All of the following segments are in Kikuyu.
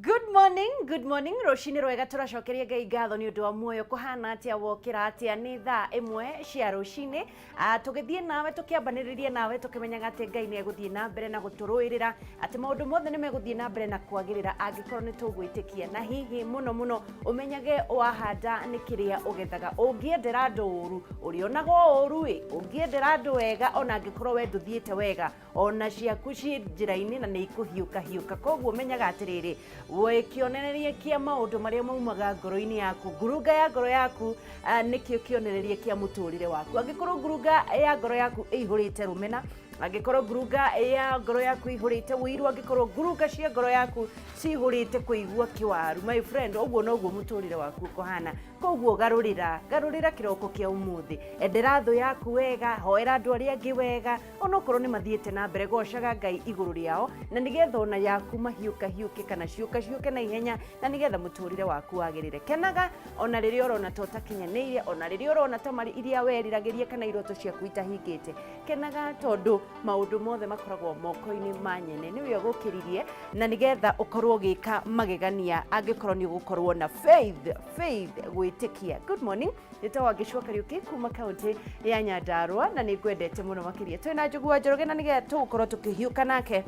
Good morning, good morning. Rũcinĩ rwega, tũracokeria Ngai ngatho nĩ ũndũ wa muoyo. Kũhana atĩa? Wokĩra atĩa? Nĩ thaa 1 cia rũcinĩ. Tũgĩthiĩ nawe, tũkĩambanĩrĩria nawe, tũkĩmenyaga atĩ Ngai nĩ egũthiĩ na mbere na gũtũrũĩrĩra, atĩ maũndũ mothe nĩ megũthiĩ na mbere na kwagĩrĩra angĩkorwo nĩ tũgwĩtĩkia. Na hihi mũno mũno ũmenyage wahanda nĩ kĩrĩa ũgethaga. Ũngĩendera andũ ũru, ũrĩonaga o ũru ĩ. Ũngĩendera andũ wega, ona angĩkorwo we ndũthiĩte wega, ona ciaku ciĩ njĩra-inĩ na nĩ ikũhiũka hiũka. Koguo menyaga atĩrĩrĩ, we kĩonereria kĩa maũndũ marĩa maumaga ngoro-inĩ yaku, ngurunga ya ngoro yaku, nĩkĩo kĩonereria kĩa mũtũrĩre waku. Angĩkorwo ngurunga ya ngoro yaku ĩihũrĩte rũmena, angĩkorwo ngurunga ya ngoro yaku ĩihũrĩte ũiru, angĩkorwo ngurunga cia ngoro yaku cihũrĩte kũigua kĩwaru, my friend, ũguo noguo mũtũrĩre waku ũkũhana. Koguo garũrĩra, garũrĩra kĩroko kĩa ũmũthĩ. Endera thũ yaku wega, hoera andũ arĩa angĩ wega, onokorwo nĩ mathiĩte na mbere, gocaga Ngai igũrũ rĩao, na nĩgetha ona yaku mahiũka hiũke kana ciũka ciũke na ihenya, na nĩgetha mũtũrĩre waku wagĩrĩre. Kenaga ona rĩrĩa ũrona ta ũtakinyanĩire, ona rĩrĩa ũrona ta marĩ iria weriragĩria kana iroto ciaku itahingĩte. Kenaga tondũ maũndũ mothe makoragwo moko-inĩ ma nyene, nĩwe ũgũkĩririe, na nĩgetha ũkorwo ũgĩka magegania angĩkorwo nĩ ũgũkorwo na faith, faith, gwĩtĩkia. Good morning, nĩtagwo Ngĩcua Kariũki kuma kaunti ya Nyandarua, na nĩ ngwendete mũno makĩria. Twĩna Njogu wa Njoroge, na nĩgetha tũgũkorwo tũkĩhiũka nake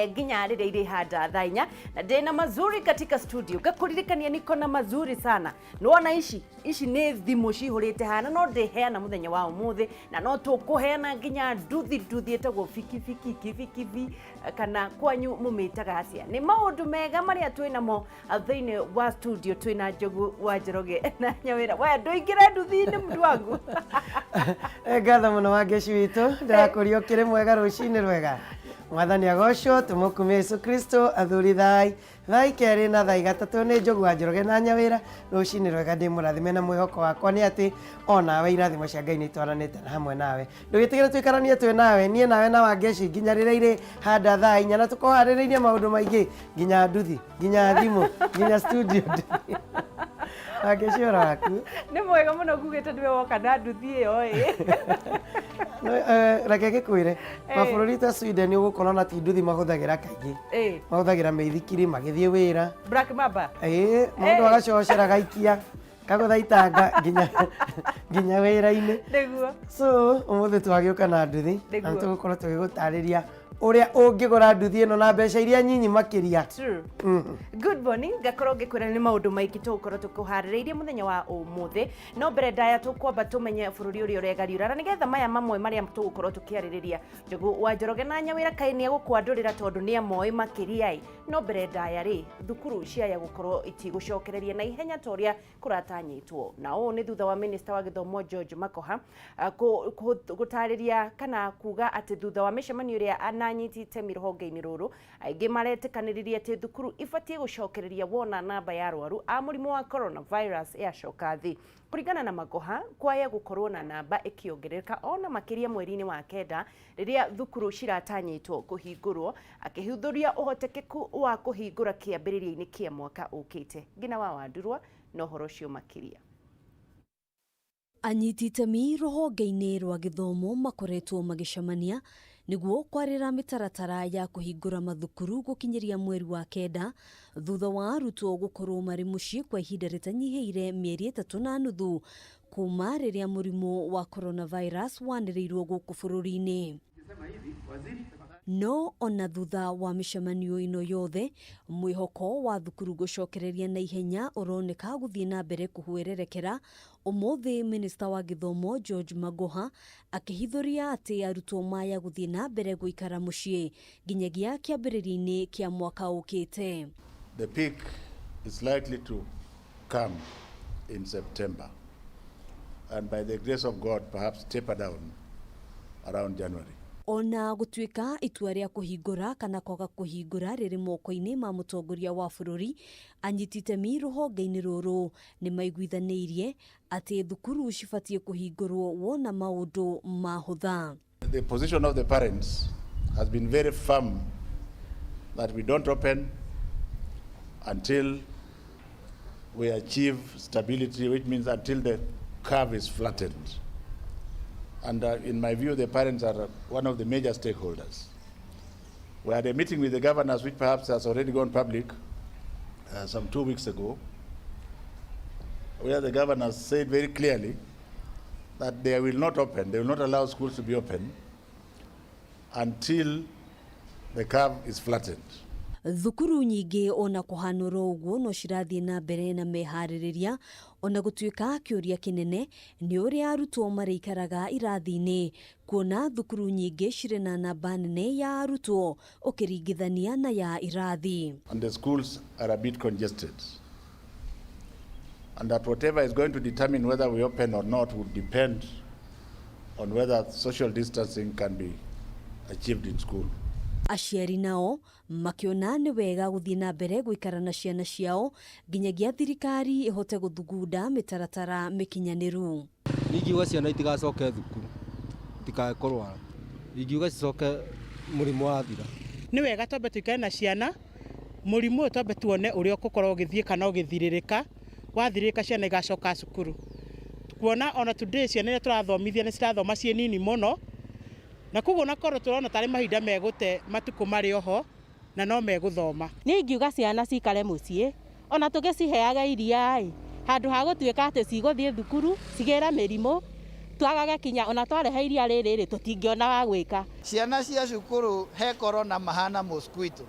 nginya rĩrĩa irĩhanda thaa 4, na ndĩna mazuri katika studio. Ngakũririkania niko na mazuri sana. Nĩwona ici, ici nĩ thimũ cihũrĩte hana, no ndĩheana mũthenya wa ũmũthĩ, na no tũkũheana nginya nduthi, nduthi ĩtagwo bikibiki, kibikibi, kana kwanyu mũmĩtaga atĩa. Nĩ maũndũ mega marĩa twĩ namo thĩinĩ wa studio. Twĩna Njogu wa Njoroge na Nyawĩra. We ndũingĩre nduthi-inĩ, mũndũ wangu. Ngatho mũno, Wangeci witũ. Ndĩrakũria ũkĩrĩ mwega. Rũcinĩ rwega, Mwathani agocwo, tũmũkumie Yesu Kristo. Athuri, thai thai kerĩ na thai gatatũ. Nĩ Njogu wa Njoroge na Nyawĩra. Rũcinĩ rwega, ndĩ mũrathime, na mwĩhoko wakwa nĩ atĩ onawe irathimo cia Ngai nĩ itwaranĩte na hamwe nawe. Ndũgĩtigĩre tũikaranie twĩ nawe, niĩ nawe na Wangeci, nginya rĩrĩa irĩ handa thaa 4, na tũkũharĩrĩirie maũndũ maingĩ, nginya nduthi, nginya thimũ, nginya studio nduthi. Wangeci, ũhoro waku? Nĩ mwega mũno. Ngugĩte nĩwe woka na nduthi ĩyo ĩ. No, reke ngĩkwĩre, mabũrũri ta Sweden ũgũkora ona ti nduthi mahũthagĩra kaingĩ, mahũthagĩra mĩithikiri magĩthiĩ wĩra. Black Mamba. Ĩĩ, mũndũ agacocera gaikia kagũtha itanga nginya wĩra-inĩ. So ũmũthĩ twagĩũka na nduthi na nĩtũgũkorwo tũgĩgũtarĩria ũrĩa ũngĩgũra nduthi ĩno na mbeca iria nyinyi makĩria. True. Good morning. Ngakorwo ngĩkwĩra nĩ maũndũ maingĩ tũgũkorwo tũkũharĩrĩirie mũthenya wa ũmũthĩ, no mbere ndaya tũkwamba tũmenye bũrũri ũrĩa ũregariũra, na nĩgetha maya mamwe marĩa tũgũkorwo tũkĩarĩrĩria, Njogu wa Njoroge na Nyawĩra kaĩ nĩ egũkwandũrĩra tondũ nĩ amoĩ makĩria ĩ. No mbere ndaya rĩ, thukuru ciaya gũkorwo itigũcokereria na ihenya ta ũrĩa kũratanyĩtwo, na ũũ nĩ thutha wa minista wa gĩthomo George Makoha gũtarĩria kana kuga atĩ thutha wa mĩcemanio ĩrĩa ananyiti itemi rũhonge-inĩ rũrũ, aingĩ maretĩkanĩririe atĩ thukuru ibatiĩ gũcokereria wona namba ya arwaru a mũrimũ wa coronavirus yacoka thĩ. Kũringana na Magoha, kwaya gũkorwo na namba ĩkĩongerereka ona makĩria mweri-inĩ wa kenda rĩrĩa thukuru ciratanyĩtwo kũhingũrwo, akĩhithũria ũhotekeku wa kũhingũra kĩambĩrĩria-inĩ kĩa mwaka ũkĩte. Ngina wa Wandurwa na ũhoro ũcio makĩria. Anyiti itemi rũhonge-inĩ rwa gĩthomo makoretwo magĩcemania nĩguo kwarĩra mĩtaratara ya kũhingũra mathukuru gũkinyĩria mweri wa kenda, thutha wa arutwo gũkorwo marĩ mũciĩ kwa ihinda rĩtanyihĩire mĩeri 3.5 kuma rĩrĩa mũrimũ wa coronavirus wanĩrĩirwo gũkũ bũrũri-inĩ. No ona thutha wa mĩcemanio ĩno yothe, mwĩhoko wa thukuru gũcokereria na ihenya ũroneka gũthiĩ na mbere kũhwererekera. Ũmũthĩ minista wa gĩthomo George Magoha akĩhithũria atĩ arutwo maya gũthiĩ na mbere gũikara mũciĩ nginyagia kĩambĩrĩria-inĩ kĩa mwaka ũkĩte. The peak is likely to come in September and, by the grace of God, perhaps taper down around January. Ona gũtuĩka itua rĩa kũhingũra kana kwaga kũhingũra rĩrĩ moko-inĩ ma mũtongoria wa bũrũri, anyiti itemi rũhonge-inĩ rũrũ nĩ maiguithanĩirie atĩ thukuru cibatiĩ kũhingũrwo wona maũndũ mahũtha. The position of the parents has been very firm that we don't open until we achieve stability, which means until the curve is flattened. And in my view, the parents are one of the major stakeholders. We had a meeting with the governors, which perhaps has already gone public. some 2 weeks ago, where the governors said very clearly that they will not open, they will not allow schools to be open until the curve is flattened. Thukuru nyingĩ ona kũhanũra ũguo no cirathiĩ na mbere na meharĩrĩria ona gũtuĩka kĩũria kĩnene nĩ ũrĩa arutwo marĩikaraga irathi-inĩ kuona thukuru nyingĩ cirĩ na namba nene ya arutwo ũkĩringithania na ya irathi. And the schools are a bit congested. And that whatever is going to determine whether we open or not would depend on whether social distancing can be achieved in school. Aciari nao makiona nĩ wega gũthiĩ na mbere gũikara na ciana ciao nginyagia thirikari ĩhote gũthugunda mĩtaratara mĩkinyanĩru. Ingiuga ciana itigacoke thukuru itikae kũrwara, ingiuga cicoke mũrimũ wathira. Nĩ wega twambe tũikare na ciana mũrimũ ũyũ twambe tuone ũrĩa ũgũkorwo ũgĩthiĩ kana ũgĩthirĩrĩka, wathirĩrĩka ciana igacoka cukuru. Kuona ona today ciana iria tũrathomithia nĩ cirathoma ciĩ nini mũno, na koguo onakorwo tũrona tarĩ mahinda megũte matukũ marĩ oho na no megũthoma. Niĩ ingiuga ciana cikare mũciĩ ona tũgĩciheaga iria-ĩ, handũ ha gũtuĩka atĩ cigũthiĩ thukuru cigĩre mĩrimũ twagage kinya ona twarehe iria rĩrĩ rĩ tũtingĩona wa gwĩka. Ciana cia cukuru he korona mahana mosquito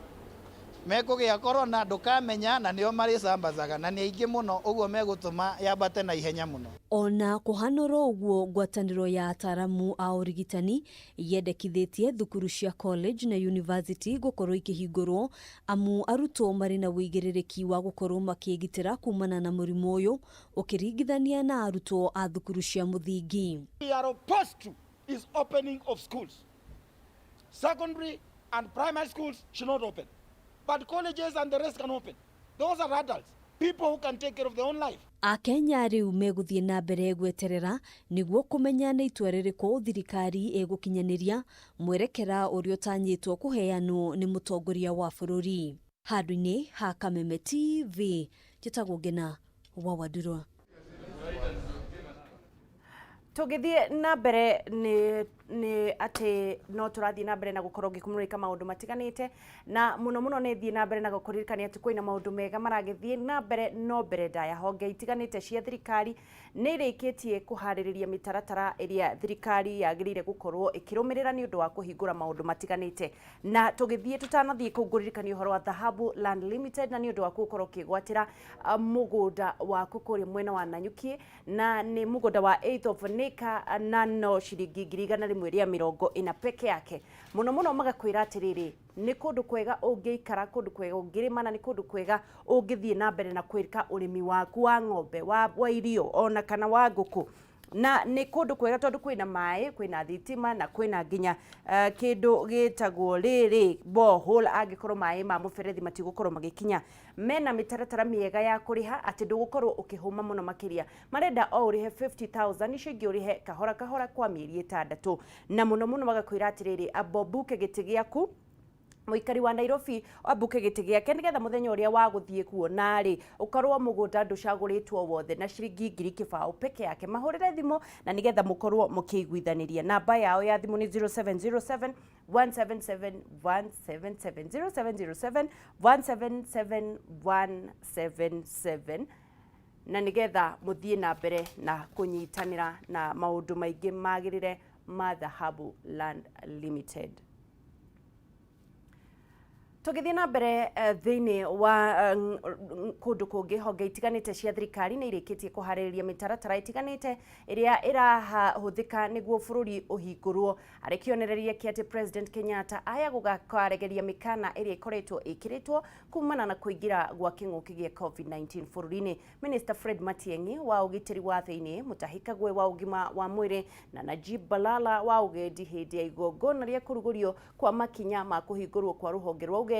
mekũgĩa korona ndũkamenya na nĩo marĩcambazaga na nĩ aingĩ mũno ũguo megũtũma yambate na ihenya mũno. Ona kũhanũra ũguo ngwatanĩro ya ataramu a ũrigitani yendekithĩtie thukuru cia college na university gũkorwo ikĩhingũrwo amu arutwo marĩ na ũigĩrĩrĩki wa gũkorwo makĩgitĩra kumana na mũrimũ ũyũ ũkĩringithania na arutwo a thukuru cia mũthingi. We are opposed to is opening of schools. Secondary and primary schools should not open. But colleges and the rest can open. Those are adults, people who can take care of their own life. Akenya rĩu megũthiĩ na mbere gweterera nĩguo kũmenya nĩ itua rĩrĩkũ thirikari ĩgũkinyanĩria mwerekera ũrĩa ũtanyĩtwo kũheanwo nĩ mũtongoria wa bũrũri. Handũ-inĩ ha Kameme TV, njĩtagwo Ngena wa Wandurwa. Tũgĩthiĩ na mbere nĩ atĩ no tũrathiĩ na mbere na gũkorwo ngĩkũmũrĩka maũndũ matiganĩte na mũno mũno nĩ thiĩ na mbere na gũkũririkania atĩ kwĩna maũndũ mega maragĩthiĩ na mbere no mbere ndaya honge itiganĩte cia thirikari nĩ irĩkĩtie kũharĩrĩria mĩtaratara ĩrĩa thirikari yagĩrĩire gũkorwo ĩkĩrũmĩrĩra nĩ ũndũ wa kũhingũra maũndũ matiganĩte. Na tũgĩthiĩ tũtanathiĩ kũu ngũririkania ũhoro wa Dhahabu Land Limited na nĩ ũndũ wa gũkorwo ũkĩgwatĩra mũgũnda waku kũrĩa mwena wa Nanyuki na nĩ mũgũnda wa 8th of an acre na no ciringi 140,000 peke yake. Mũno mũno magakwĩra atĩrĩrĩ nĩ kũndũ kwega ũngĩikara, kũndũ kwega ũngĩrĩma na nĩ kũndũ kwega ũngĩthiĩ na mbere na kwĩka ũrĩmi waku wa ng'ombe wa irio ona kana wa ngũkũ. Na nĩ kũndũ kwega tondũ kwĩna maĩ, kwĩna thitima na kwĩna nginya kĩndũ gĩtagwo rĩrĩ borehole angĩkorwo maĩ ma mũberethi matigũkorwo magĩkinya. Mena mĩtaratara mĩega ya kũrĩha atĩ ndũgũkorwo ũkĩhũma mũno makĩria. Marenda o ũrĩhe 50,000 icio ingĩ ũrĩhe kahora kahora kwa mĩeri 6. Na mũno mũno magakwĩra atĩrĩrĩ ambobuke gĩtĩ gĩaku mũikari wa Nairobi ambuke gĩtĩ gĩake nĩgetha mũthenya ũrĩa wa gũthiĩ kuona rĩ ũkorwo mũgũnda ndũcagũrĩtwo wothe na ciringi 2,000 peke yake. Mahũrĩre thimũ na nĩgetha mũkorwo mũkĩiguithanĩria. Namba yao ya thimũ nĩ 0707 177 177 0707 177 177 na nĩgetha mũthiĩ na mbere na kũnyitanĩra na maũndũ maingĩ magĩrĩre ma Dhahabu Land Limited. Tũgĩthiĩ na mbere thĩinĩ wa kũndũ kũngĩ honge itiganĩte cia thirikari nĩ irĩkĩtie kũharĩrĩria mĩtaratara itiganĩte ĩrĩa ĩrahũthĩka nĩguo bũrũri ũhingũrwo. Arĩ kĩonereria kĩa atĩ President Kenyatta aya gũgakaregeria mĩkana ĩrĩa ĩkoretwo ĩkĩrĩtwo kumana na kũingĩra gwa kĩng'ũki gĩa COVID-19 bũrũri-inĩ. Minister Fred Matiang'i wa ũgitĩri wa thĩinĩ, Mutahi Kagwe wa ũgima wa mwĩrĩ na Najib Balala wa ũgendi hĩndĩ ya igongona rĩa kũrugũrio kwa makinya ma kũhingũrwo kwa rũhonge rwa ũgendi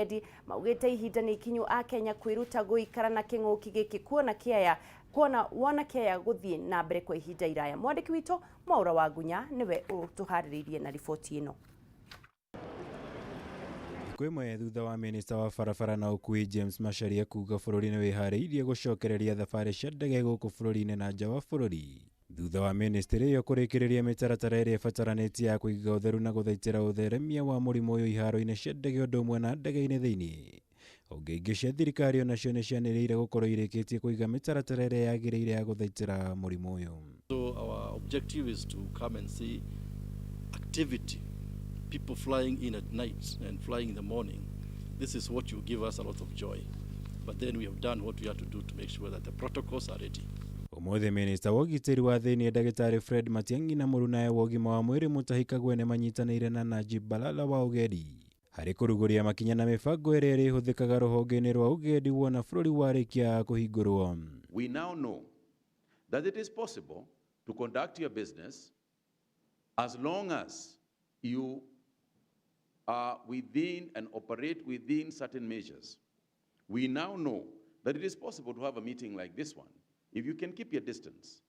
maugĩte ihinda nĩ ikinyu a Kenya kwĩruta gũikara na kĩng'ũki gĩkĩ kuona kĩaya kuona wona kĩaya gũthiĩ na mbere kwa ihinda iraya. Mwandĩki witũ Mwaura wa Ngunya nĩwe ũtũharĩrĩirie na riboti ĩno. Thikũ ĩmwe thutha wa minista wa barabara na ũkuui James Macharia kuga bũrũri nĩ wĩharĩirie gũcokereria thabarĩ cia ndege gũkũ bũrũri-inĩ na nja wa bũrũri. Thutha wa ministry ĩyo kũrĩkĩrĩria mĩtaratara ĩrĩa ĩbataranĩtie ya kũiga ũtheru na gũthaitĩra ũtheremia wa mũrimũ ũyũ iharo-inĩ cia ndege ũndũ ũmwe na ndege-inĩ thĩinĩ. Honge ingĩ cia thirikari onacio nĩ cianĩrĩire gũkorwo irĩkĩtie kũiga mĩtaratara ĩrĩa yagĩrĩire ya gũthaitĩra mũrimũ ũyũ. So our objective is to come and see activity, people flying in at night and flying in the morning. This is what will give us a lot of joy. But then we have done what we had to do to make sure that the protocols are ready. Ũmũthĩ minista wa ũgitĩri wa thĩinĩ ndagĩtarĩ Fred Matiang'i na mũrunawe wa ũgima wa mwĩrĩ Mutahi Kagwe nĩ manyitanĩire na Najib Balala wa ũgendi harĩ kũrugũria makinya na mĩbango ĩrĩa ĩrĩhũthĩkaga rũhonge-inĩ rwa ũgendi wona bũrũri warĩkia kũhingũrwo. We now know that it is possible to conduct your business as long as you are within and operate within certain measures. We now know that it is possible to have a meeting like this one if you can keep your distance,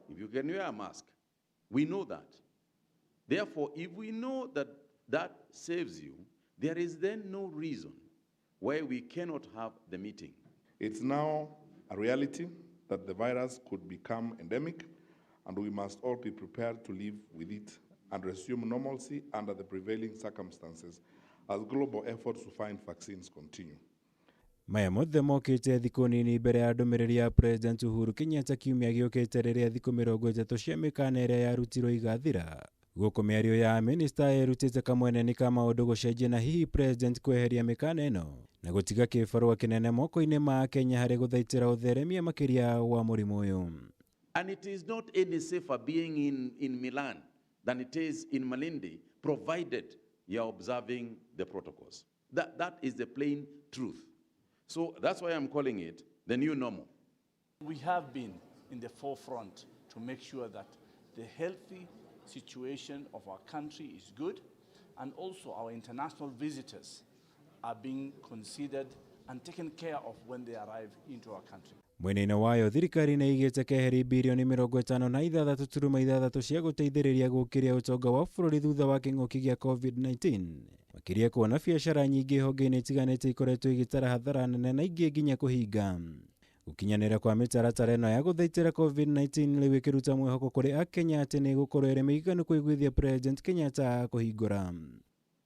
if you can wear a mask. We know that. Therefore, if we know that that saves you, there is then no reason why we cannot have the meeting. It's now a reality that the virus could become endemic, and we must all be prepared to live with it and resume normalcy under the prevailing circumstances as global efforts to find vaccines continue. Maya mothe mokĩte thikũ nini mbere ya ndũmĩrĩri ya President Uhuru Kenyatta kiumia gĩũkĩte rĩrĩa thikũ 30 cia mĩkana ĩrĩa yarutirwo igathira. Gũkũ mĩario ya minista ĩrutĩte kamwene ka maũndũ gũcenjia na hihi President kweheria mĩkana ĩno na gũtiga kĩbarũa kĩnene moko-inĩ ma Kenya harĩ gũthaitĩra ũtheremia makĩria wa mũrimũ ũyũ. And it is not any safer being in Milan than it is in Malindi, provided you are observing the protocols. That is the plain truth. So that's why I'm calling it the new normal. We have been in the forefront to make sure that the healthy situation of our country is good, and also our international visitors are being considered and taken care of when they arrive into our country. Mwena-inĩ wayo thirikari nĩ ĩigĩte keheri birioni 56.6 cia gũteithĩrĩria gũkĩria ũtonga wa bũrũri thutha wa kĩng'ũki gĩa COVID-19 makĩria kuona biacara nyingĩ honge-inĩ itiganĩte ikoretwo igĩtara hathara nene na ingĩ nginya kũhinga. Gũkinyanĩra kwa mĩtaratara ĩno ya gũthaitĩra COVID-19 rĩu ĩkĩruta mwĩhoko kũrĩ Akenya atĩ nĩ ĩgũkorwo ĩrĩ mĩiganu kũiguithia President Kenyatta kũhingũra.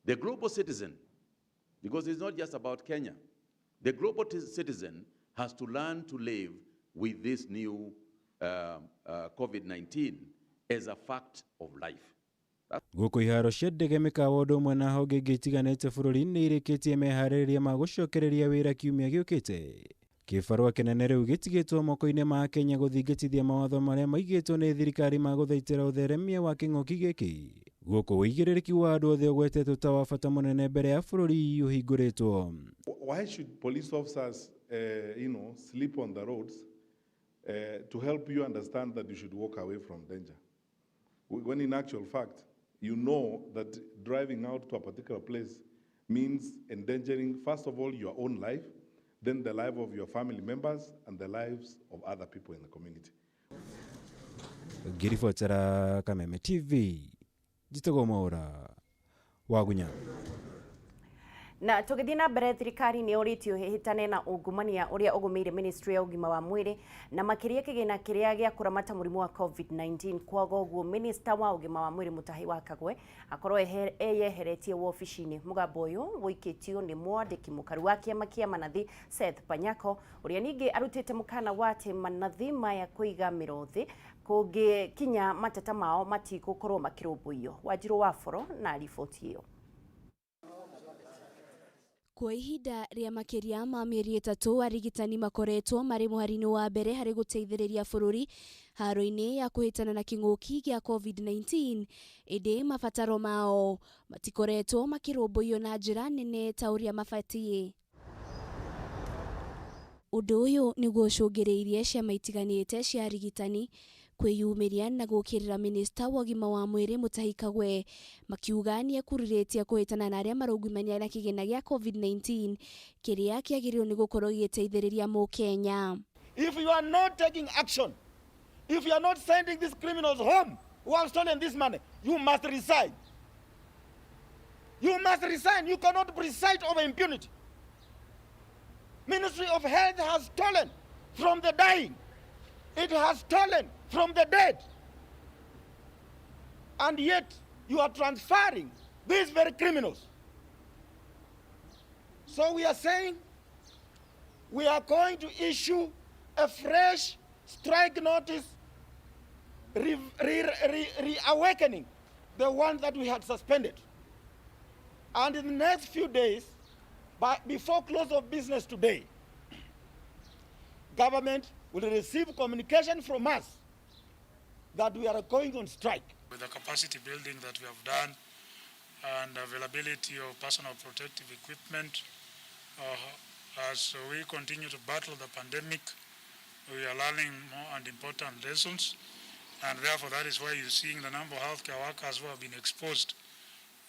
The global citizen, because it's not just about Kenya, the global citizen has to learn to live with this new COVID-19 as a fact of life. Gũkũ iharo cia ndege mĩkawa ũndũ ũmwe na honge ingĩ itiganĩte bũrũri-inĩ irĩkĩtie meharĩrĩria ma gũcokereria wĩra kiumia gĩũkĩte. Kĩbarũa kĩnene rĩu gĩtigĩtwo moko-inĩ ma Kenya gũthingatithia mawatho marĩa maigĩtwo nĩ thirikari ma gũthaitĩra ũtheremia wa kĩng'ũki gĩkĩ. Gũkũ ũigĩrĩrĩki wa andũ othe ũgwetetwo ta wa bata mũnene mbere ya bũrũri ũhingũrĩtwo. Why should police officers, sleep on the roads to help you understand that you should walk away from danger? When in actual fact, you know that driving out to a particular place means endangering, first of all, your own life, then the life of your family members and the lives of other people in the community. Ngĩribotera Kameme TV, njĩtagwo Mwaũra Wagunya. Na tũgĩthiĩ na mbere, thirikari nĩ ũrĩtio hĩtane na ungumania ũrĩa ũgũmĩire ministry ya ũgima wa mwĩrĩ na makĩria kĩgĩna kĩrĩa gĩa kũramata mũrimũ wa COVID-19. Kwaga ũguo minista wa ũgima wa mwĩrĩ Mutahi wa Kagwe akorwo eyeheretie wobici-inĩ. Mũgambo ũyũ wũikĩtio nĩ mwandĩki mũkaru wa kĩama kĩa manathi Seth Panyako, ũrĩa ningĩ arutĩte mũkana wa atĩ manathi maya kũiga mĩro thĩ kũngĩkinya mateta mao matigũkorwo makĩrũmbũiyo. Wanjirũ wa Boro na riboti ĩyo. Kwa ihinda rĩa makĩria ma mĩeri 3 arigitani makoretwo marĩ mũhari-inĩ wa mbere harĩ gũteithĩrĩria bũrũri haro-inĩ ya kũhĩtana na kĩng'ũki gĩa COVID-19, ĩndĩ mabataro mao matikoretwo makĩrũmbũiyo na njĩra nene ta ũrĩa mabatiĩ. Ũndũ ũyũ nĩguo ũcũngĩrĩirie ciama itiganĩte cia arigitani kwĩyumĩria na gũkĩrĩra minista wa ũgima wa mwĩrĩ Mutahi Kagwe makiuga nĩekururĩtie kũhĩtana na arĩa maraungumania na kĩgĩna gĩa COVID-19 kĩrĩa kĩagĩrĩirwo nĩ gũkorwo gĩgĩteithĩrĩria mũkenya. If you are not taking action, if you are not sending these criminals home who have stolen this money, you must resign. You must resign. You cannot preside over impunity. Ministry of Health has stolen from the dying. It has stolen from the dead. And yet you are transferring these very criminals. So we are saying We are going to issue a fresh strike notice reawakening the one that we had suspended. And in the next few days, before close of business today, government will receive communication from us that we are going on strike. With the capacity building that we have done and availability of personal protective equipment, as we continue to battle the pandemic, we are learning more and important lessons, and therefore that is why you're seeing the number of healthcare workers who have been exposed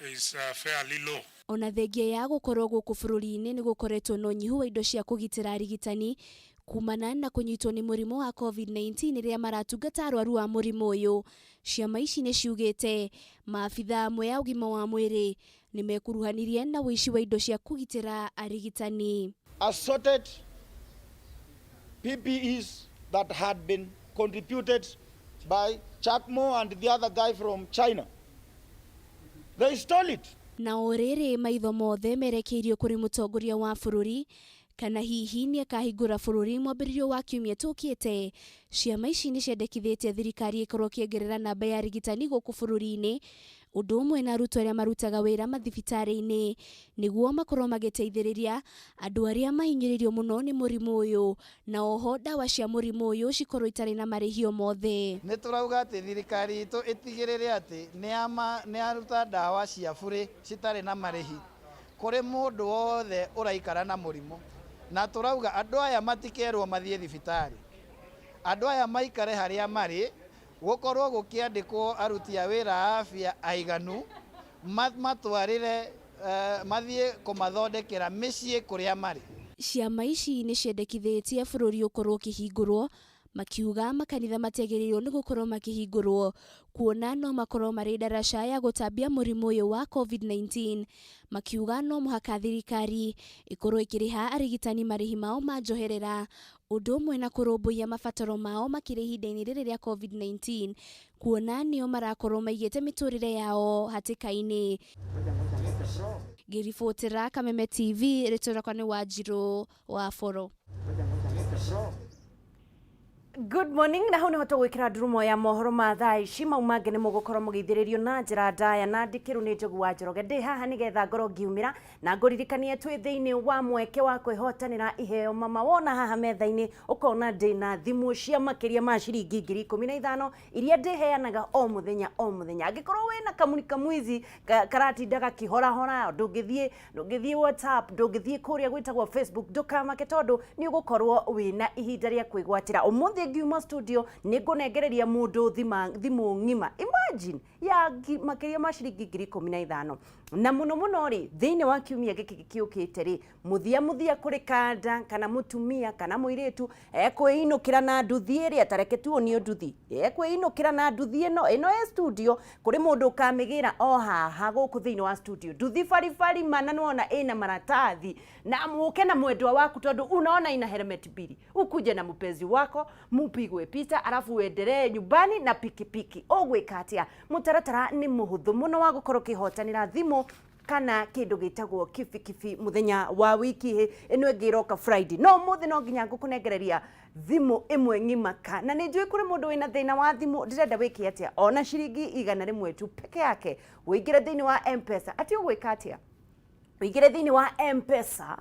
is fairly low. Ona thengia ya gũkorwo gũkũ bũrũri-inĩ nĩ gũkoretwo na ũnyihu wa indo cia kũgitĩra arigitani kumana na kũnyitwo nĩ mũrimũ wa COVID-19 rĩrĩa maratungata arwaru a mũrimũ ũyũ. Ciama ici nĩ ciugĩte maabitha amwe a ũgima wa mwĩrĩ nĩ mekuruhanirie na ũici wa indo cia kũgitĩra arigitani. Assorted PPEs that had been contributed by Jack Ma and the other guy from China. They stole it. Na o rĩrĩ maitho mothe merekeirio kũrĩ mũtongoria wa bũrũri kana hihi nĩ akahingũra bũrũri mwambĩrĩrio wa kiumia tũkĩte. Ciama ici nĩ ciendekithĩtie thirikari ĩkorwo ĩkĩongerera namba ya arigitani gũkũ bũrũri-inĩ, ũndũ ũmwe na arutwo arĩa marutaga wĩra mathibitarĩ-inĩ nĩguo makorwo magĩteithĩrĩria andũ arĩa mahinyĩrĩirio mũno nĩ mũrimũ ũyũ, na oho ndawa cia mũrimũ ũyũ cikorwo itarĩ na marĩhi o mothe. Nĩ tũrauga atĩ thirikari itũ ĩtigĩrĩre atĩ nĩ yaruta ndawa cia bũrĩ citarĩ na marĩhi kũrĩ mũndũ wothe ũraikara na mũrimũ, na tũrauga andũ aya matikerwo mathiĩ thibitarĩ, andũ aya maikare harĩa marĩ, gũkorwo gũkĩandĩkwo aruti a wĩra a afya aiganu, matwarĩre, mathiĩ kũmathondekera mĩciĩ kũrĩa marĩ. Ciama ici nĩ ciendekithĩtie bũrũri ũkorwo ũkĩhingũrwo, makiuga makanitha matiagĩrĩirwo nĩ gũkorwo makĩhingũrwo kuona no makorwo marĩ ndaraca ya gũtambia mũrimũ ũyũ wa COVID-19. Makiuga no mũhaka thirikari ĩkorwo ĩkĩrĩha arigitani marĩhi mao ma njoherera, ũndũ ũmwe na kũrũmbũiya mabataro mao makĩria ihinda-inĩ rĩrĩ rĩa COVID-19, kuona nĩo marakorwo maigĩte mĩtũrĩre yao hatĩka-inĩ. Ngĩribotera Kameme TV, rĩtwa rĩakwa nĩ Wanjirũ wa Boro. Good morning, na hau niho tũgwĩkĩra ndurumo ya mohoro ma thaa ici. Mau mangĩ nĩ mũgũkorwo mũgĩithĩrĩrio na njĩra ndaya na ndikĩru nĩ Njogu wa Njoroge. Ndĩ haha nĩgetha ngorwo ngiumĩra na ngũririkanie twĩ thĩinĩ wa mweke wa kwĩhotanĩra iheo. Mama wona haha metha-inĩ ũkona ndĩna thimũ cia makĩria ma ciringi 15,000 iria ndĩheanaga o mũthenya o mũthenya. Angĩkorwo wĩna kamuni kamwizi karatinda gakĩhorahora, ndũngĩthiĩ WhatsApp, ndũngĩthiĩ kũrĩa gwĩtagwo Facebook, ndũkamake tondũ nĩ ũgũkorwo wĩna ihinda rĩa kwĩgwatĩra. Ũmũthĩ ngiuma studio nĩ ngũnengereria mũndũ thimũ ng'ima, imagine ya makĩria ma ciringi 15,000. Na mũno mũno rĩ, thĩinĩ wa kiumia gĩkĩ gĩũkĩte rĩ, mũthia mũthia kũrĩ kanda kana mũtumia kana mũirĩtu ekwĩinũkĩra na nduthi ĩrĩa, tareke tuonio nduthi, ekwĩinũkĩra na nduthi ĩno ĩno ĩ studio, kũrĩ mũndũ ũkamĩgĩra o haha gũkũ thĩinĩ wa studio. Nduthi baribari mana nĩwona ĩna maratathi, na mũke na mwendwa waku tondũ unaona ina helmet mbili, ukuje na mpenzi wako mupigwe picha alafu uendelee nyumbani na pikipiki. Ũgwĩka atĩa? Mũtaratara nĩ mũhũthũ mũno wa gũkorwo ũkĩhotanĩra thimũ kana kĩndũ gĩtagwo kibikibi mũthenya wa wiki ĩno ĩngĩ ĩroka Friday. No ũmũthĩ no nginya ngũkũnengereria thimũ ĩmwe ng'ima ka, na nĩ njũĩ kũrĩ mũndũ wĩna thĩna wa thimũ. Ndĩrenda wĩke atĩa? Ona ciringi 100 tu peke yake, ũingĩre thĩinĩ wa M-Pesa. Atĩ ũgwĩka atĩa? Ũingĩre thĩinĩ wa M-Pesa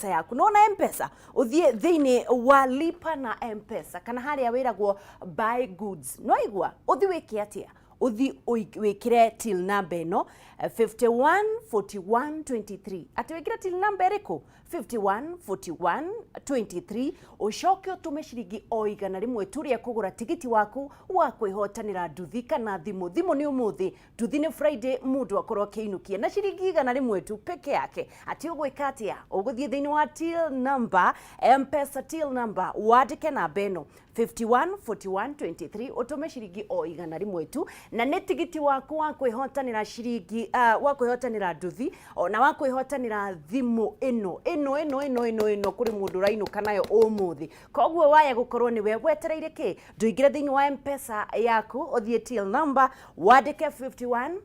yaku. Nona M-Pesa, ũthiĩ thĩinĩ wa lipa na M-Pesa kana harĩa wĩragwo buy goods. No igua, ũthiĩ wĩke atĩa? Ũthiĩ wĩkĩre till number ĩno, 514123. Atĩ wĩkĩre till number ĩrĩkũ? 514123, ũcoke ũtũme ciringi o 100 tu rĩa kũgũra tigiti waku wa kwĩhotanĩra nduthi kana thimũ. Thimũ nĩ ũmũthĩ, nduthi nĩ Friday, mũndũ akorwo akĩinũkia na ciringi 100 tu peke yake. Atĩ ũgwĩka atĩa? Ũgũthiĩ thĩinĩ wa till number, M-Pesa till number, wandĩke namba ĩno 514123, ũtũme ciringi o 100 tu, na nĩ tigiti waku wa kwĩhotanĩra ciringi, wa kwĩhotanĩra nduthi ona wa kwĩhotanĩra thimũ ĩno ĩno ĩno ĩno ĩno ĩno kũrĩ mũndũ ũrainũka nayo ũmũthĩ. Koguo waya gũkorwo nĩwe wetereire kĩ, ndũingĩre thĩinĩ wa M-Pesa yaku, ũthiĩ till number, wandĩke 51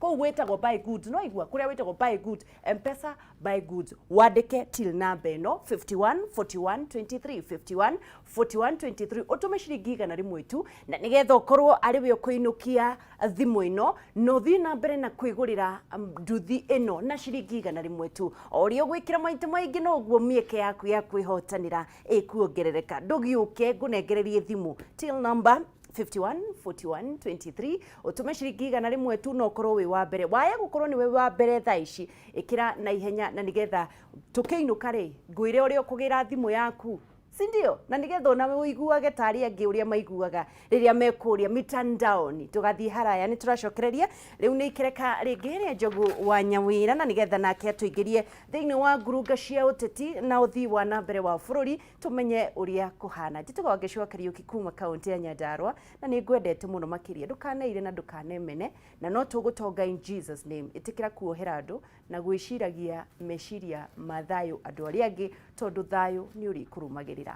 Kũu gwĩtagwo buy goods, no igua kũrĩa gwĩtagwo buy goods, Mpesa buy goods, wandĩke till number ĩno 51 41 23, 51 41 23, ũtũme ciringi 100 tu, na nĩgetha ũkorwo arĩ we ũkũinũkia thimũ ĩno na ũthiĩ na mbere na kwĩgũrĩra nduthi ĩno na ciringi 100 tu. O ũrĩa ũgwĩkĩra maita maingĩ noguo mĩeke yaku ya kwĩhotanĩra ĩkuongerereka. Ndũgĩũke ngũnengererie thimũ, till number 51 41 23, ũtũme ciringi 100 tu na ũkorwo wĩ wa mbere. Waya gũkorwo nĩwe wa mbere thaa ici, ĩkĩra na ihenya, na nĩgetha tũkĩinũka rĩ ngwĩre ũrĩa ũkũgĩra thimũ yaku, si ndio? Na nĩgetha onawe ũiguage ta arĩa angĩ ũrĩa maiguaga rĩrĩa mekũrĩa mitandaoni. Tũgathiĩ haraya, nĩ tũracokereria rĩu nĩ ikereka rĩngĩ rĩa Njogu wa Nyawĩra, na nĩgetha nake atũingĩrie thĩinĩ wa ngurunga cia ũteti na ũthii wa na mbere wa bũrũri, tũmenye ũrĩa kũhana. Njĩtagwo Wangeci wa Kariũki kuma kaũntĩ ya Nyandarua, na nĩ ngwendete mũno makĩria. Ndũkaneire na ndũkanemene, na no tũgũtonga in Jesus name. Ĩtĩkĩra kuohera andũ na gwĩciragia meciria ma thayũ andũ arĩa angĩ, tondũ thayũ nĩ ũrĩkũrũmagĩrĩra.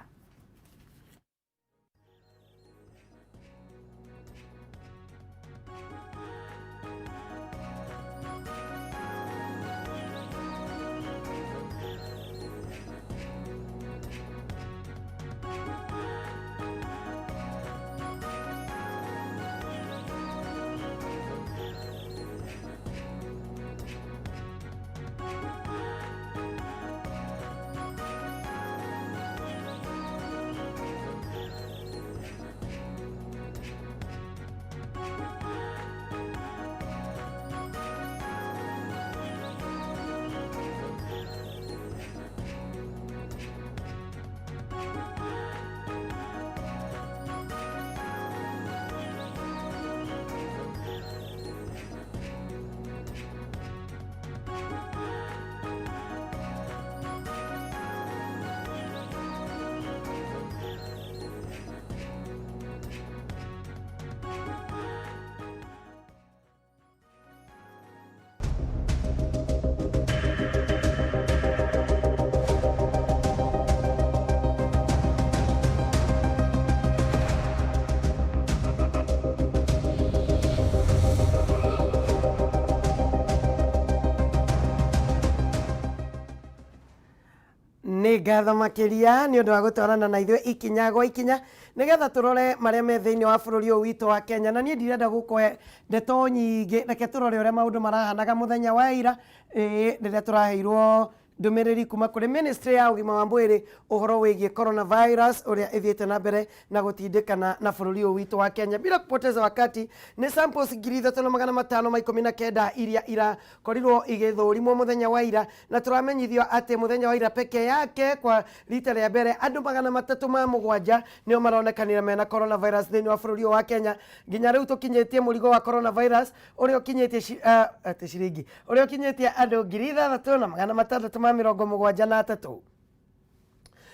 Nĩ ngatho makĩria nĩ ũndũ wa gũtwarana na ithuĩ ikinya gwa ikinya nĩgetha tũrore marĩa me thĩinĩ wa bũrũri ũyũ witũ wa Kenya. Na niĩ ndirenda gũkũhe ndeto nyingĩ, reke tũrore ũrĩa maũndũ marahanaga mũthenya wa ira, ĩĩ rĩrĩa tũraheirwo ndũmĩrĩri kuma kũrĩ ministry ya ũgima wa mwĩrĩ ũhoro wĩgiĩ coronavirus ũrĩa ĩthiĩte na mbere na gũtindĩkana na bũrũri ũyũ witũ wa Kenya. Bila kupoteza wakati, nĩ samples 3519 iria irakorirwo igĩthũrimwo mũthenya wa ira, na tũramenyithio atĩ mũthenya wa ira peke yake kwa rita rĩa mbere andũ 307 nĩo maronekanire mena coronavirus thĩinĩ wa bũrũri ũyũ wa Kenya. Nginya rĩu tũkinyĩtie mũrigo wa coronavirus ũrĩa ũkinyĩtie atĩ ciringi ũrĩa ũkinyĩtie andũ 6673.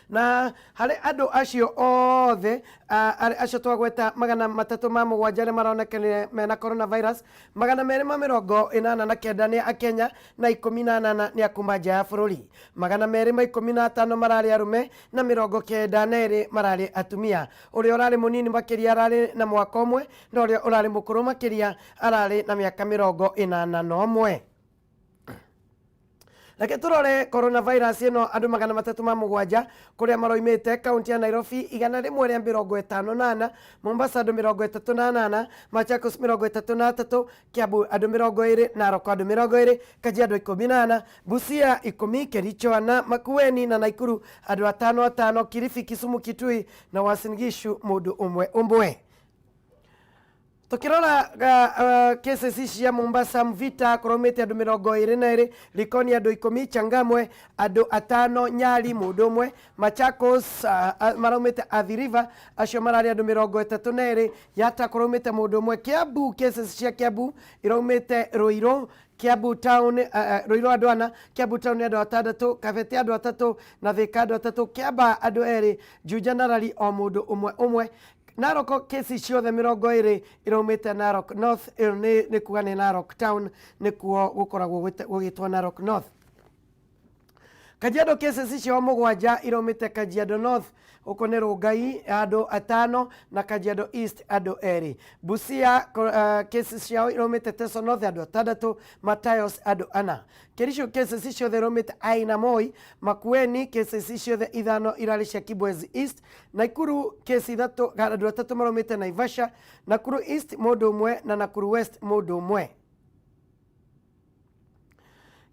Na harĩ andũ acio othe, acio twagweta 307 arĩa maronekanire mena coronavirus, 289 nĩ akenya na 18 nĩ akuma nja ya bũrũri. 215 mararĩ arũme na 92 mararĩ atumia. Ũrĩa ũrarĩ mũnini makĩria ararĩ na mwaka ũmwe, na ũrĩa ũrarĩ mũkũrũ makĩria ararĩ na mĩaka 81. Reke tũrore coronavirus ĩno andũ 307 kũrĩa maroimĩte kaunti ya Nairobi 154, Mombasa andũ 38, Machakos 33, Kiambu andũ 20, Narok andũ 20, Kajiado 14, Busia 10, Kericho 4, Makueni na Nakuru andũ 5 5, Kilifi, Kisumu, Kitui na Uasin Gishu mũndũ ũmwe ũmwe. Tukirora cases cia Mombasa, Mvita kũraumĩte andũ 22, Likoni andũ 10, Changamwe andũ 5, Nyali mũndũ ũmwe, Machakos maraumĩte Athi River acio mararĩ andũ 32, Yatta kũraumĩte mũndũ ũmwe, Kiambu cases cia Kiambu iraumĩte Ruiru, Kiambu town, Ruiru andũ 4, Kiambu town andũ 6, Kabete andũ 3 na Thika andũ 3, Kiambaa andũ 2, Juja na Lari o mũndũ ũmwe ũmwe. Narok kesi ciothe 20 iraumĩte Narok North, ĩyo nĩ kuga nĩ Narok town nĩkuo gũkoragwo gũgĩtwo Narok North. Kajiado cases ciao mũgwanja iraumĩte Kajiado North, gũkũ nĩ Rongai andũ atano na Kajiado East andũ erĩ. Busia cases ciao iraumĩte Teso North andũ atandatũ, Matayos andũ ana. Kericho cases ciothe iraumĩte Ainamoi, Makueni cases ciothe ithano irarĩ cia Kibwezi East, Nakuru case ithatũ andũ atatũ maraumĩte Naivasha, Nakuru East mũndũ ũmwe na Nakuru West mũndũ ũmwe.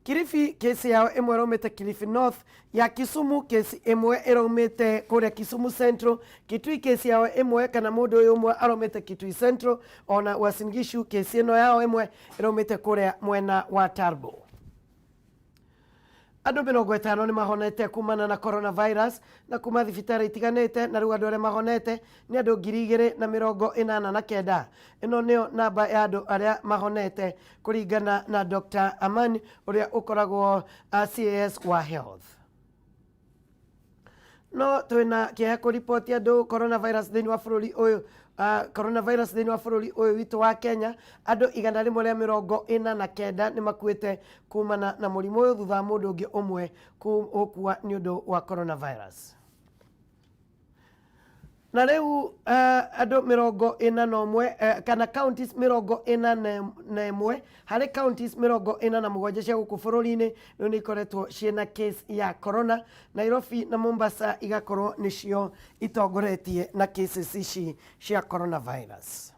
Kilifi kesi yao ĩmwe ĩraumĩte Kilifi North, ya Kisumu kesi ĩmwe ĩraumĩte kũrĩa Kisumu Central, Kitui kesi yao ĩmwe kana mũndũ ũyũ ũmwe araumĩte Kitui Central, ona Uasin Gishu kesi ĩno yao ĩmwe ĩraumĩte kũrĩa mwena wa Turbo. Andũ 50 nĩ mahonete kumana na coronavirus na kuma thibitarĩ itiganĩte, na rĩu andũ arĩa mahonete nĩ andũ 2089. Ĩno nĩyo namba ya andũ arĩa mahonete kũringana na Dr. Amani ũrĩa ũkoragwo CAS wa Health. No twĩna kĩeha kũriboti andũ coronavirus thĩinĩ wa bũrũri ũyũ, coronavirus thĩinĩ wa bũrũri ũyũ witũ wa Kenya, andũ 149 nĩ makuĩte kumana na mũrimũ ũyũ thutha wa mũndũ ũngĩ ũmwe gũkua nĩ ũndũ wa coronavirus. Na rĩu andũ 41 kana counties 41 harĩ counties 47 cia gũkũ bũrũri-inĩ rĩu nĩ ikoretwo ciĩna case ya corona. Nairobi na Mombasa igakorwo nĩcio itongoretie na cases ici cia coronavirus.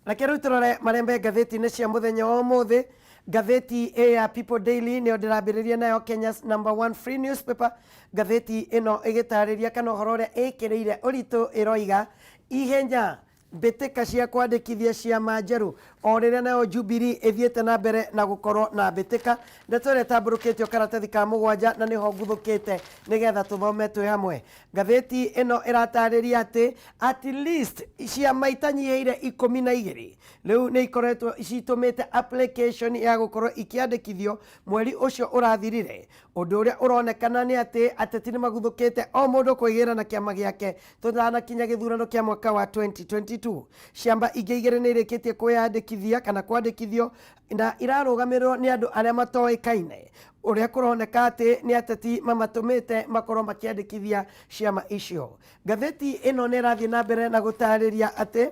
Reke rĩu tũrore marĩa me ngathĩti-inĩ cia mũthenya wa ũmũthĩ. Ngathĩti ĩ ya People Daily nĩyo ndĩrambĩrĩria nayo, Kenya's number one free newspaper. Ngathĩti ĩno ĩgĩtarĩria kana ũhoro ũrĩa ĩkĩrĩire ũritũ ĩroiga ihenya mbĩtĩka cia kwandĩkithia ciama njerũ, o rĩrĩa nayo Jubilee ĩthiĩte na mbere na gũkorwo na mbĩtĩka. Ndeto ĩrĩa ĩtambũrũkĩtio karatathi ka 7 na nĩho nguthũkĩte nĩgetha tũthome twĩ hamwe. Ngathĩti ĩno ĩratarĩria atĩ at least ciama itanyihĩire 12 rĩu nĩ ikoretwo citũmĩte application ya gũkorwo ikĩandĩkithio mweri ũcio ũrathirire. Ũndũ ũrĩa ũronekana nĩ atĩ ateti nĩ maguthũkĩte o mũndũ kwĩgĩra na kĩama gĩake tũtanakinya gĩthurano kĩa mwaka wa 2022. Ciama ingĩ igĩrĩ nĩ irĩkĩtie kwĩyandĩkithia kana kwandĩkithio na irarũgamĩrĩrwo nĩ andũ arĩa matoĩkaine, ũrĩa kũroneka atĩ nĩ ateti mamatũmĩte makorwo makĩandĩkithia ciama icio. Ngathĩti ĩno nĩ ĩrathiĩ na mbere na gũtarĩria atĩ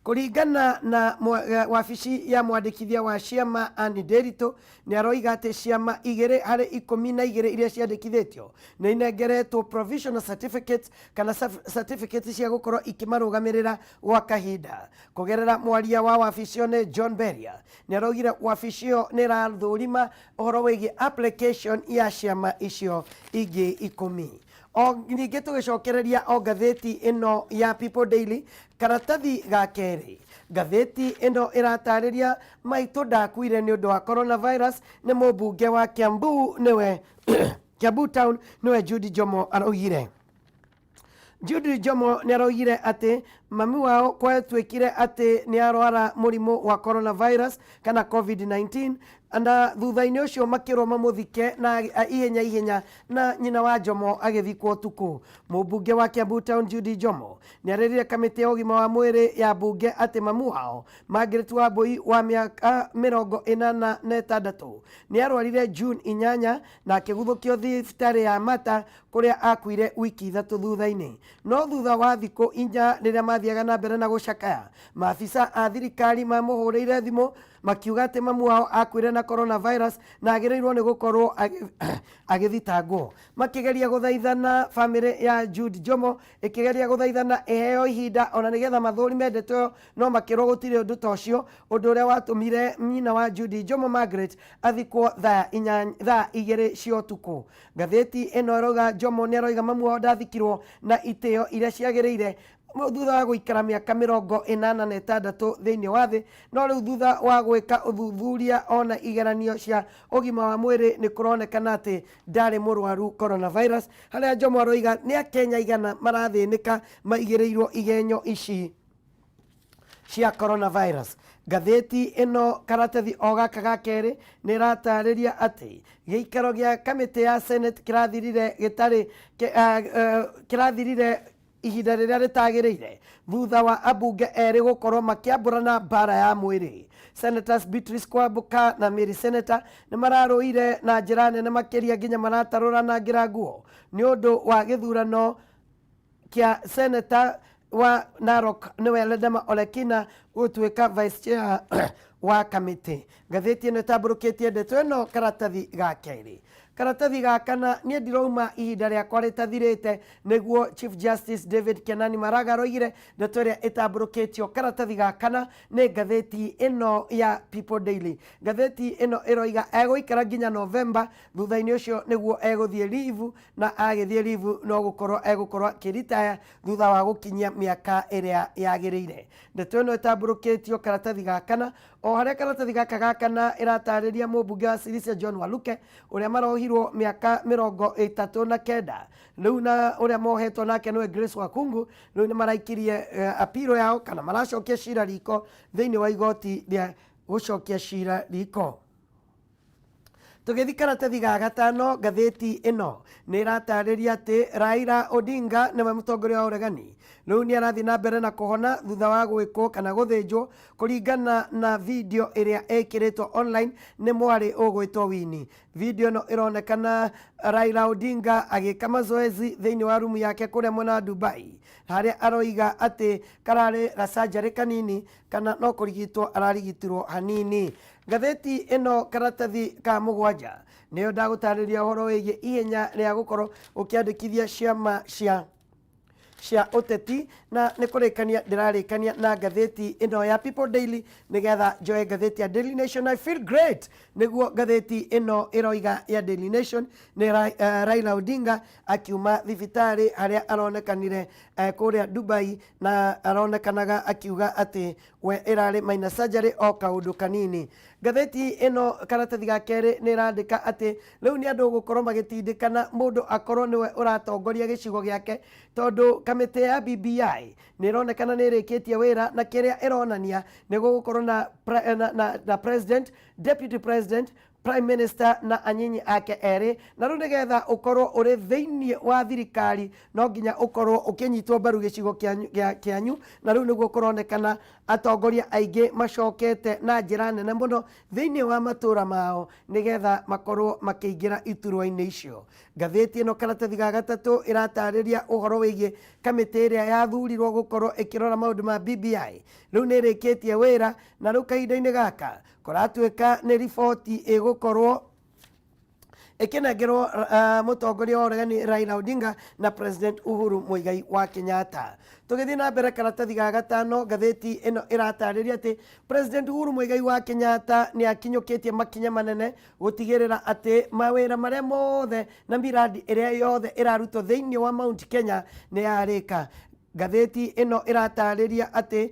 kũringana na wabici ya mwandĩkithia wa ciama Anne Nderitu, nĩ aroiga atĩ ciama 2 harĩ 12 iria ciandĩkithĩtio nĩ inengeretwo provisional certificates kana certificates cia gũkorwo ikĩmarũgamĩrĩra gwa kahinda. Kũgerera mwaria wa wabici ĩyo nĩ John Beria, nĩ araugire wabici ĩyo nĩ ĩrathũrima ũhoro wĩgiĩ application ya ciama icio ingĩ 10. O ningĩ tũgĩcokereria o ngathĩti ĩno ya People Daily, karatathi ga kerĩ, ngathĩti ĩno ĩratarĩria maitũ ndakuire nĩ ũndũ wa coronavirus nĩ mũmbunge wa Kiambu nĩwe Kiambu Town nĩwe Judy Njomo araugire. Judy Njomo nĩ araugire atĩ mami wao kwatuĩkire atĩ nĩ arwara mũrimũ wa coronavirus kana COVID-19, na thutha-inĩ ũcio makĩrwo mamũthike na ihenya ihenya, na nyina wa Njomo agĩthikwo ũtukũ. Mũmbunge wa Kiambu Town Judy Njomo nĩ arĩrire kamĩtĩ ya ũgima wa mwĩrĩ ya mbunge atĩ mamu wao Margaret Wambui wa mĩaka 86 nĩ arwarire June 8 na akĩguthũkio thibitarĩ ya Mata kũrĩa akuire wiki 3 thutha-inĩ. No thutha wa thikũ 4 rĩrĩa mathiaga na mbere na gũcakaya, maabisa a thirikari mamũhũrĩire thimũ makiuga atĩ mamu wao akuire na coronavirus na agĩrĩirwo nĩ gũkorwo agĩthitangwo. Makĩgeria gũthaithana, bamĩrĩ ya Jude Njomo ĩkĩgeria gũthaithana ĩheo ihinda ona nĩgetha mathũrime ndeto ĩyo, no makĩrwo gũtirĩ ũndũ ta ũcio, ũndũ ũrĩa watũmire nyina wa Jude Njomo Margaret athikwo thaa 2 cia ũtukũ. Ngathĩti ĩno ĩrauga Njomo nĩ aroiga mamu wao ndathikirwo na itĩo iria ciagĩrĩire thutha wa gũikara mĩaka 86 thĩinĩ wa thĩ, no rĩu thutha wa gwĩka ũthuthuria ona igeranio cia ũgima wa mwĩrĩ nĩ kũronekana atĩ ndarĩ mũrwaru coronavirus, harĩa Njomo aroiga nĩ Akenya igana marathĩnĩka maigĩrĩirwo igenyo ici Cia coronavirus. Ngathĩti ĩno karatathi o gaka ga kerĩ nĩ ĩratarĩria atĩ gĩikaro gĩa kamĩtĩ ya Senate kĩrathirire gĩtarĩ kĩrathirire ihinda rĩrĩa rĩtagĩrĩire thutha wa ambunge erĩ gũkorwo makĩambũrana mbara ya mwĩrĩ. Senators Beatrice Kwamboka na Mary Senator nĩ mararũire na njĩra nene makĩria nginya maratarũranangĩra nguo nĩ ũndũ wa gĩthurano kĩa Senator wa Narok nĩwe Ledama Olekina gũtuĩka vice chair wa kamĩtĩ. Ngathĩti ĩno ĩtambũrũkĩtie ndeto ĩno karatathi ga kerĩ. Karatathi ga kana, niĩ ndirauma ihinda rĩakwa rĩtathirĩte, nĩguo Chief Justice David Kenani Maraga aroigire. Ndeto ĩrĩa ĩtambũrũkĩtio karatathi ga kana nĩ ngathĩti ĩno ya People Daily. Ngathĩti ĩno ĩroiga egũikara nginya November, thutha-inĩ ũcio nĩguo egũthiĩ leave, na agĩthiĩ leave no gũkorwo egũkorwo akĩritaya thutha wa gũkinyia mĩaka ĩrĩa yagĩrĩire. Ndeto ĩno ĩtambũrũkĩtio karatathi ga kana, o harĩa karatathi gaka ga kana ĩratarĩria mũmbunge wa Sirisia John Waluke ũrĩa marohirwo mĩaka 39 rĩu, na ũrĩa mohetwo nake nĩwe Grace Wakungu, rĩu nĩ maraikirie apiro yao kana maracokia cira riko thĩinĩ wa igoti rĩa gũcokia cira riko. Tũgĩthiĩ karatathi ga gatano, ngathĩti ĩno nĩ ĩratarĩria atĩ Raila Odinga nĩwe mũtongoria wa ũregani rĩu nĩ arathiĩ na mbere na kũhona thutha wa gwĩkwo kana gũthĩnjwo kũringana na video ĩrĩa ĩkĩrĩtwo online nĩ mwarĩ ũgwĩtwo Winnie. Video ĩno ĩronekana Raila Odinga agĩka mazoezi thĩinĩ wa rumu yake kũrĩa mwena wa Dubai, harĩa aroiga atĩ kararĩ gacanjarĩ kanini kana no kũrigitwo ararigitirwo hanini. Ngathĩti ĩno karatathi ka mũgwanja nĩyo ndagũtarĩria ũhoro wĩgiĩ ihenya rĩa gũkorwo ũkĩandĩkithia ciama cia ũteti, na nĩ kũrĩkania ndĩrarĩkania na ngathĩti ĩno ya People Daily nĩgetha njoe ngathĩti ya Daily Nation. I feel great, nĩguo ngathĩti ĩno ĩroiga ya Daily Nation. Nĩ Raila Odinga akiuma thibitarĩ harĩa aronekanire kũrĩa Dubai, na aronekanaga akiuga atĩ we ĩrarĩ minor surgery, o kaũndũ kanini. Ngathĩti ĩno karatathi ga kerĩ nĩ ĩrandĩka atĩ rĩu nĩ andũ gũkorwo magĩtindĩkana mũndũ akorwo nĩwe ũratongoria gĩcigo gĩake, tondũ kamĩtĩ ya BBI nĩ ĩronekana nĩ ĩrĩkĩtie wĩra, na kĩrĩa ĩronania nĩ gũgũkorwo na president, deputy president, prime minister na anyinyi ake erĩ. Na rĩu nĩgetha ũkorwo ũrĩ thĩinĩ wa thirikari no nginya ũkorwo ũkĩnyitwo mbaru gĩcigo kĩanyu, na rĩu nĩguo kũronekana atongoria aingĩ macokete na njĩra nene mũno thĩinĩ wa matũra mao nĩgetha makorwo makĩingĩra iturwa-inĩ icio. Ngathĩti ĩno karatathi ga gatatũ ĩratarĩria ũhoro wĩgiĩ kamĩtĩ ĩrĩa yathurirwo gũkorwo ĩkĩrora maũndũ ma BBI, rĩu nĩ ĩrĩkĩtie wĩra, na rĩu kahinda-inĩ gaka kũratuĩka nĩ riboti ĩgũkorwo ĩkĩnengerwo mũtongoria wa ũregani Raila Odinga na President Uhuru Muigai wa Kenyatta. Tũgĩthiĩ na mbere karatathi ga gatano, ngathĩti ĩno ĩratarĩria atĩ President Uhuru Muigai wa Kenyatta nĩ akinyũkĩtie makinya manene gũtigĩrĩra atĩ mawĩra marĩa mothe na miradi ĩrĩa yothe ĩrarutwo thĩinĩ wa Mount Kenya nĩ yarĩka. Ngathĩti ĩno ĩratarĩria atĩ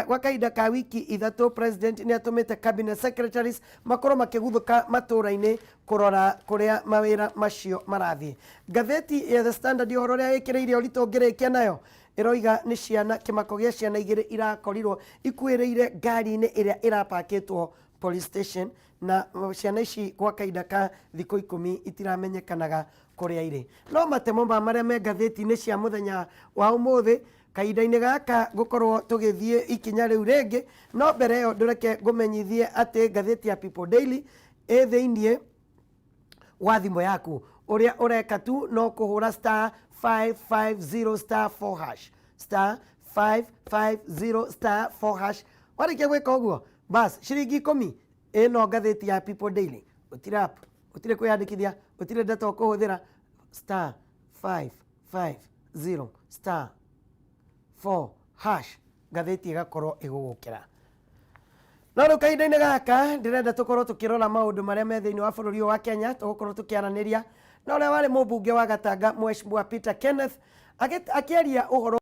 gwa kahinda ka wiki 3 president nĩ atũmĩte cabinet secretaries makorwo makĩguthũka matũra-inĩ kũrora kũrĩa mawĩra macio marathiĩ. Ngathĩti ya The Standard ũhoro ũrĩa ĩkĩrĩire ũritũ ngĩrĩkia nayo ĩroiga nĩ ciana, kĩmako gĩa ciana igĩrĩ irakorirwo ikuĩrĩire ngari-inĩ ĩrĩa ĩrapakĩtwo police station, na ciana ici gwa kahinda ka thikũ 10 itiramenyekanaga kũrĩa irĩ. No matemo ma marĩa me ngathĩti-inĩ cia mũthenya wa ũmũthĩ kahinda-inĩ gaka gũkorwo tũgĩthiĩ ikinya rĩu rĩngĩ, no mbere ĩyo ndũreke ngũmenyithie atĩ ngathĩti ya People Daily ĩ thĩinĩ wa thimũ yaku. Ũrĩa ũreka tu no kũhũra star 550 star 4 hash, star 550 star 4 hash. Warĩkia gwĩka ũguo, bas, ciringi 10 ĩno ngathĩti ya People Daily. Gũtirĩ app, gũtirĩ kwĩyandĩkithia, gũtirĩ data ũkũhũthĩra. Star 550 star 4 hash, ngathĩti ĩgakorwo ĩgũgũkĩra. No rĩu kahinda-inĩ gaka ndĩrenda tũkorwo tũkĩrora maũndũ marĩa me thĩinĩ wa bũrũri ũyũ wa Kenya. Tũgũkorwo tũkĩaranĩria na ũrĩa warĩ mũmbunge wa Gatanga, Mheshimiwa Peter Kenneth, akĩaria ũhoro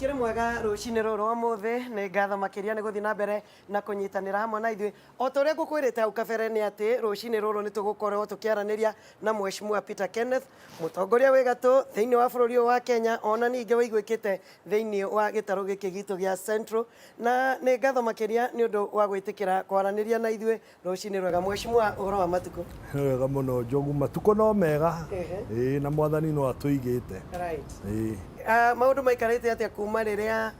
Ũkĩrĩ mwega rũcinĩ rũrũ ũmũthĩ, nĩ ngatho makĩria nĩ gũthiĩ na mbere na kũnyitanĩra hamwe na ithuĩ. O ta ũrĩa ngũkwĩrĩte hau kabere nĩ atĩ rũcinĩ rũrũ nĩ tũgũkorwo tũkĩaranĩria na Mheshimiwa Peter Kenneth, mũtongoria wĩ gatũ thĩinĩ wa bũrũri ũyũ wa Kenya, ona ningĩ wĩiguĩkĩte thĩinĩ wa gĩtarũ gĩkĩ gitũ gĩa Central. Na nĩ ngatho makĩria nĩ ũndũ wa gwĩtĩkĩra kwaranĩria na ithuĩ rũcinĩ rwega. Mheshimiwa, ũhoro wa matukũ? Nĩ wega mũno Njogu, matukũ no mega. Ĩĩ, na mwathani no atũigĩte. Ĩĩ. Maũndũ maikarĩte atĩa kuma rĩrĩa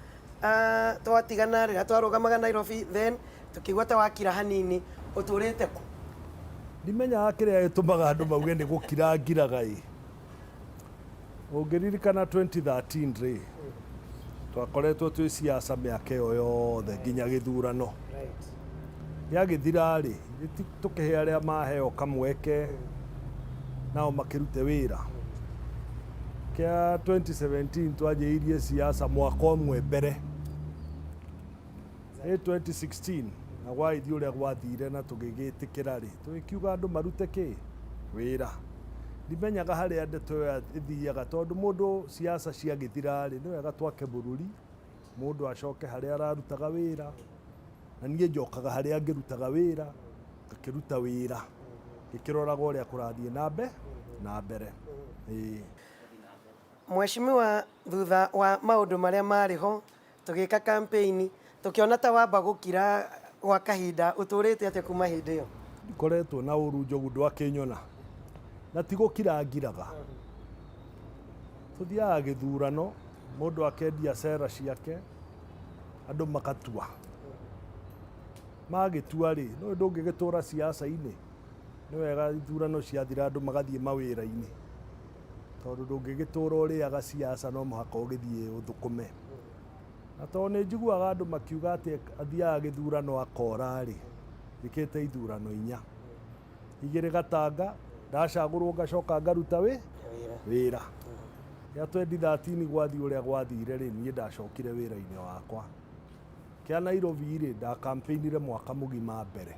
twatigana, rĩrĩa twarũgamaga Nairobi, then tũkĩigua ta wakira hanini, ũtũrĩte kũ? Ndimenyaga kĩrĩa gĩtũmaga andũ mauge nĩ gũkira ngiraga ĩ. Ũngĩririkana 2013 rĩ, twakoretwo twĩ siasa mĩaka ĩyo yothe nginya gĩthurano. Gĩagĩthira rĩ, tũkĩhe arĩa maheo kamweke nao makĩrute wĩra. Kĩa 2017 twanjĩrĩirie siasa mwaka ũmwe mbere. Ĩ 2016 na gwagĩthiĩ ũrĩa gwathire na tũgĩgĩtĩkĩra rĩ, tũgĩkiuga andũ marute kĩ? Wĩra. Ndimenyaga harĩa ndeto ĩyo ĩthiaga tondũ mũndũ siasa ciagĩthira rĩ, nĩ wega twake bũrũri, mũndũ acoke harĩa ararutaga wĩra, na niĩ njokaga harĩa ngĩrutaga wĩra, ngakĩruta wĩra, ngĩkĩroraga ũrĩa kũrathiĩ na mbere. Ĩĩ. Mheshimiwa, thutha wa maũndũ marĩa marĩ ho, tũgĩka campaign, tũkĩona ta wamba gũkira gwa kahinda, ũtũrĩte atĩa kuma hĩndĩ ĩyo? Ndikoretwo na ũru Njogu, ndwakĩnyona. Na ti gũkira ngiraga. Tũthiaga gĩthurano, mũndũ akendia cera ciake, andũ makatua. Magĩtua rĩ, nĩũĩ ndũngĩgĩtũra siasa-inĩ. Nĩ wega ithurano ciathira andũ magathiĩ mawĩra-inĩ. Tondũ ndũngĩgĩtũra ũrĩaga siasa no mũhaka ũgĩthiĩ ũthũkũme. Na tondũ nĩ njiguaga andũ makiuga atĩ athiaga gĩthurano akora rĩ, njĩkĩte ithurano 4. 2 Gatanga, ndacagũrwo ngacoka ngaruta wĩra. Kĩa 2013 gwathiĩ ũrĩa gwathire rĩ, niĩ ndacokire wĩra-inĩ wakwa. Kĩa Nairobi rĩ, ndakampĩinire mwaka mũgima mbere.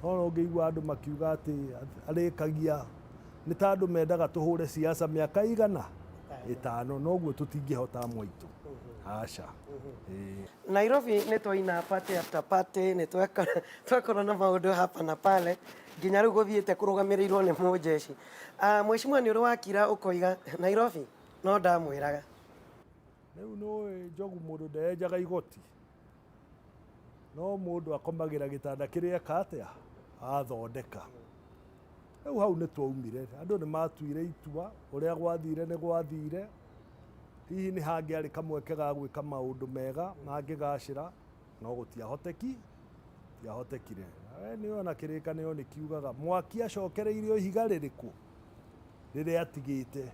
No ũngĩigua andũ makiuga atĩ arĩkagia, nĩ ta andũ mendaga tũhũre siasa mĩaka igana 5, noguo tũtingĩhota amwe aitũ. Aca. Nairobi nĩ twaina party after party, nĩ twakorwo na maũndũ hapa na pale, nginya rĩu gũthiĩte kũrũgamĩrĩirwo nĩ mũnjeshi. Mheshimiwa, nĩ ũrĩ wakira ũkoiga Nairobi no ndamwĩraga? Rĩu nĩũĩ Njogu, mũndũ ndeyenjaga igoti, no mũndũ akomagĩra gĩtanda kĩrĩa eka atĩa athondeka. Rĩu hau nĩ twaumire, andũ nĩ matuire itua, ũrĩa gwathire nĩ gwathire. Hihi nĩ hangĩarĩ kamweke ga gwĩka maũndũ mega mangĩgacĩra, no gũtiahotekire. We nĩ ona kĩrĩkanĩro nĩ kiugaga mwaki acokereirio ihiga rĩrĩkũ rĩrĩa atigĩte,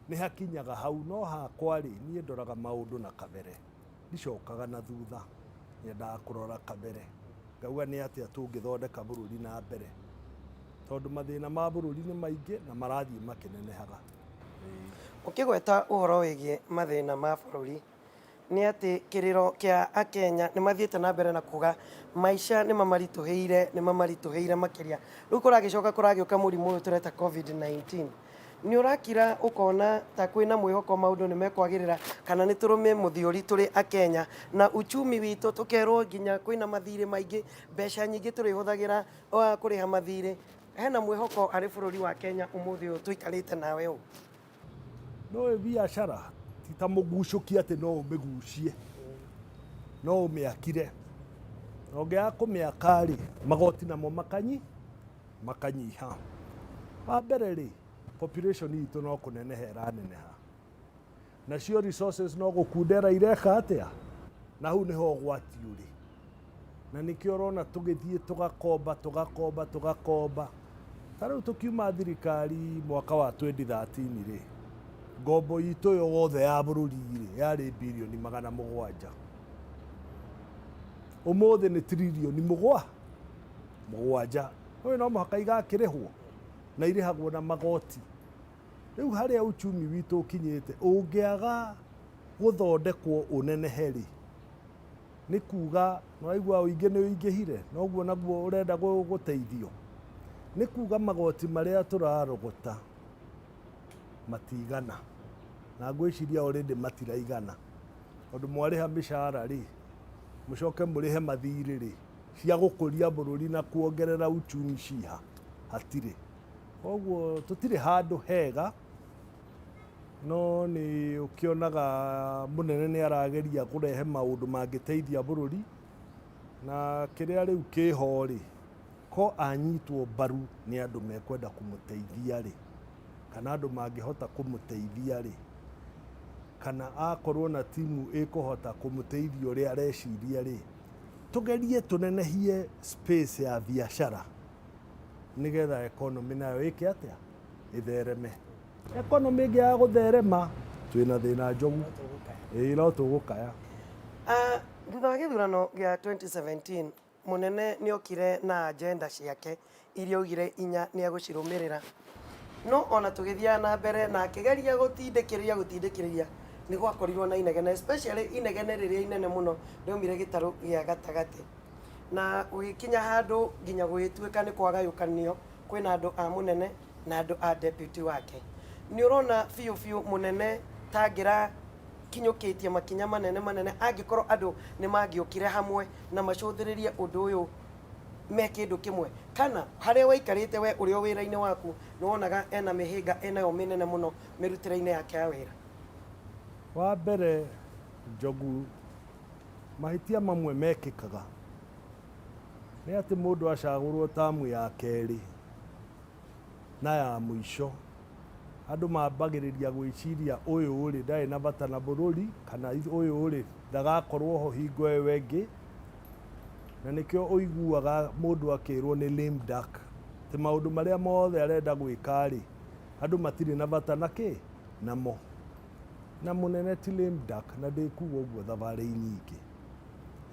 nĩ hakinyaga hau. No hakwa rĩ, niĩ ndoraga maũndũ na kabere, ndicokaga na thutha, nyendaga kũrora kabere, ngauga nĩ atĩa tũngĩthondeka bũrũri na mbere, tondũ mathĩna ma bũrũri nĩ maingĩ na marathiĩ makĩnenehaga. Ũkĩgweta ũhoro wĩgiĩ mathĩna ma bũrũri, nĩ atĩ kĩrĩro kĩa Akenya nĩ mathiĩte na mbere na kuga maica nĩ mamaritũhĩire, nĩ mamaritũhĩire makĩria. Rĩu kũragĩcoka kũragĩũka mũrimũ ũyũ tũreta COVID-19. Nĩ ũrakira ũkona ta kwĩna mwĩhoko maũndũ nĩ mekwagĩrĩra, kana nĩ tũrũme mũthiũri tũrĩ Akenya na uchumi witũ tũkerwo nginya kwĩna mathirĩ maingĩ, mbeca nyingĩ tũrĩhũthagĩra kũrĩha mathirĩ. Hena mwĩhoko harĩ bũrũri wa Kenya ũmũthĩ ũyũ tũikarĩte nawe ũũ? No biacara ti ta mũgucũki atĩ no ũmĩgucie, no ũmĩakire. Na ũngĩaga kũmĩaka rĩ, magoti namo makanyiha. Wa mbere rĩ, population itũ no kũneneha ĩraneneha, nacio resources no gũkundera ireka atĩa, na hau nĩho ũgwati ũrĩ. Na nĩkĩo ũrona tũgĩthiĩ tũgakomba, tũgakomba, tũgakomba. Ta rĩu tũkiuma thirikari mwaka wa 2013 rĩ, ngombo itũ yothe ya bũrũri rĩ, yarĩ birioni 700. Ũmũthĩ nĩ tiririoni 7. Ũyũ no mũhaka igakĩrĩhwo, na irĩhagwo na magoti. Rĩu harĩa uchumi witũ ũkinyĩte, ũngĩaga gũthondekwo ũnenehe rĩ, nĩ kuga nĩwaigua ũingĩ nĩ ũingĩhire, noguo naguo ũrenda gũteithio. Nĩ kuga magoti marĩa tũrarogota matigana, na ngwĩciria already matiraigana. Tondũ mwarĩha mĩcara rĩ, mũcoke mũrĩhe mathirĩ rĩ, cia gũkũria bũrũri na kuongerera uchumi ciha? Hatirĩ. Koguo tũtirĩ handũ hega, no nĩ ũkĩonaga mũnene nĩ arageria kũrehe maũndũ mangĩteithia bũrũri, na kĩrĩa rĩu kĩho rĩ, ko anyitwo mbaru nĩ andũ mekwenda kũmũteithia rĩ, kana andũ mangĩhota kũmũteithia rĩ, kana akorwo na timu ĩkũhota kũmũteithia ũrĩa areciria rĩ, tũgerie tũnenehie space ya biacara nĩgetha economy nayo ĩke atĩa? Ĩthereme. Economy ĩngĩaga gũtherema twĩna thĩna Njogu. Ĩĩ no tũgũkaya. Thutha wa gĩthurano gĩa 2017 Mũnene nĩokire na agenda ciake iria augire inya nĩegũcirũmĩrĩra. No ona tũgĩthiaga na mbere na akĩgeria gũtindĩkĩrĩria gũtindĩkĩrĩria, nĩ gwakorirwo na inegene especially inegene rĩrĩa inene mũno rĩaumire gĩtarũ gĩa gatagatĩ. Na gũgĩkinya handũ nginya gũgĩtuĩka nĩ kwagayũkanio, kwĩna andũ a mũnene na andũ a deputy wake. Nĩ ũrona biũ biũ mũnene ta angĩra kinyũkĩtie makinya manene manene angĩkorwo andũ nĩ mangĩokire hamwe na macũthĩrĩrie ũndũ ũyũ me kĩndũ kĩmwe? Kana harĩa waikarĩte we ũrĩ o wĩra-inĩ waku nĩ wonaga ena mĩhĩnga enayo mĩnene mũno mĩrutĩre-inĩ yake ya wĩra? Wa mbere Njogu, mahĩtia mamwe mekĩkaga nĩ atĩ mũndũ acagũrwo tamu ya kerĩ na ya mũico, andũ mambagĩrĩria gwĩciria ũyũ rĩ ndarĩ na bata na bũrũri, kana ũyũ rĩ ndagakorwo ho hingo ĩyo ĩngĩ, na nĩkĩo ũiguaga mũndũ akĩrwo nĩ lame duck, atĩ maũndũ marĩa mothe arenda gwĩka rĩ, andũ matirĩ na bata na kĩ? Namo. Na mũnene ti lame duck, na ndĩkuga ũguo thabarĩ nyingĩ.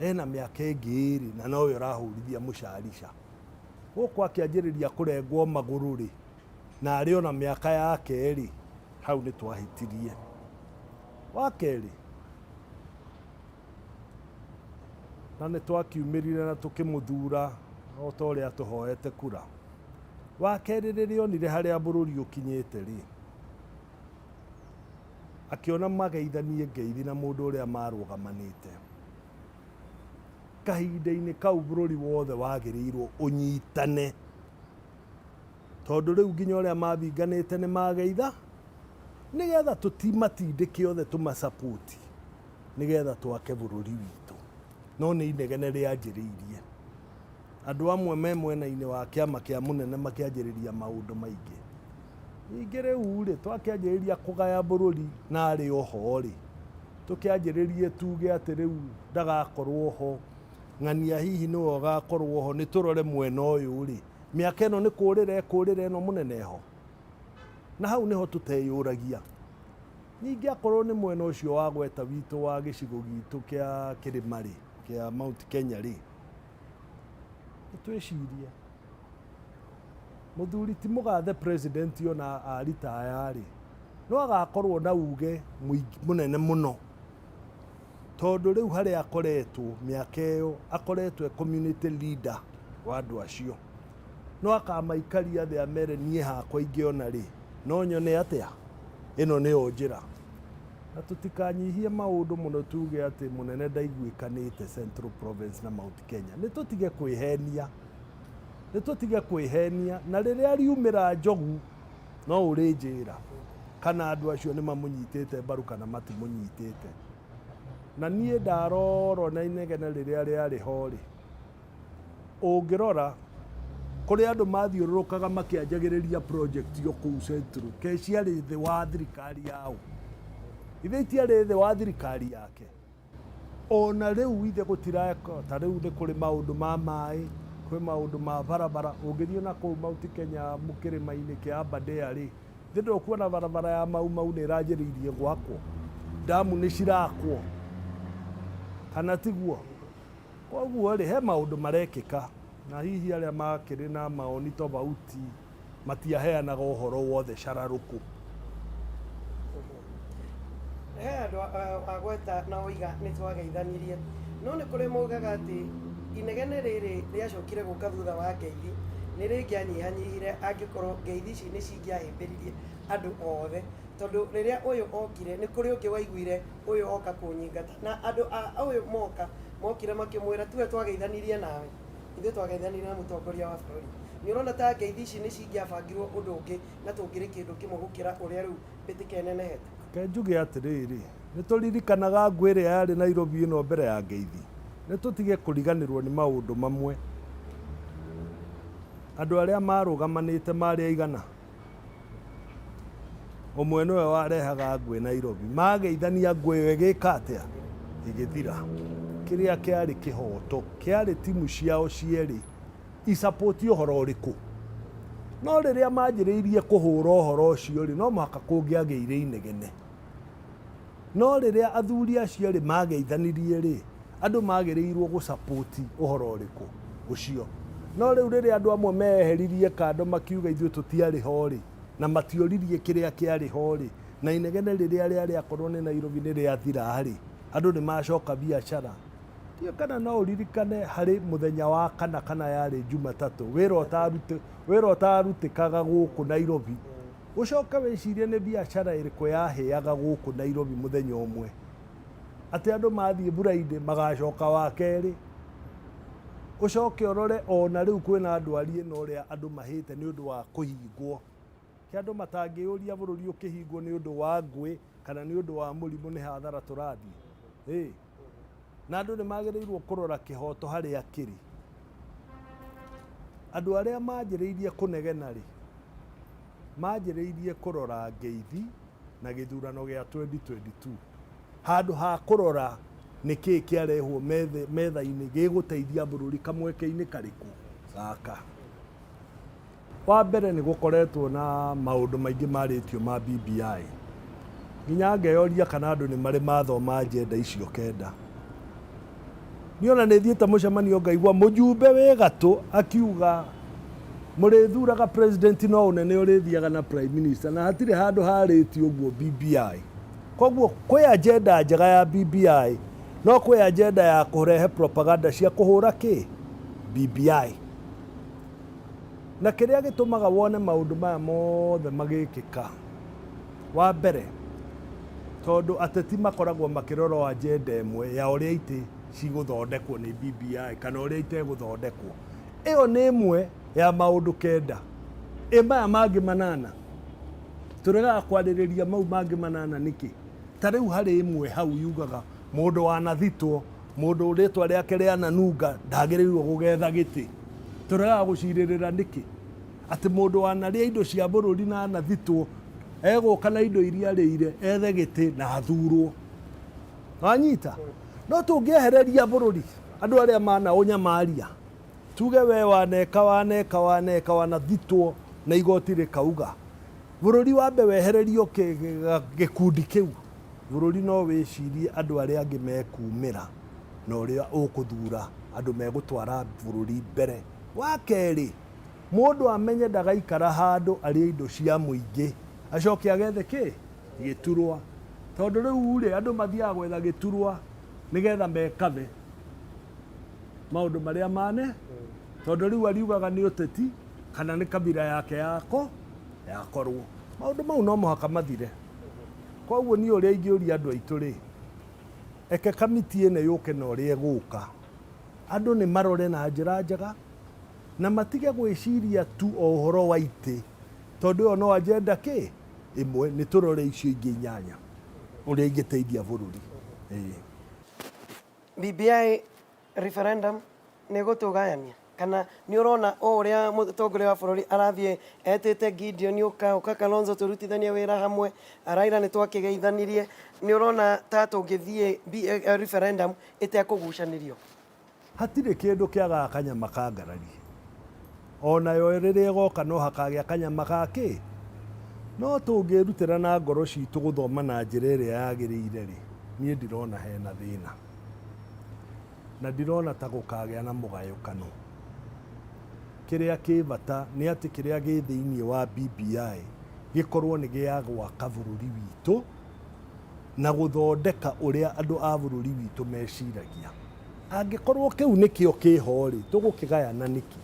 Ena mĩaka ĩngĩ ĩrĩ na nowe ũrahũrithia mũcarica. Gũkũ akĩanjĩrĩria kũrengwo magũrũ rĩ, na arĩ o na mĩaka yake-rĩ, hau nĩ twahĩtirie. Wa kerĩ, na nĩ twakiumĩrire na tũkĩmũthura o ta ũrĩa atũhoete kura. Wa kerĩ, rĩrĩa onire harĩa bũrũri ũkinyĩte-rĩ, akĩona mageithanie ngeithi na mũndũ ũrĩa marũgamanĩte. Kahinda-inĩ kau bũrũri wothe wagĩrĩirwo ũnyitane. Tondũ rĩu nginya ũrĩa mabinganĩte nĩ mageitha, nĩgetha tũtimatindĩke othe tũmasapoti, nĩgetha twake bũrũri witũ. No nĩ inegene rĩanjĩrĩirie. Andũ amwe me mwena-inĩ wa kĩama kĩa mũnene makĩanjĩrĩria maũndũ maingĩ. Ningĩ rĩu-rĩ, twakĩanjĩrĩria kũgaya bũrũri na arĩ o ho-rĩ, tũkĩanjĩrĩrie tuge atĩ rĩu ndagakorwo ho, ng'ania hihi nĩwe ũgakorwo ho, nĩ tũrore mwena ũyũ-rĩ, mĩaka ĩno nĩ kũrĩra ĩkũrĩra ĩno mũnene ho? Na hau nĩho tũteyũragia. Ningĩ akorwo nĩ mwena ũcio wa gweta witũ wa gĩcigo gitũ kĩa kĩrĩma-rĩ, kĩa Mount Kenya-rĩ, nĩ twĩcirie. Mũthuri ti mũgathe president ona a ritaya-rĩ, no agakorwo na uge mũnene mũno. Tondũ rĩu harĩa akoretwo mĩaka ĩyo, akoretwo e community leader wa andũ acio. No akamaikaria thĩ amere niĩ hakwa ingĩona rĩ, no nyone atĩa? Ĩno nĩyo njĩra. Na tũtikanyihie maũndũ mũno tuge atĩ mũnene ndaiguĩkanĩte Central Province na Mount Kenya. Nĩ tũtige kwĩhenia. Nĩ tũtige kwĩhenia. Na rĩrĩa riumĩra Njogu, no ũrĩnjĩra kana andũ acio nĩ mamũnyitĩte mbaru kana matimũnyitĩte. Na niĩ ndarora na inegene rĩrĩa rĩarĩ ho rĩ, ũngĩrora kũrĩ andũ mathiũrũrũkaga makĩanjagĩrĩria project o kũu Central, ke ciarĩ thĩ wa thirikari yao? Ithe itiarĩ thĩ wa thirikari yake? Ona rĩu ithe gũtireka, ta rĩu nĩ kũrĩ maũndũ ma maĩ, kwĩ maũndũ ma barabara, ũngĩthiĩ na kũu Mount Kenya kĩrĩma-inĩ kĩa Aberdare rĩ, Githĩ ndũkuona barabara ya Mau Mau nĩ ĩranjĩrĩirie gwakwo? Ndamu nĩ cirakwo, kana tiguo? Koguo rĩ, he maũndũ marekĩka, na hihi arĩa makĩrĩ na maoni tofauti matiaheanaga ũhoro wothe cararũkũ. He andũ wagweta na woiga nĩ twageithanirie, no nĩ kũrĩ maugaga atĩ inegene rĩrĩ rĩacokire gũka thutha wa ngeithi nĩ rĩngĩanyihanyihire angĩkorwo ngeithi ici nĩ cingĩahĩmbĩririe andũ othe. Tondũ rĩrĩa ũyũ okire nĩ kũrĩ ũngĩ waiguire ũyũ oka kũnyingata na andũ a ũyũ moka mokire makĩmwĩra tiwe twageithanirie nawe ithuĩ twageithanirie na mũtongoria wa bũrũri. Nĩ ũrona ta ngeithi ici nĩ cingĩabangirwo ũndũ ũngĩ na tũngĩrĩ kĩndũ kĩmwe gũkĩra ũrĩa rĩu mbĩtĩka ĩnenehete? Reke njuge atĩrĩrĩ, nĩ tũririkanaga ngũ ĩrĩa yarĩ Nairobi ĩno mbere ya ngeithi? Nĩ tũtige kũriganĩrwo nĩ maũndũ mamwe. Andũ arĩa marũgamanĩte marĩ aigana? Ũmwe nĩwe warehaga ngũĩ Nairobi. Mageithania ngũĩ ĩyo ĩgĩka atĩa? Ĩgĩthira. Kĩrĩa kĩarĩ kĩhoto kĩarĩ timu ciao cierĩ i support ũhoro ũrĩkũ. No rĩrĩa manjĩrĩirie kũhũra ũhoro ũcio rĩ, no mũhaka kũngĩagĩire inegene. No rĩrĩa athuri acio erĩ mageithanirie-rĩ, andũ magĩrĩirũo gũ support ũhoro ũrĩkũ? Ũcio. No rĩu rĩrĩa andũ amwe meyeheririe kando makiuga ithuĩ tũtiarĩ ho-rĩ, na matioririe kĩrĩa kĩarĩ ho-rĩ, na inegene rĩrĩa rĩarĩ akorwo nĩ Nairobi nĩ rĩathira-rĩ, andũ nĩ macoka biacara. Ndiũĩ kana no ũririkane harĩ mũthenya wa kana kana yarĩ Jumatatũ, wĩra ũtarutĩkaga gũkũ Nairobi. Ũcoke wĩcirie nĩ biacara ĩrĩkũ yahĩaga gũkũ Nairobi mũthenya ũmwe, atĩ andũ mathiĩ Friday magacoka Wakerĩ. Ũcoke ũrore ona rĩu kwĩna ndwari ĩno ũrĩa andũ mahĩte nĩ ũndũ wa kũhingwo. Kĩ andũ matangĩyũria bũrũri ũkĩhingwo nĩ ũndũ wa ngũĩ kana nĩ ũndũ wa mũrimũ nĩ hathara tũrathiĩ? Ĩĩ. Na andũ nĩ magĩrĩirwo kũrora kĩhoto harĩa kĩrĩ. Andũ arĩa manjĩrĩirie kũnegena rĩ, manjĩrĩirie kũrora ngeithi na gĩthurano gĩa 2022 handũ ha kũrora nĩkĩĩ kĩarehwo metha-inĩ gĩgũteithia bũrũri kamweke-inĩ karĩkũ gaka. Wa mbere nĩ gũkoretwo na maũndũ maingĩ marĩtio ma BBI. Nginya ngeyoria kana andũ nĩ marĩ mathoma agenda icio kenda. Niĩ ona nĩ thiĩte mũcemanio ngaigua mũjumbe wĩ gatũ akiuga mũrĩthuraga president no ũnene ũrĩthiaga na prime minister na hatirĩ handũ harĩtio ũguo BBI. Koguo kwĩ agenda njega ya BBI no kwĩ agenda ya kũrehe propaganda cia kũhũra kĩ? BBI. Na kĩrĩa gĩtũmaga wone maũndũ maya mothe magĩkĩka, wa mbere, tondũ ateti makoragwo makĩrora o agenda ĩmwe ya ũrĩa itĩ cigũthondekwo nĩ BBI kana ũrĩa itegũthondekwo. Ĩyo nĩ ĩmwe ya maũndũ kenda. Ĩ maya mangĩ manana? Tũregaga kwarĩrĩria mau mangĩ manana nĩkĩ? Ta rĩu harĩ ĩmwe hau yugaga mũndũ wanathitwo Mũndũ rĩtwa rĩake rĩananunga ndagĩrĩirwo gũgetha gĩtĩ. Tũregaga gũcirĩrĩra nĩkĩ? Atĩ mũndũ wanarĩa indo cia bũrũri na anathitwo egũka na indo iria arĩire ethe gĩtĩ na athurwo. Wanyita? No tũngĩehereria bũrũri andũ arĩa manaũnyamaria, tuge we waneka waneka waneka wanathitwo na igoti rĩkauga, bũrũri wambe wehererio gĩkundi kĩu. Bũrũri no wĩcirie andũ arĩa angĩ mekumĩra na ũrĩa ũkũthura andũ megũtwara bũrũri mbere. Wa kerĩ, mũndũ amenye ndagaikara handũ arĩe indo cia mũingĩ acoke agethe kĩ? Gĩturwa. Tondũ rĩu rĩ, andũ mathiaga gwetha gĩturwa nĩgetha mekathe maũndũ marĩa mane, tondũ rĩu ariugaga nĩ ũteti kana nĩ kabira yake yako yakorwo. Maũndũ mau no mũhaka mathire. Koguo niĩ ũrĩa ingĩũria andũ aitũ rĩ, eke kamiti ĩno yũke na ũrĩa ĩgũka, andũ nĩ marore na njĩra njega na matige gwĩciria tu o ũhoro wa itĩ, tondũ ĩyo no agenda kĩ ĩmwe, nĩ tũrore icio ingĩ inyanya ũrĩa ingĩteithia bũrũri. Ĩĩ. BBI referendum nĩ ĩgũtũgayania? Kana nĩ ũrona o ũrĩa mũtongoria wa bũrũri arathiĩ etĩte Gideon ũka, ũka Kalonzo tũrutithanie wĩra hamwe, Raila nĩ twakĩgeithanirie, nĩ ũrona ta tũngĩthiĩ referendum ĩtekũgucanĩrio? Hatirĩ kĩndũ kĩagaga kanyama ka ngarari. O nayo rĩrĩa ĩgoka no hakagĩa kanyama ga kĩ? No tũngĩrutĩra na ngoro citũ gũthoma na njĩra ĩrĩa yagĩrĩire-rĩ, niĩ ndirona hena thĩna. Na ndirona ta gũkagĩa na mũgayũkano. Kĩrĩa kĩ bata nĩ atĩ kĩrĩa gĩ thĩinĩ wa BBI gĩkorwo nĩ gĩa gwaka bũrũri witũ na gũthondeka ũrĩa andũ a bũrũri witũ meciragia. Angĩkorwo kĩu nĩkĩo kĩ ho-rĩ, tũgũkĩgayana nĩkĩ?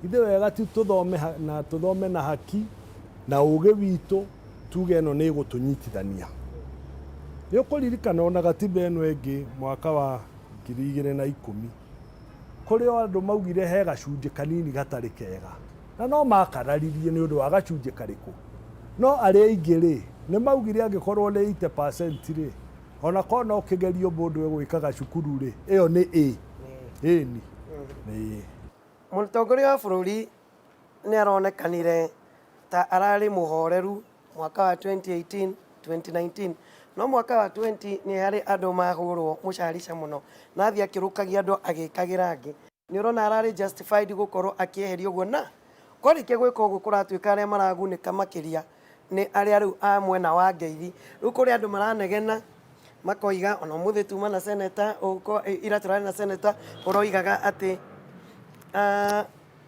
Githĩ wega ti tũthome na tũthome na haki na ũgĩ witũ Tuge ĩno nĩ ĩgũtũnyitithania. Nĩ ũkũririkana ona gatiba ĩno ĩngĩ mwaka wa 2010 kũrĩ o andũ maugire he gacunjĩ kanini gatarĩ kega na no makararirie nĩ ũndũ wa gacunjĩ karĩkũ. No arĩa aingĩ rĩ, nĩ maugire angĩkorwo nĩ 80% rĩ, ona korwo no kĩgerio mũndũ egwĩkaga cukuru rĩ, ĩyo nĩ A. Ĩni. Ĩĩ. Mũtongoria wa bũrũri nĩ aronekanire ta ararĩ mũhoreru mwaka wa 2018, 2019, no mwaka wa 20 nĩ harĩ andũ mahũrwo mũcarica mũno na athiĩ akĩrũkagia andũ agĩkagĩra angĩ. Nĩ ũrona ararĩ justified gũkorwo akĩeherio ũguo na kwarĩkia gwĩka ũguo kũratuĩka arĩa maragunĩka makĩria nĩ arĩa rĩu a mwena wa ngeithi. Rĩu kũrĩ andũ maranegena makoiga ona ũmũthĩ tuma na senator, ira tũrarĩ na senator ũroigaga atĩ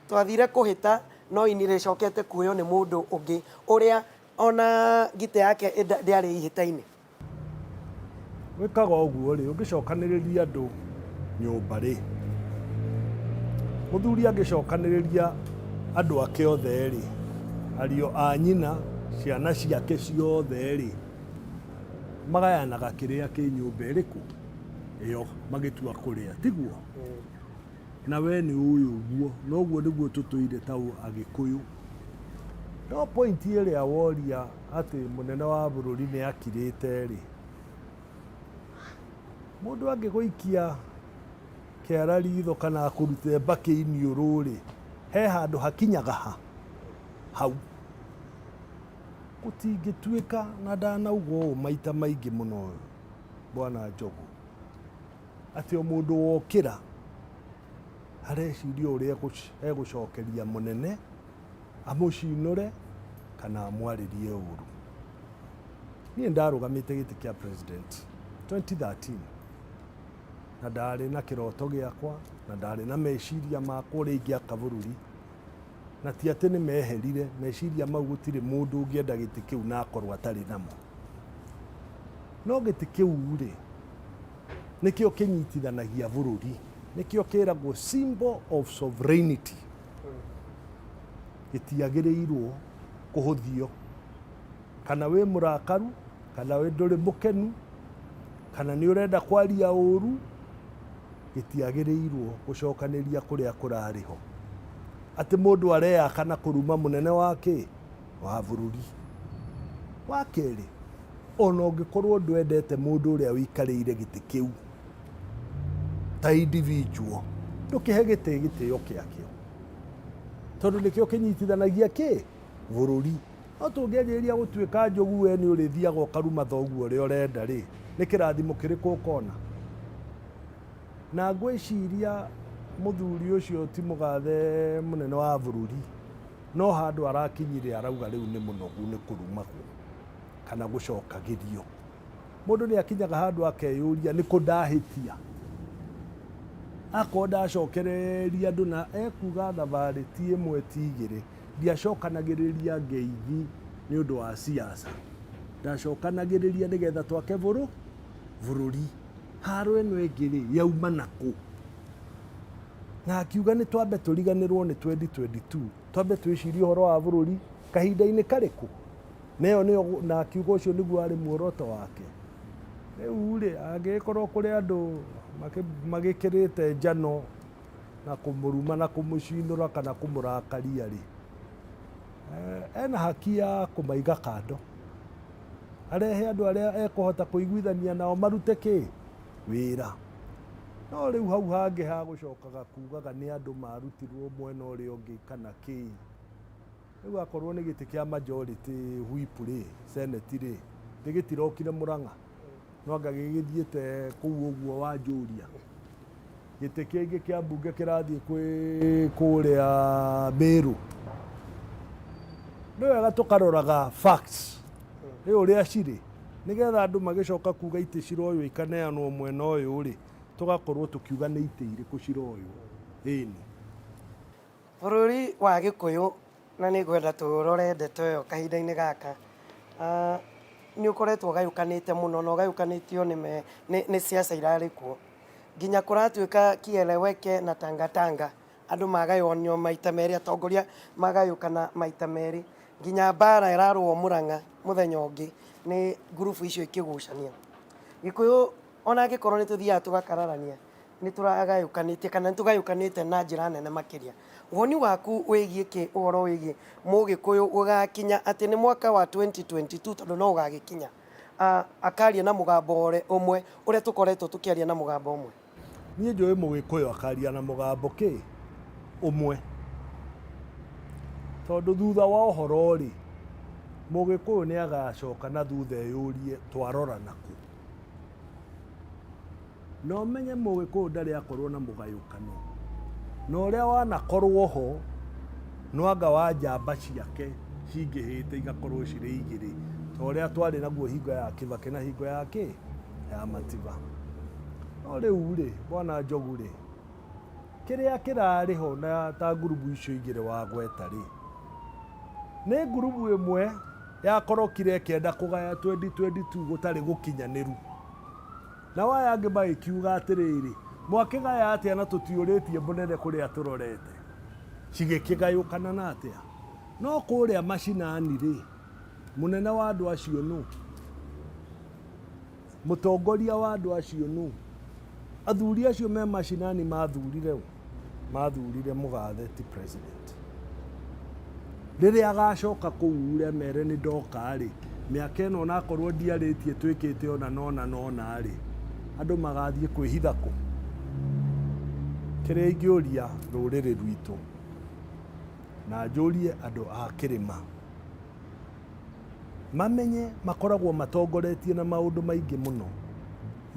twathire kũhĩta no ini rĩcokete kuoywo nĩ mũndũ ũngĩ ũrĩa ona ngita yake ndĩarĩ ihĩta-inĩ. Wĩkaga ũguo rĩ, ũngĩcokanĩrĩria andũ nyũmba rĩ, mũthuri angĩcokanĩrĩria andũ ake othe rĩ, ariũ a nyina, ciana ciake ciothe rĩ, magayanaga kĩrĩa kĩ nyũmba ĩrĩkũ? Ĩyo magĩtua kũrĩa, tiguo? Na we nĩ ũĩ ũguo, na ũguo nĩguo tũtũire ta Agĩkũyũ. No point ĩrĩa woria atĩ mũnene wa bũrũri nĩ akirĩte-rĩ, mũndũ angĩgũikia kĩara ritho kana akũrute mbakĩ iniũrũ-rĩ, he handũ hakinyaga ha? Hau. Gũtingĩtuĩka, na ndanauga ũũ maita maingĩ mũno Bwana Njogu, atĩ o mũndũ wokĩra areciria ũrĩa egũcokeria mũnene amũcinũre kana amwarĩrie ũru. Niĩ ndarũgamĩte gĩtĩ kĩa president 2013 na ndarĩ na kĩroto gĩakwa na ndarĩ na meciria makwa ũrĩa ingĩaka bũrũri na ti atĩ nĩ meherire meciria mau gũtirĩ mũndũ ũngĩenda gĩtĩ kĩu na akorwo atarĩ namo. No gĩtĩ kĩu rĩ, nĩkĩo kĩnyitithanagia bũrũri, nĩkĩo kĩragwo symbol of sovereignty. Gĩtiagĩrĩirwo kũhũthio, kana wĩ mũrakaru, kana wĩ ndũrĩ mũkenu, kana nĩ ũrenda kwaria ũru, gĩtiagĩrĩirwo gũcokanĩria kũrĩa kũrarĩ ho. Atĩ mũndũ areyaka na kũruma mũnene wa kĩ? Wa bũrũri. Wa kerĩ, ona ũngĩkorwo ndwendete mũndũ ũrĩa ũikarĩire gĩtĩ kĩu ta individual, ndũkĩhe gĩtĩ gĩtĩo kĩakĩo, tondũ nĩkĩo kĩnyitithanagia kĩ? Bũrũri. No tũngĩanjĩrĩria gũtuĩka njogu we nĩ ũrĩthiaga ũkaruma thoguo ũrĩa ũrenda rĩ, nĩ kĩrathimo kĩrĩkũ ũkona? Na ngwĩciria mũthuri ũcio ti mũgathe mũnene wa bũrũri, no handũ arakinyire arauga rĩu nĩ mũnogu nĩ kũrumagwo kana gũcokagĩrio. Mũndũ nĩ akinyaga handũ akeyũria nĩ kũ ndahĩtia? Akorwo ndacokereria andũ na ekuga thabarĩ ti ĩmwe ti igĩrĩ, ndiacokanagĩrĩria ngeithi nĩ ũndũ wa siasa, ndacokanagĩrĩria nĩgetha twake bũrũri. Haro ĩno ĩngĩ rĩ, yauma nakũ? Na akiuga nĩ twambe tũriganĩrwo nĩ 2022, twambe twĩcirie ũhoro wa bũrũri kahinda-inĩ karĩkũ? Na ĩyo nĩyo, na akiuga ũcio nĩguo warĩ muoroto wake. Rĩu rĩ, angĩgĩkorwo kũrĩ andũ magĩkĩrĩte njano na kũmũruma na kũmũcinũra kana kũmũrakaria rĩ, ena haki ya kũmaiga kando. Arehe andũ arĩa ekũhota kũiguithania nao marute kĩ? Wĩra. No rĩu hau hangĩ ha gũcokaga kugaga nĩ andũ marutirwo mwena ũrĩa ũngĩ kana kĩ. Rĩu akorwo nĩ gĩtĩ kĩa majority whip rĩ, senate rĩ, nĩ gĩtirokire Murang'a? No anga gĩgĩthiĩte kũu ũguo wanjũria? Gĩtĩ kĩngĩ kĩa mbunge kĩrathiĩ kwĩ kũrĩa Meru. Nĩ wega tũkaroraga facts ĩ ũrĩa cirĩ nĩgetha andũ magĩcoka kuga itĩ ciroywo ikaneanwo mwena ũyũ rĩ, tũgakorwo tũkiuga nĩ itĩ irĩkũ ciroywo. Ĩni. Bũrũri wa Gĩkũyũ, na nĩ ngwenda tũrore ndeto ĩyo kahinda-inĩ gaka, nĩ ũkoretwo ũgayũkanĩte mũno na ũgayũkanĩtio nĩ ciaca irarĩ kuo. Nginya kũratuĩka kieleweke na tangatanga, andũ magayũanio maita merĩ, atongoria magayũkana maita merĩ, nginya mbara ĩrarũo Mũrang'a Mũthenya ũngĩ nĩ ngurubu icio ikĩgucania. Gĩkũyũ ona angĩkorwo nĩ tũthiaga tũgakararania, nĩ tũragayũkanĩtie kana nĩ tũgayũkanĩte na njĩra nene makĩria. Woni waku wĩgiĩ kĩ ũhoro wĩgiĩ Mũgĩkũyũ gũgakinya atĩ nĩ mwaka wa 2022, tondũ no ũgagĩkinya, akaria na mũgambo ũmwe ũrĩa tũkoretwo tũkĩaria na mũgambo ũmwe? Niĩ njũĩ Mũgĩkũyũ akaria na mũgambo kĩ ũmwe, tondũ thutha wa ũhoro rĩ, Mũgĩkũyũ nĩ agacoka na thutha eyũrie twarora nakũ. Na ũmenye Mũgĩkũyũ ndarĩ akorwo na mũgayũkano, na ũrĩa wanakorwo ho nwanga wa njamba ciake cingĩhĩte igakorwo cirĩ igĩrĩ, ta ũrĩa twarĩ naguo hingo ya Kĩbakĩ na hingo ya kĩ ya Matiba. No rĩu rĩ, bwana Njogu rĩ, kĩrĩa kĩrarĩ ho na ta ngurubu icio igĩrĩ wagweta rĩ, nĩ ngurubu ĩmwe yakorokire ĩkĩenda kũgaya 2022 gũtarĩ gũkinyanĩru, nao aya angĩ magĩkiuga atĩrĩrĩ, mwakĩgaya atĩa na tũtiũrĩtie mũnene kũrĩa tũrorete? Cigĩkĩgayũkana na atĩa? No kũrĩa macinani rĩ, mũnene wa andũ acio nũ? Mũtongoria wa andũ acio nũ? Athuri acio me macinani mathurire ũ? Mathurire Mũgathe ti president. Rĩrĩa agacoka kũu rĩ, amere nĩ ndoka rĩ, mĩaka ĩno onakorwo ndiarĩtie twĩkĩte ona nona nona rĩ, andũ magathiĩ kwĩhitha kũ? Kĩrĩa ingĩũria rũrĩrĩ rwitũ na njũrie andũ a kĩrĩma, mamenye makoragwo matongoretie na maũndũ maingĩ mũno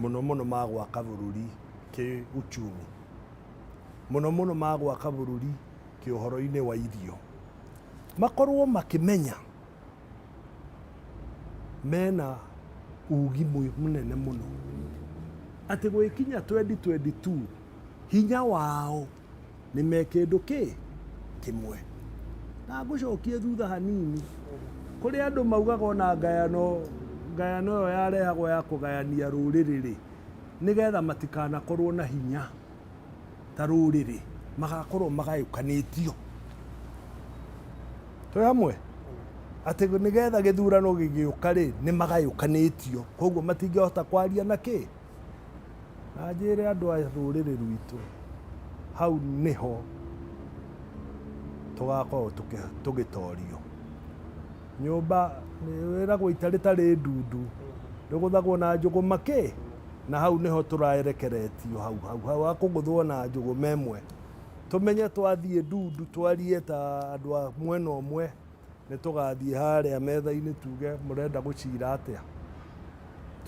mũno mũno ma gwaka bũrũri kĩ uchumi, mũno mũno ma gwaka bũrũri kĩ ũhoro-inĩ wa irio, makorwo makĩmenya mena ugi mũnene mũno atĩ gwĩkinya 2022 hinya wao nĩ me kĩndũ kĩ kĩmwe. Na ngũcokie thutha hanini kũrĩ andũ maugaga ona ngayano ngayano ĩyo yarehagwo ya kũgayania rũrĩrĩ rĩ, nĩgetha matikanakorwo na hinya ta rũrĩrĩ, magakorwo magayũkanĩtio. Twĩ hamwe atĩ nĩgetha gĩthurano gĩgĩũka rĩ, nĩ magayũkanĩtio, koguo matingĩhota kwaria na kĩ. Na njĩre andũ a rũrĩrĩ rwitũ, hau nĩho tũgakorwo tũgĩtorio. Nyũmba wĩragwo ita rĩtarĩ ndundu rĩgũthagwo na njũgũma kĩ, na hau nĩho tũraerekeretio, hau hau hau hakũgũthwo na njũgũma ĩmwe. Tũmenye twathiĩ ndundu twarie ta andũ a mwena ũmwe, nĩ tũgathiĩ harĩa metha-inĩ tuge mũrenda gũcira atĩa,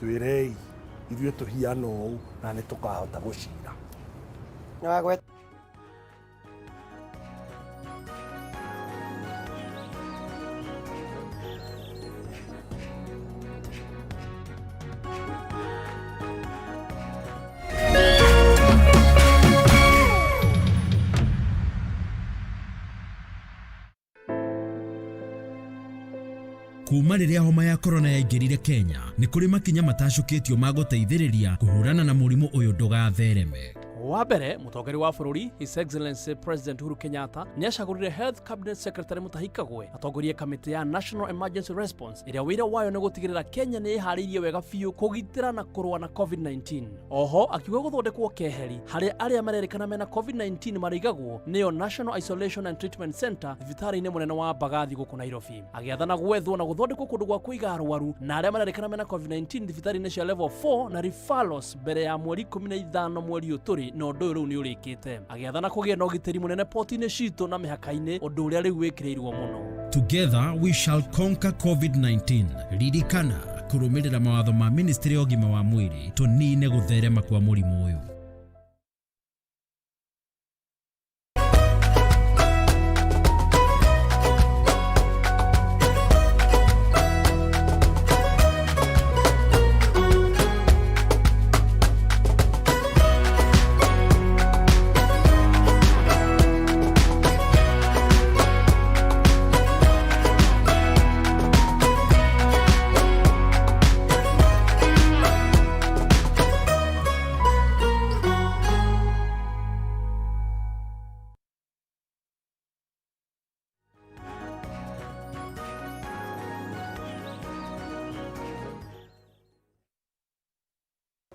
twĩrei ithuĩ tũhiana ũũ na nĩ tũkahota gũcira. Kuma rĩrĩa homa ya korona yaingĩrire Kenya, nĩ kũrĩ makinya matacũkĩtio ma gũteithĩrĩria kũhũrana na mũrimũ ũyũ ndũgathereme. Wa mbere, mũtongoria wa bũrũri His Excellency President Uhuru Kenyatta nĩ acagũrire Health Cabinet Secretary Mutahi Kagwe atongorie kamĩtĩ ya National Emergency Response, ĩrĩa wĩra wayo nĩ gũtigĩrĩra Kenya nĩ ĩharĩirie wega biũ kũgitĩra na kũrũa na COVID-19. Oho akiuga gũthondekwo keheri harĩa arĩa marerĩkana mena COVID-19 marĩigagwo, nĩyo National Isolation and Treatment Center thibitarĩ-inĩ mũnene wa Mbagathi gũkũ Nairobi. Agĩathana gwethwo na gũthondekwo kũndũ gwa kũiga arwaru na arĩa marerĩkana mena COVID-19 thibitarĩ-inĩ cia level 4 na referrals mbere ya mweri 15 mweri ũyũ tũrĩ, na ũndũ ũyũ rĩu nĩ ũrĩkĩte. Agĩathana kũgĩe na ũgitĩri mũnene poti-inĩ citũ na mĩhaka-inĩ, ũndũ ũrĩa rĩu wĩkĩrĩirwo mũno. Together we shall conquer COVID-19. Ririkana kũrũmĩrĩra mawatho ma Ministry ya ũgima wa mwĩrĩ tũnine gũtherema kwa mũrimũ ũyũ.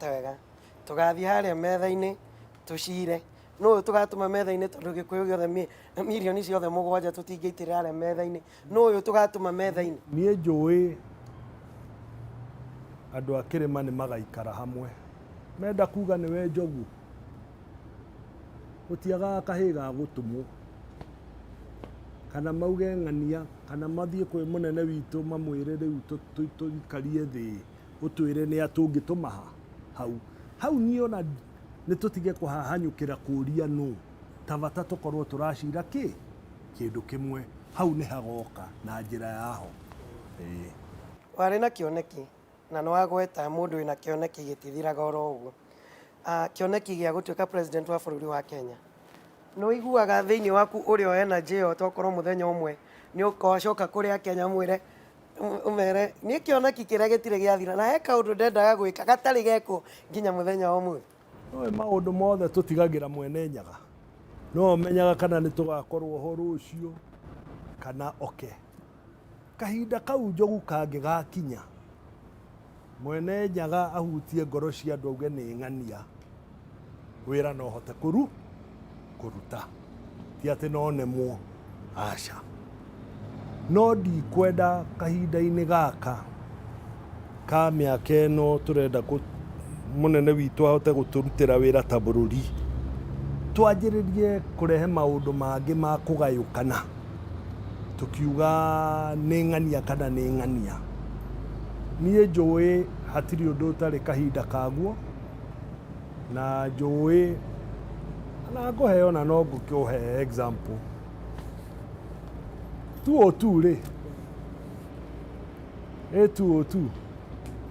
Wega tũgathiĩ harĩa metha-inĩ tũcire nũ ũyũ tũgatũma metha-inĩ tondũ gĩkũyũ gĩothe mirioni ciothe mũgwanja tũtingĩitĩrĩra harĩa metha-inĩ nũ ũyũ tũgatũma metha-inĩ. Niĩ njũĩ andũ a kĩrĩma nĩ magaikara hamwe menda kuga nĩwe njogu gũtiagaga kahĩĩ ga gũtũmwo kana mauge ng'ania kana mathiĩ kwĩ mũnene witũ mamwĩre rĩu tũikarie thĩ ũtwĩre nĩ a tũngĩtũma ha hau hau niĩ ona nĩ tũtige kũhahanyũkĩra kũria nũ ta bata tũkorwo tũracira kĩ kĩndũ kĩmwe hau nĩ hagoka na njĩra yaho. Ĩĩ. Warĩ na kĩoneki na nĩ wagweta mũndũ wĩna kĩoneki gĩtithiraga oro ũguo. Kĩoneki gĩa gũtuĩka president wa bũrũri wa Kenya. Nĩ ũiguaga thĩinĩ waku ũrĩ o energy ĩyo tokorwo mũthenya ũmwe nĩ ũgacoka kũrĩ Akenya ũmwĩre ũmere niĩ kĩoneki kĩrĩa gĩtirĩ gĩathira na he kaũndũ ndendaga gwĩka gatarĩ gekwo nginya mũthenya wa ũmũthĩ. Nĩũĩ maũndũ mothe tũtigagĩra mwene Nyaga. Nĩwe ũmenyaga kana nĩ tũgakorwo ho rũciũ kana oke. Kahinda kau njogu kangĩgakinya, mwene Nyaga ahutie ngoro cia andũ auge nĩ ng'ania, wĩra no hote kũru kũruta. Ti atĩ no nemwo, aca. No ndikwenda kahinda-inĩ gaka ka mĩaka ĩno tũrenda mũnene witũ ahote gũtũrutĩra wĩra ta bũrũri, twanjĩrĩrie kũrehe maũndũ mangĩ ma kũgayũkana, tũkiuga nĩ ng'ania kana nĩ ng'ania. Niĩ njũĩ hatirĩ ũndũ ũtarĩ kahinda kaguo, na njũĩ na ngũhe ona no ngũkũhe example. 202 rĩ, ĩ 202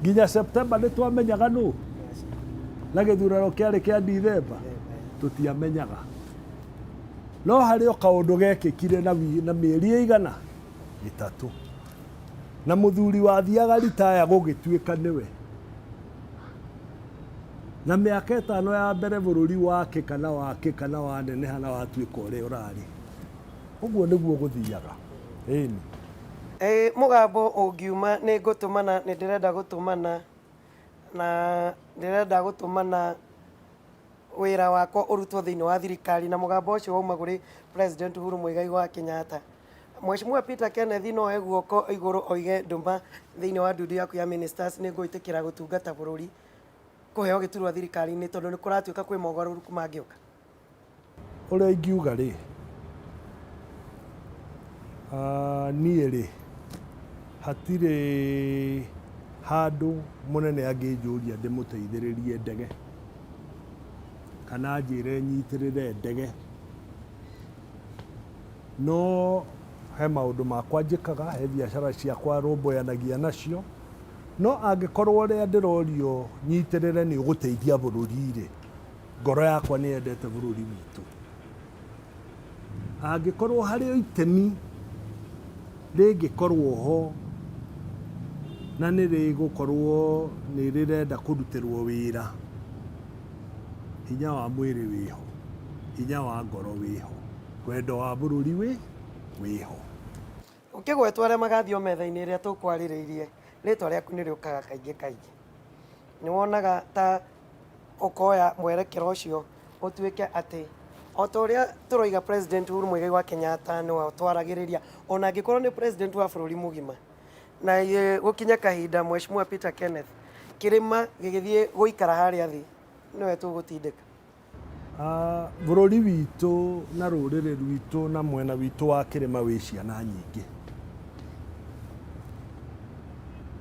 nginya September nĩ twamenyaga nũ na gĩthurano kĩarĩ kĩa Dithemba tũtiamenyaga, no harĩ o kaũndũ gekĩkire na mĩeri ĩigana ĩtatũ na mũthuri wathiaga ritaya gũgĩtuĩka nĩwe na mĩaka ĩtano ya mbere bũrũri wake kana wake kana waneneha na watuĩka ũrĩa ũrarĩ. Ũguo nĩguo gũthiaga. Ĩni. Ĩ mũgambo ũngiuma nĩ ngũtũmana nĩ ndĩrenda gũtũmana na ndĩrenda gũtũmana wĩra wakwa ũrutwo thĩinĩ wa thirikari na mũgambo ũcio wauma kũrĩ President Uhuru Muigai wa Kenyatta. Mheshimiwa Peter Kenneth no oe guoko igũrũ oige ndũma thĩinĩ wa ndundu yaku ya ministers nĩ ngwĩtĩkĩra gũtungata bũrũri kũheo gĩturwa thirikari-inĩ tondũ nĩ kũratuĩka kwĩ mogarũrũku mangĩũka. Ũrĩa ingiuga rĩ, niĩ rĩ, hatirĩ handũ mũnene angĩnjũria ndĩmũteithĩrĩrie ndege kana anjĩre nyitĩrĩre ndege, no he maũndũ makwa njĩkaga, he biacara ciakwa rũmbũyanagia nacio, no angĩkorwo ũrĩa ndĩrorio nyitĩrĩre nĩ ũgũteithia bũrũri rĩ, ngoro yakwa nĩ yendete bũrũri witũ. Angĩkorwo harĩ o itemi rĩngĩkorwo ho na nĩ rĩgũkorwo nĩ rĩrenda kũrutĩrwo wĩra, hinya wa mwĩrĩ wĩho, hinya wa ngoro wĩho, wendo wa bũrũri wĩho. Ũkĩgwetwo arĩa magathiĩ o metha-inĩ ĩrĩa tũkwarĩrĩirie, rĩtwa rĩaku nĩ rĩũkaga kaingĩ kaingĩ. Nĩ wonaga ta ũkoya mwerekero ũcio ũtuĩke atĩ o ta ũrĩa tũroiga President Uhuru Muigai wa Kenyatta nĩwe ũtwaragĩrĩria ona angĩkorwo nĩ president wa bũrũri mũgima na gũkinye kahinda Mheshimiwa Peter Kenneth kĩrĩma gĩgĩthiĩ gũikara harĩa thĩ nĩwe tũgũtindĩka. Bũrũri witũ na rũrĩrĩ rwitũ na mwena witũ wa kĩrĩma wĩ ciana nyingĩ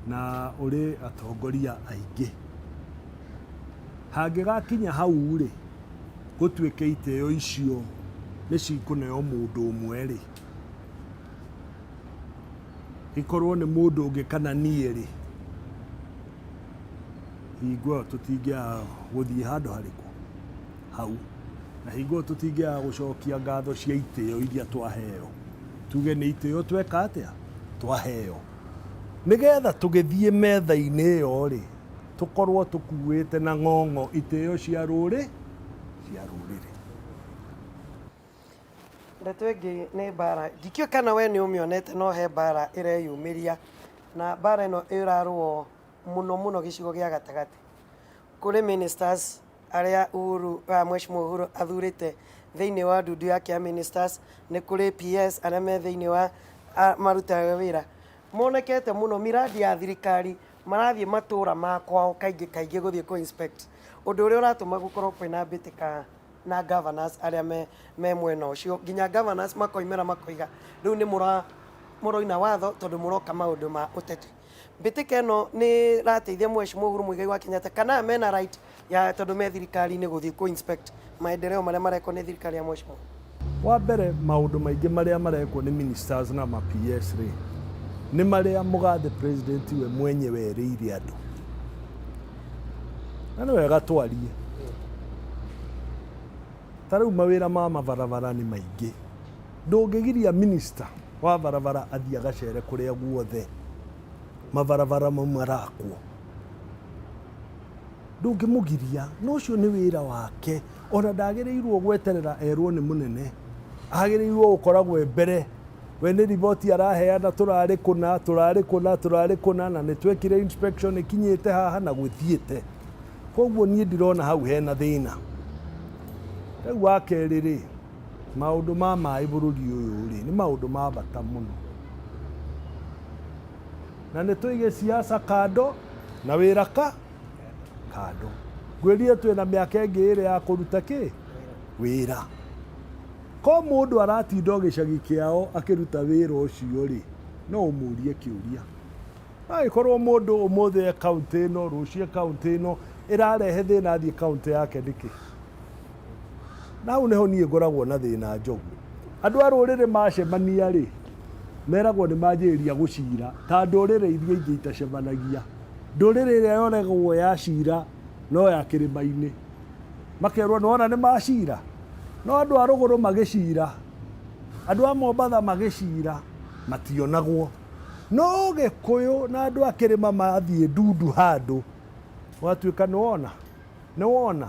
na ũrĩ atongoria aingĩ. Hangĩgakinya hau rĩ, gũtuĩke itĩo icio nĩ cikũneo mũndũ ũmwe rĩ, ikorwo nĩ mũndũ ũngĩ kana niĩ rĩ, hingo ĩyo tũtingĩaga gũthiĩ handũ harĩkũ hau, na hingo ĩyo tũtingĩaga gũcokia ngatho cia itĩo iria twaheo, tuge nĩ itĩo tweka atĩa twaheo, nĩgetha tũgĩthiĩ metha-inĩ ĩyo rĩ, tũkorwo tũkuĩte na ng'ong'o itĩo cia rũrĩ cia rũrĩrĩ. Ndeto ĩngĩ nĩ mbara, ndikĩũĩ kana we nĩ ũmĩonete no he mbara ĩreyumĩria na mbara ĩno ĩrarũo mũno mũno gĩcigo gĩa gatagatĩ. Kũrĩ ministers arĩa Uhuru, uh, Mheshimiwa Uhuru athurĩte thĩinĩ wa ndundu yake ya ministers, nĩ kũrĩ PS arĩa me thĩinĩ wa a, marutaga wĩra monekete mũno miradi ya thirikari marathiĩ matũra ma kwao kaingĩ kaingĩ gũthiĩ kũ inspect ũndũ ũrĩa ũratũma gũkorwo kwĩna mbĩtĩka na governors arĩa me, me mwena ũcio nginya governors makoimĩra makoiga rĩu nĩ mũra mũroina watho tondũ mũroka maũndũ ma ũteti mbĩtĩka ĩno nĩ ĩrateithia Mheshimiwa Uhuru Muigai wa Kenyatta kana mena right ya tondũ me thirikari-inĩ gũthiĩ kũ inspect maendeleo marĩa marekwo nĩ thirikari ya Mheshimiwa. Wa mbere maũndũ maingĩ marĩa marekwo nĩ ministers na ma PS rĩ, nĩ marĩa mũgathe president we mwenyewe erĩire andũ. Na nĩ wega twarie. Ta rĩu mawĩra ma mabarabara nĩ maingĩ. Ndũngĩgiria minister wa barabara athiĩ agacere kũrĩa guothe mabarabara mau marakwo. Ndũngĩmũgiria, na ũcio nĩ wĩra wake. Ona ndagĩrĩirwo gweterera erwo nĩ mũnene. Agĩrĩirwo gũkoragwo e mbere. We nĩ riboti araheana tũrarĩ kũna, tũrarĩ kũna, tũrarĩ kũna, na nĩ twekire inspection ĩkinyĩte haha na gũthiĩte. Koguo niĩ ndirona hau hena thĩna. Rĩu wa kerĩ rĩ, maũndũ ma maĩ bũrũri ũyũ rĩ, nĩ maũndũ ma bata mũno. Na nĩ tũige siasa kando na wĩra ka kando. Ngwĩrire twĩna mĩaka ĩngĩ ĩrĩ ya kũruta kĩ? Wĩra. Ko mũndũ aratinda o gĩcagi kĩao akĩruta wĩra ũcio rĩ, no ũmũrie kĩũria. Angĩkorwo mũndũ ũmũthĩ e kaũntĩ ĩno, rũciũ e kaũntĩ ĩno, ĩrarehe thĩna athiĩ kaũntĩ yake nĩkĩ? Na hau nĩho niĩ ngoragwo na thĩna Njogu. Andũ a rũrĩrĩ macemania rĩ, meragwo nĩ manjĩrĩria gũcira ta ndũrĩrĩ iria ingĩ itacemanagia. Ndũrĩrĩ ĩrĩa yoregwo ya cira no ya kĩrĩma-inĩ. Makerwo nĩ wona nĩ macira. No andũ a rũgũrũ magĩcira, andũ a Mombatha magĩcira, mationagwo. No Gĩkũyũ na andũ a kĩrĩma mathiĩ ndundu handũ, gwatuĩka nĩ wona, nĩ wona.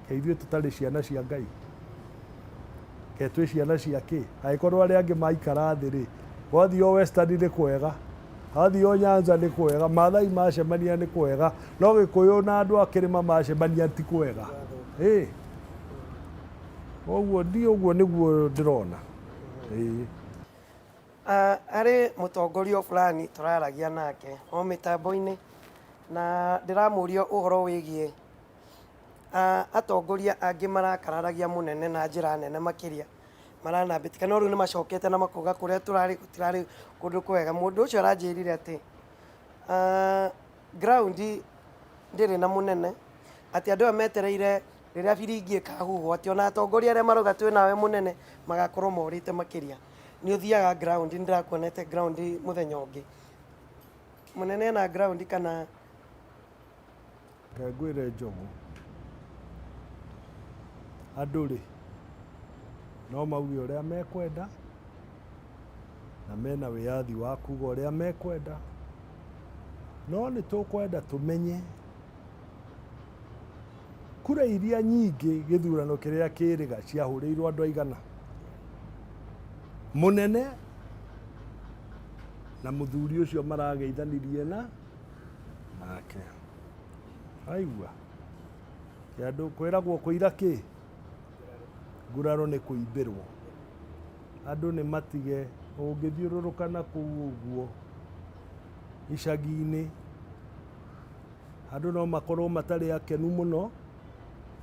Kaĩ ithuĩ tũtarĩ ciana cia Ngai? Kaĩ twĩ ciana cia kĩ? Angĩkorwo arĩa angĩ maikara thĩ rĩ, gwathiĩ o Western nĩ kwega, wathiĩ o Nyanza nĩ kwega, Maathai macemania nĩ kwega, no Gĩkũyũ na andũ a kĩrĩma macemania ti kwega. Ĩ, koguo niĩ ũguo nĩguo ndĩrona. Ĩĩ. Harĩ mũtongoria fulani tũraragia nake o mĩtambo-inĩ na ndĩramũria ũhoro wĩgiĩ atongoria angĩ marakararagia mũnene na njĩra nene makĩria maranambĩtĩka no rĩu nĩ macokete na makauga kũrĩa tũrarĩ gũtirarĩ kũndũ kwega. Mũndũ ũcio aranjĩrire atĩ ground ndĩrĩ na mũnene, atĩ andũ aya metereire rĩrĩa biringi ĩkahuhwo atĩ ona atongoria arĩa marauga twĩ nawe mũnene magakorwo morĩte makĩria. Nĩ ũthiaga ground, nĩ ndĩrakuonete ground mũthenya ũngĩ. Mũnene ena ground kana? Reke ngwĩre Njogu, andũ-rĩ, no mauge ũrĩa mekwenda, na mena wĩyathi wa kuga ũrĩa mekwenda, no nĩ tũkwenda tũmenye kura iria nyingĩ gĩthurano kĩrĩa kĩrĩga ciahũrĩirwo andũ aigana? Mũnene na mũthuri ũcio marageithanirie na nake. Waigua? Kĩ andũ kwĩragwo kũira kĩ? Nguraro nĩ kũimbĩrwo. Andũ nĩ matige ũngĩthiũrũrũka na kũu ũguo icagi-inĩ, andũ no makorwo matarĩ akenu mũno,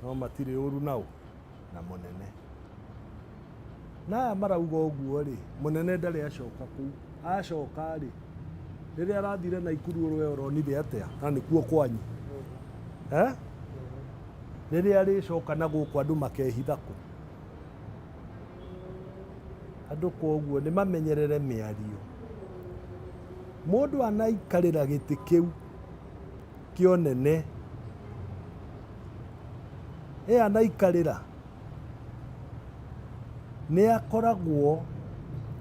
no matirĩ ũru naũ na mũnene. Na aya marauga ũguo rĩ, mũnene ndarĩ acoka kũu. Acoka rĩ, rĩrĩa arathire Naikuru we ũronire atĩa? Na nĩkuo kwanyu. Eh? Rĩrĩa arĩcoka na gũkũ andũ makehitha kũ? Andũ koguo nĩ mamenyerere mĩario. Mũndũ anaikarĩra gĩtĩ kĩu kĩa ũnene, ĩ anaikarĩra Nĩ akoragwo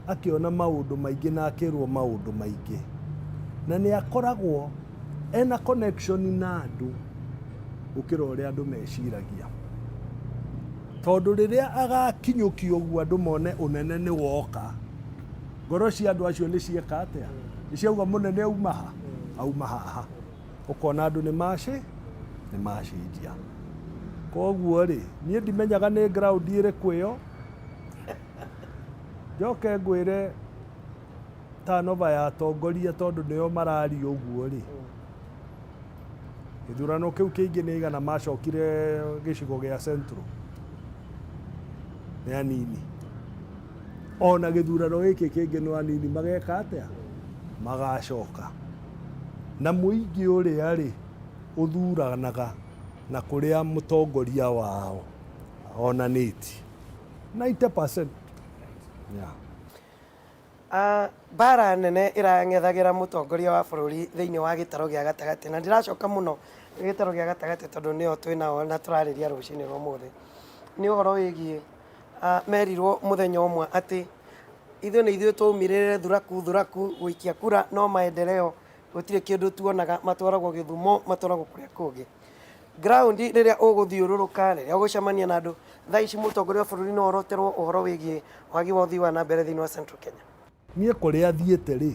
akĩona maũndũ maingĩ na akĩrwo maũndũ maingĩ. Na nĩ akoragwo ena connection na andũ gũkĩra ũrĩa andũ meciragia. Tondũ rĩrĩa agakinyũkia ũguo andũ mone ũnene nĩ woka, ngoro cia andũ acio nĩ cieka atĩa? Nĩ ciauga mũnene auma ha? Auma haha. Ũkona andũ nĩ Nĩ macenjia. Koguo rĩ, niĩ ndimenyaga nĩ ground ĩrĩkũ ĩyo. Njoke ngwĩre turnover ya atongoria tondũ nĩo mararia ũguo rĩ, gĩthurano kĩu kĩingĩ nĩ aigana macokire gĩcigo gĩa Central? Nĩ anini. Ona gĩthurano gĩkĩ kĩngĩ no anini mageka atĩa? Magacoka. Na mũingĩ ũrĩa rĩ, ũthuranaga na kũrĩa mũtongoria wao onanĩtie. 90%. Yeah. Ah, mbara nene ĩrang'ethagĩra mũtongoria wa bũrũri thĩinĩ wa gĩtarũ gĩa gatagatĩ na ndĩracoka mũno gĩtarũ gĩa gatagatĩ tondũ nĩo twĩ nao na tũrarĩria rũcinĩ rwa ũmũthĩ nĩ ũhoro wĩgiĩ ah, merirwo mũthenya ũmwe atĩ ithuĩ nĩ ithuĩ twaumĩrĩre thuraku thuraku gũikia kura no maendeleo gũtirĩ kĩndũ tuonaga matwaragwo gĩthumo matwaragwo kũrĩa kũngĩ ground rĩrĩa ũgũthiũrũrũka rĩrĩa ũgũcemania na andũ thaa ici mũtongoria wa bũrũri no oroterwo ũhoro wĩgiĩ wagi wa ũthii wa na mbere thĩinĩ wa Central Kenya. Niĩ kũrĩa thiĩte rĩ,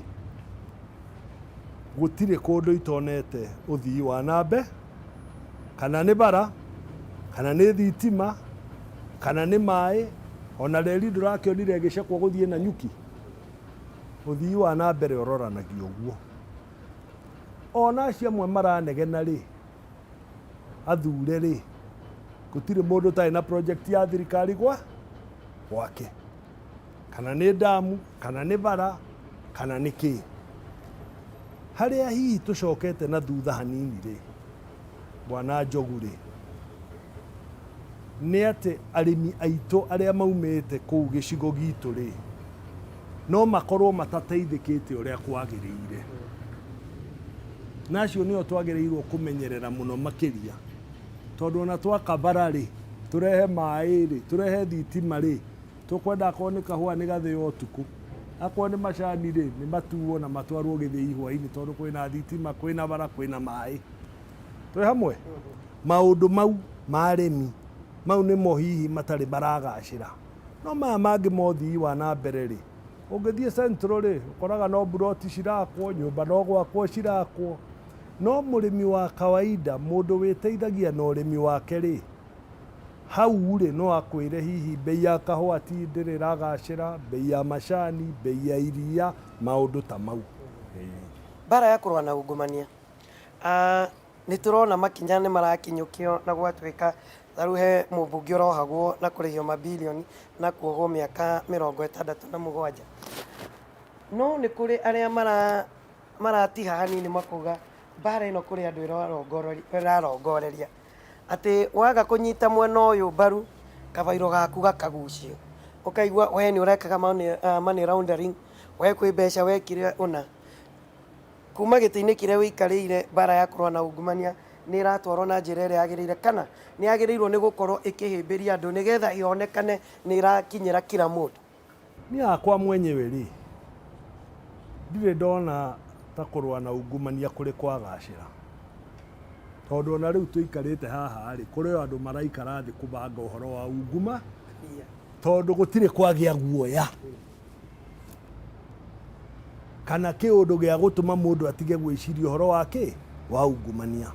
gũtirĩ kũndũ itonete ũthii wa na mbe, kana nĩ bara, kana nĩ thitima, kana nĩ maĩ, ona reri ndũrakĩonire ĩgĩcekwo gũthiĩ Nanyuki. Ũthii wa na mbere ũroranagio ũguo. Ona acio amwe maranegena rĩ, athure rĩ, gũtirĩ mũndũ ũtarĩ na project ya thirikari gwa gwake, kana nĩ ndamu, kana nĩ bara, kana nĩ kĩ. Harĩa hihi tũcokete na thutha hanini rĩ, Bwana Njogu rĩ, nĩ atĩ arĩmi aitũ arĩa maumĩte kũu gĩcigo gitũ rĩ, no makorwo matateithĩkĩte ũrĩa kwagĩrĩire. Na acio nĩo twagĩrĩirwo kũmenyerera mũno makĩria, tondũ ona twaka bara rĩ, tũrehe maĩ rĩ, tũrehe thitima rĩ, tũkwenda akorwo nĩ kahũa nĩ gathĩo ũtukũ, akorwo nĩ macani rĩ, nĩ matuo na matwarwo gĩthĩi hwainĩ tondũ kwĩna thitima, kwĩna bara, kwĩna maĩ. Twĩ hamwe? Maũndũ mau ma arĩmi, mau nĩmo hihi matarĩ maragacĩra. No maya mangĩ ma ũthii wa na mbere rĩ, ũngĩthiĩ Central rĩ, ũkoraga no mburoti cirakwo, nyũmba no gwakwo cirakwo. No mũrĩmi wa kawaida, mũndũ wĩteithagia na ũrĩmi wake rĩ, hau rĩ, no akwĩre hihi mbei ya kahũa ti ndĩrĩ ĩragacĩra, mbei ya macani, mbei ya iria, maũndũ ta mau. Mbara ya kũrũa na ungumania. Ah, nĩ tũrona makinya nĩ marakinyũkio na gwatuĩka ta rĩu he mũmbunge ũrohagwo na kũrĩhio mabilioni na kuohwo mĩaka 67. No nĩ kũrĩ arĩa mara maratiha hanini makauga mbara ĩno kũrĩ andũ ĩrarongoreria atĩ waga kũnyita mwena ũyũ mbaru kabairo gaku gakagucio ũkaigua we nĩ ũrekaga money laundering, we kwĩ mbeca wekire ũna. Kuma gĩtĩ-inĩ kĩrĩa ũikarĩire, mbaara ya kũrũa na ungumania nĩ ĩratwarwo na njĩra ĩrĩa yagĩrĩire kana nĩ yagĩrĩirwo nĩ gũkorwo ĩkĩhĩmbĩria andũ nĩgetha yonekane nĩ ĩrakinyĩra kila mũndũ? Niĩ hakwa mwenyewe rĩ, ndirĩ ndona ta kũrũa na ungumania kũrĩ kwagacĩra. Tondũ ona rĩu tũikarĩte haha rĩ, kũrĩ o andũ maraikara thĩ kũbanga ũhoro wa unguma, tondũ gũtirĩ kwagĩa guoya. Kana kĩũndũ gĩa gũtũma mũndũ atige gwĩciria ũhoro wa kĩ? Wa ungumania.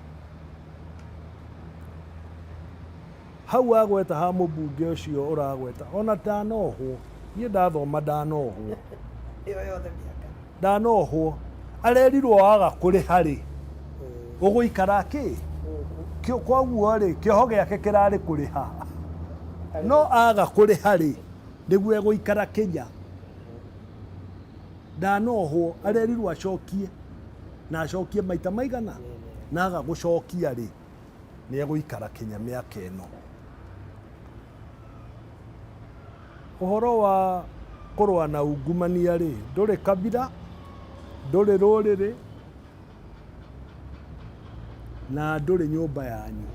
Hau wagweta ha mũmbunge ũcio ũragweta, ona ndanohwo, niĩ ndathoma ndanohwo. Ĩyo yothe mĩaka. Ndanohwo. Arerirwo waga kũrĩha rĩ, ũgũikara kĩ? Kwoguo rĩ, kĩoho gĩake kĩrarĩ kũrĩha. No aga kũrĩha rĩ, nĩguo egũikara kĩnya. Ndanohwo, arerirwo acokie, na acokie maita maigana? Na aga gũcokia rĩ, nĩ egũikara kĩnya mĩaka ĩno. Ũhoro wa kũrũa na ungumania rĩ, ndũrĩ kabira, ndũrĩ rũrĩrĩ, na ndũrĩ nyũmba yanyu.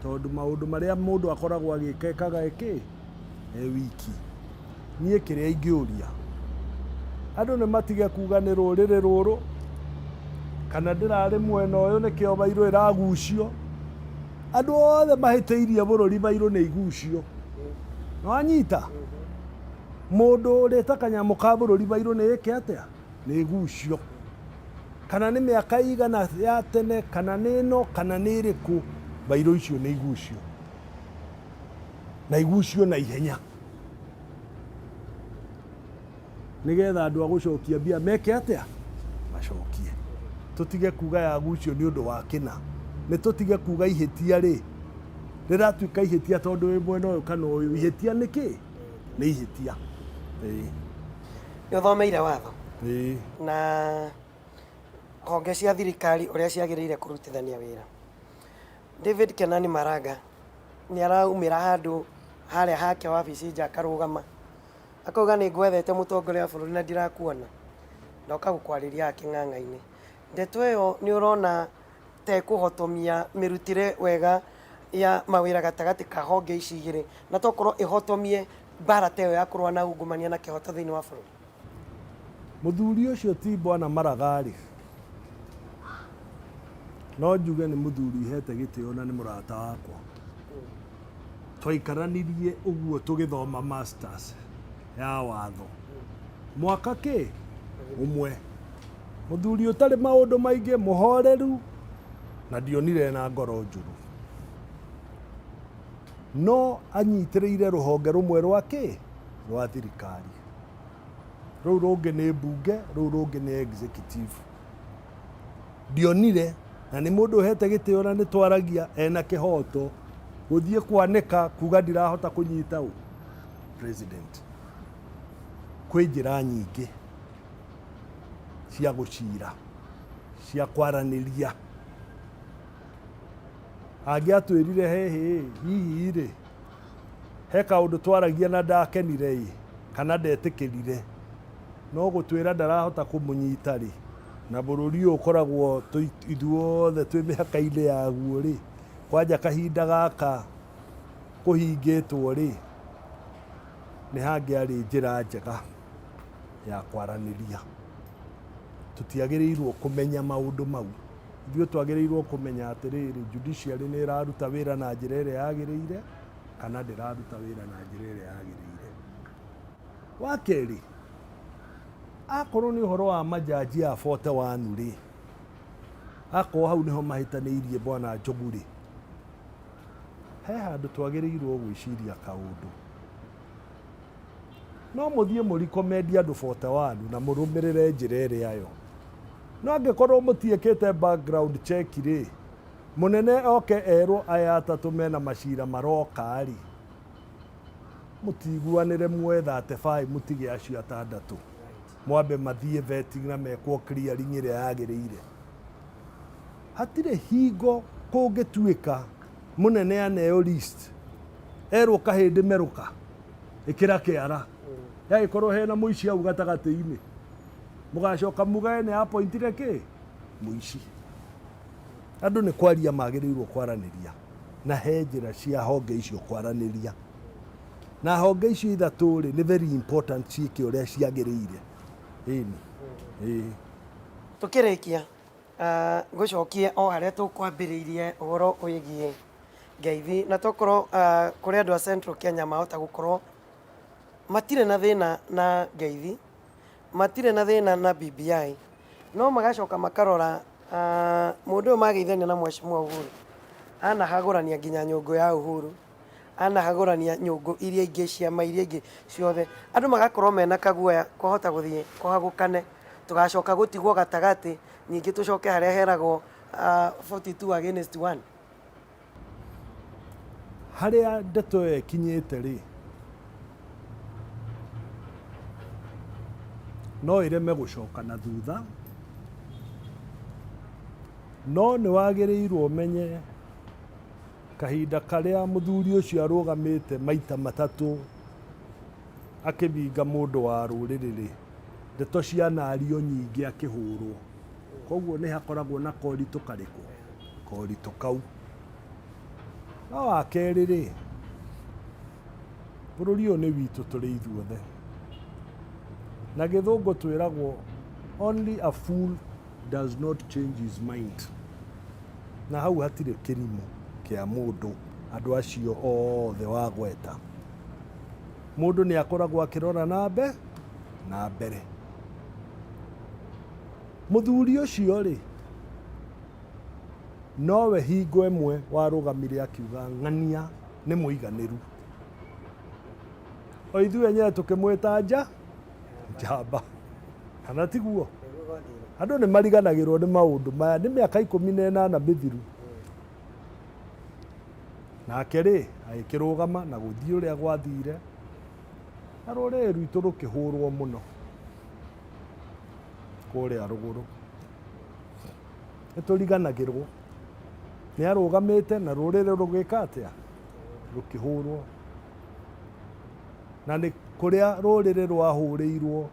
Tondũ maũndũ marĩa mũndũ akoragwo agĩka ekaga ĩ kĩ? E wiki. Niĩ kĩrĩa ingĩũria, andũ nĩ matige kuga nĩ rũrĩrĩ rũrũ, kana ndĩrarĩ mwena ũyũ nĩkĩo bairũ ĩragucio. Andũ othe mahĩtĩirie bũrũri bairũ nĩ igucio. Nĩwanyita? Mũndũ ũrĩte kanyamũ ka bũrũri bairũ nĩ ĩke atĩa? Nĩ ĩgucio. Kana nĩ mĩaka igana ya tene, kana nĩ ĩno, kana nĩ ĩrĩkũ, bairũ icio nĩ igucio. Na igucio na ihenya. Nĩgetha andũ a gũcokia mbia meke atĩa? Macokie. Tũtige kuga yagucio nĩ ũndũ wa kĩna. Nĩ tũtige kuga ihĩtia rĩ, rĩratuĩka ihĩtia tondũ wĩ mwena ũyũ kana ũyũ. Ihĩtia nĩ kĩ? Nĩ ihĩtia. Ĩĩ. Nĩ ũthomeire watho. Ĩĩ. Na honge cia thirikari ũrĩa ciagĩrĩire kũrutithania wĩra. David Kenani Maraga nĩ araumĩra handũ harĩa hake wabici nja akarũgama akauga nĩ ngwethete mũtongoria wa bũrũri na ndirakuona ndoka gũkwarĩria haha kĩng'ang'a-inĩ. Ndeto ĩyo nĩ ũrona ta ĩkũhotomia mĩrutĩre wega ya mawĩra gatagatĩ ka honge ici igĩrĩ na tokorwo ĩhotomie mbara ta ĩyo ya kũrũa na ungumania na kĩhoto thĩinĩ wa bũrũri? Mũthuri ũcio ti Bwana Maraga-rĩ, no njuge nĩ mũthuri hete gĩtĩo na nĩ mũrata wakwa. Twaikaranirie ũguo tũgĩthoma masters ya watho mwaka kĩ ũmwe. Mũthuri ũtarĩ maũndũ maingĩ, mũhoreru na ndionire ena ngoro njũru. No anyitĩrĩire rũhonge rũmwe rwa kĩ? Rwa thirikari. Rũu rũngĩ nĩ mbunge, rũu rũngĩ nĩ executive. Ndionire, na nĩ mũndũ ũhete gĩtĩo na nĩ twaragia ena kĩhoto gũthiĩ kwanĩka kuga ndirahota kũnyita ũ president. Kwĩ njĩra nyingĩ cia gũcira, cia kwaranĩria. Angĩatwĩrire hĩhĩ, hihi rĩ, he kaũndũ twaragia na ndakenire ĩ, kana ndetĩkĩrire, no gũtwĩra ndarahota kũmũnyita rĩ, na bũrũri ũyũ ũkoragwo ithuothe twĩ mĩhaka-inĩ yaguo rĩ, kwanja kahinda gaka kũhingĩtwo rĩ, nĩ hangĩarĩ njĩra njega ya kwaranĩria. Tũtiagĩrĩirwo kũmenya maũndũ mau. Ithuĩ twagĩrĩirwo kũmenya atĩrĩrĩ, judiciary nĩ ĩraruta wĩra na njĩra ĩrĩa yagĩrĩire kana ndĩraruta wĩra na njĩra ĩrĩa yagĩrĩire. Wa kerĩ, akorwo nĩ ũhoro wa majaji a 41 rĩ, akorwo hau nĩho mahĩtanĩirie bwana Njogu rĩ, he handũ twagĩrĩirwo gwĩciria kaũndũ. No mũthiĩ mũ recommend andũ 41 na mũrũmĩrĩre njĩra ĩrĩa yo. No angĩkorwo mũtiĩkĩte background check rĩ, mũnene oke erwo aya atatũ mena macira maroka rĩ, mũtiguanĩre muoe 35 mũtige acio atandatũ. Mwambe mathiĩ vetting na mekwo clearing ĩrĩa yagĩrĩire. Hatirĩ hingo kũngĩtuĩka mũnene aneo list erwo kahĩndĩ merũka ĩkĩra kĩara yagĩkorwo hena mũici hau gatagatĩ-inĩ mũgacoka mugae nĩ apointire kĩ mũici. Andũ nĩ kwaria magĩrĩirwo kwaranĩria na he njĩra cia honge icio kwaranĩria na honge icio ithatũ rĩ nĩ very important ciĩke ũrĩa ciagĩrĩire. Ĩni. Ĩĩ. Tũkĩrĩkia Ngũcokie o harĩa tũkwambĩrĩirie ũhoro wĩgiĩ ngeithi na tokorwo kũrĩ andũ a Central Kenya mahota gũkorwo matirĩ na thĩna na ngeithi, matirĩ na thĩna na BBI, no magacoka makarora mũndũ ũyũ mageithania na Mheshimiwa Uhuru anahagũrania nginya nyũngũ ya Uhuru, anahagũrania nyũngũ iria ingĩ, ciama iria ingĩ ciothe, andũ magakorwo mena kaguoya kwahota gũthiĩ kũhagũkane. Tũgacoka gũtigwo gatagatĩ, ningĩ tũcoke harĩa heragwo 42 against 1. Harĩa ndeto ĩyo ĩkinyĩte rĩ, no ĩreme gũcoka na thutha, no nĩ wagĩrĩirwo ũmenye kahinda karĩa mũthuri ũcio arũgamĩte maita matatũ akĩbinga mũndũ wa rũrĩrĩ rĩ, ndeto cianario nyingĩ akĩhũrwo. Koguo nĩ hakoragwo na koritũ karĩkũ? Koritũ kau. No wa kerĩ rĩ, bũrũri ũyũ nĩ witũ tũrĩ ithuothe. Na gĩthũngũ twĩragwo only a fool does not change his mind. Na hau hatirĩ kĩrimũ kĩa mũndũ andũ acio othe wagweta. Mũndũ nĩ akoragwo akĩrora na mbe na mbere. Mũthuri ũcio rĩ, nowe hingo ĩmwe warũgamire akiuga ng'ania nĩ mũiganĩru. O ithuĩ enyewe tũkĩmwĩta nja njamba, kana tiguo? Andũ nĩ mariganagĩrwo nĩ maũndũ maya, nĩ mĩaka 18 mĩthiru. Nake rĩ, agĩkĩrũgama na gũthiĩ ũrĩa gwathire, na rũrĩrĩ rwitũ rũkĩhũrwo mũno kũrĩa rũgũrũ. Nĩ tũriganagĩrwo. Nĩ arũgamĩte na rũrĩrĩ rũgĩka atĩa? Rũkĩhũrwo. Na nĩ kũrĩa rũrĩrĩ rwahũrĩirwo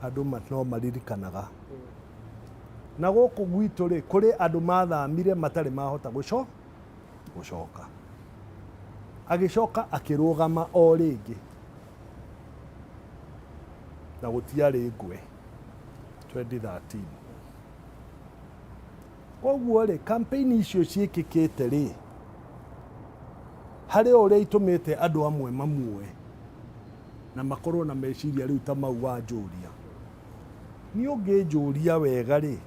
andũ no maririkanaga. Na gũkũ gwitũ rĩ, kũrĩ andũ mathamire matarĩ mahota gũcoka. Agĩcoka akĩrũgama o rĩngĩ na gũtiarĩ ngũĩ 2013. Koguo rĩ, campaign icio ciĩkĩkĩte rĩ, harĩ o ũrĩa itũmĩte andũ amwe mamuoe na makorwo na meciria rĩu ta mau wanjũria. Niĩ ũngĩnjũria wega rĩ,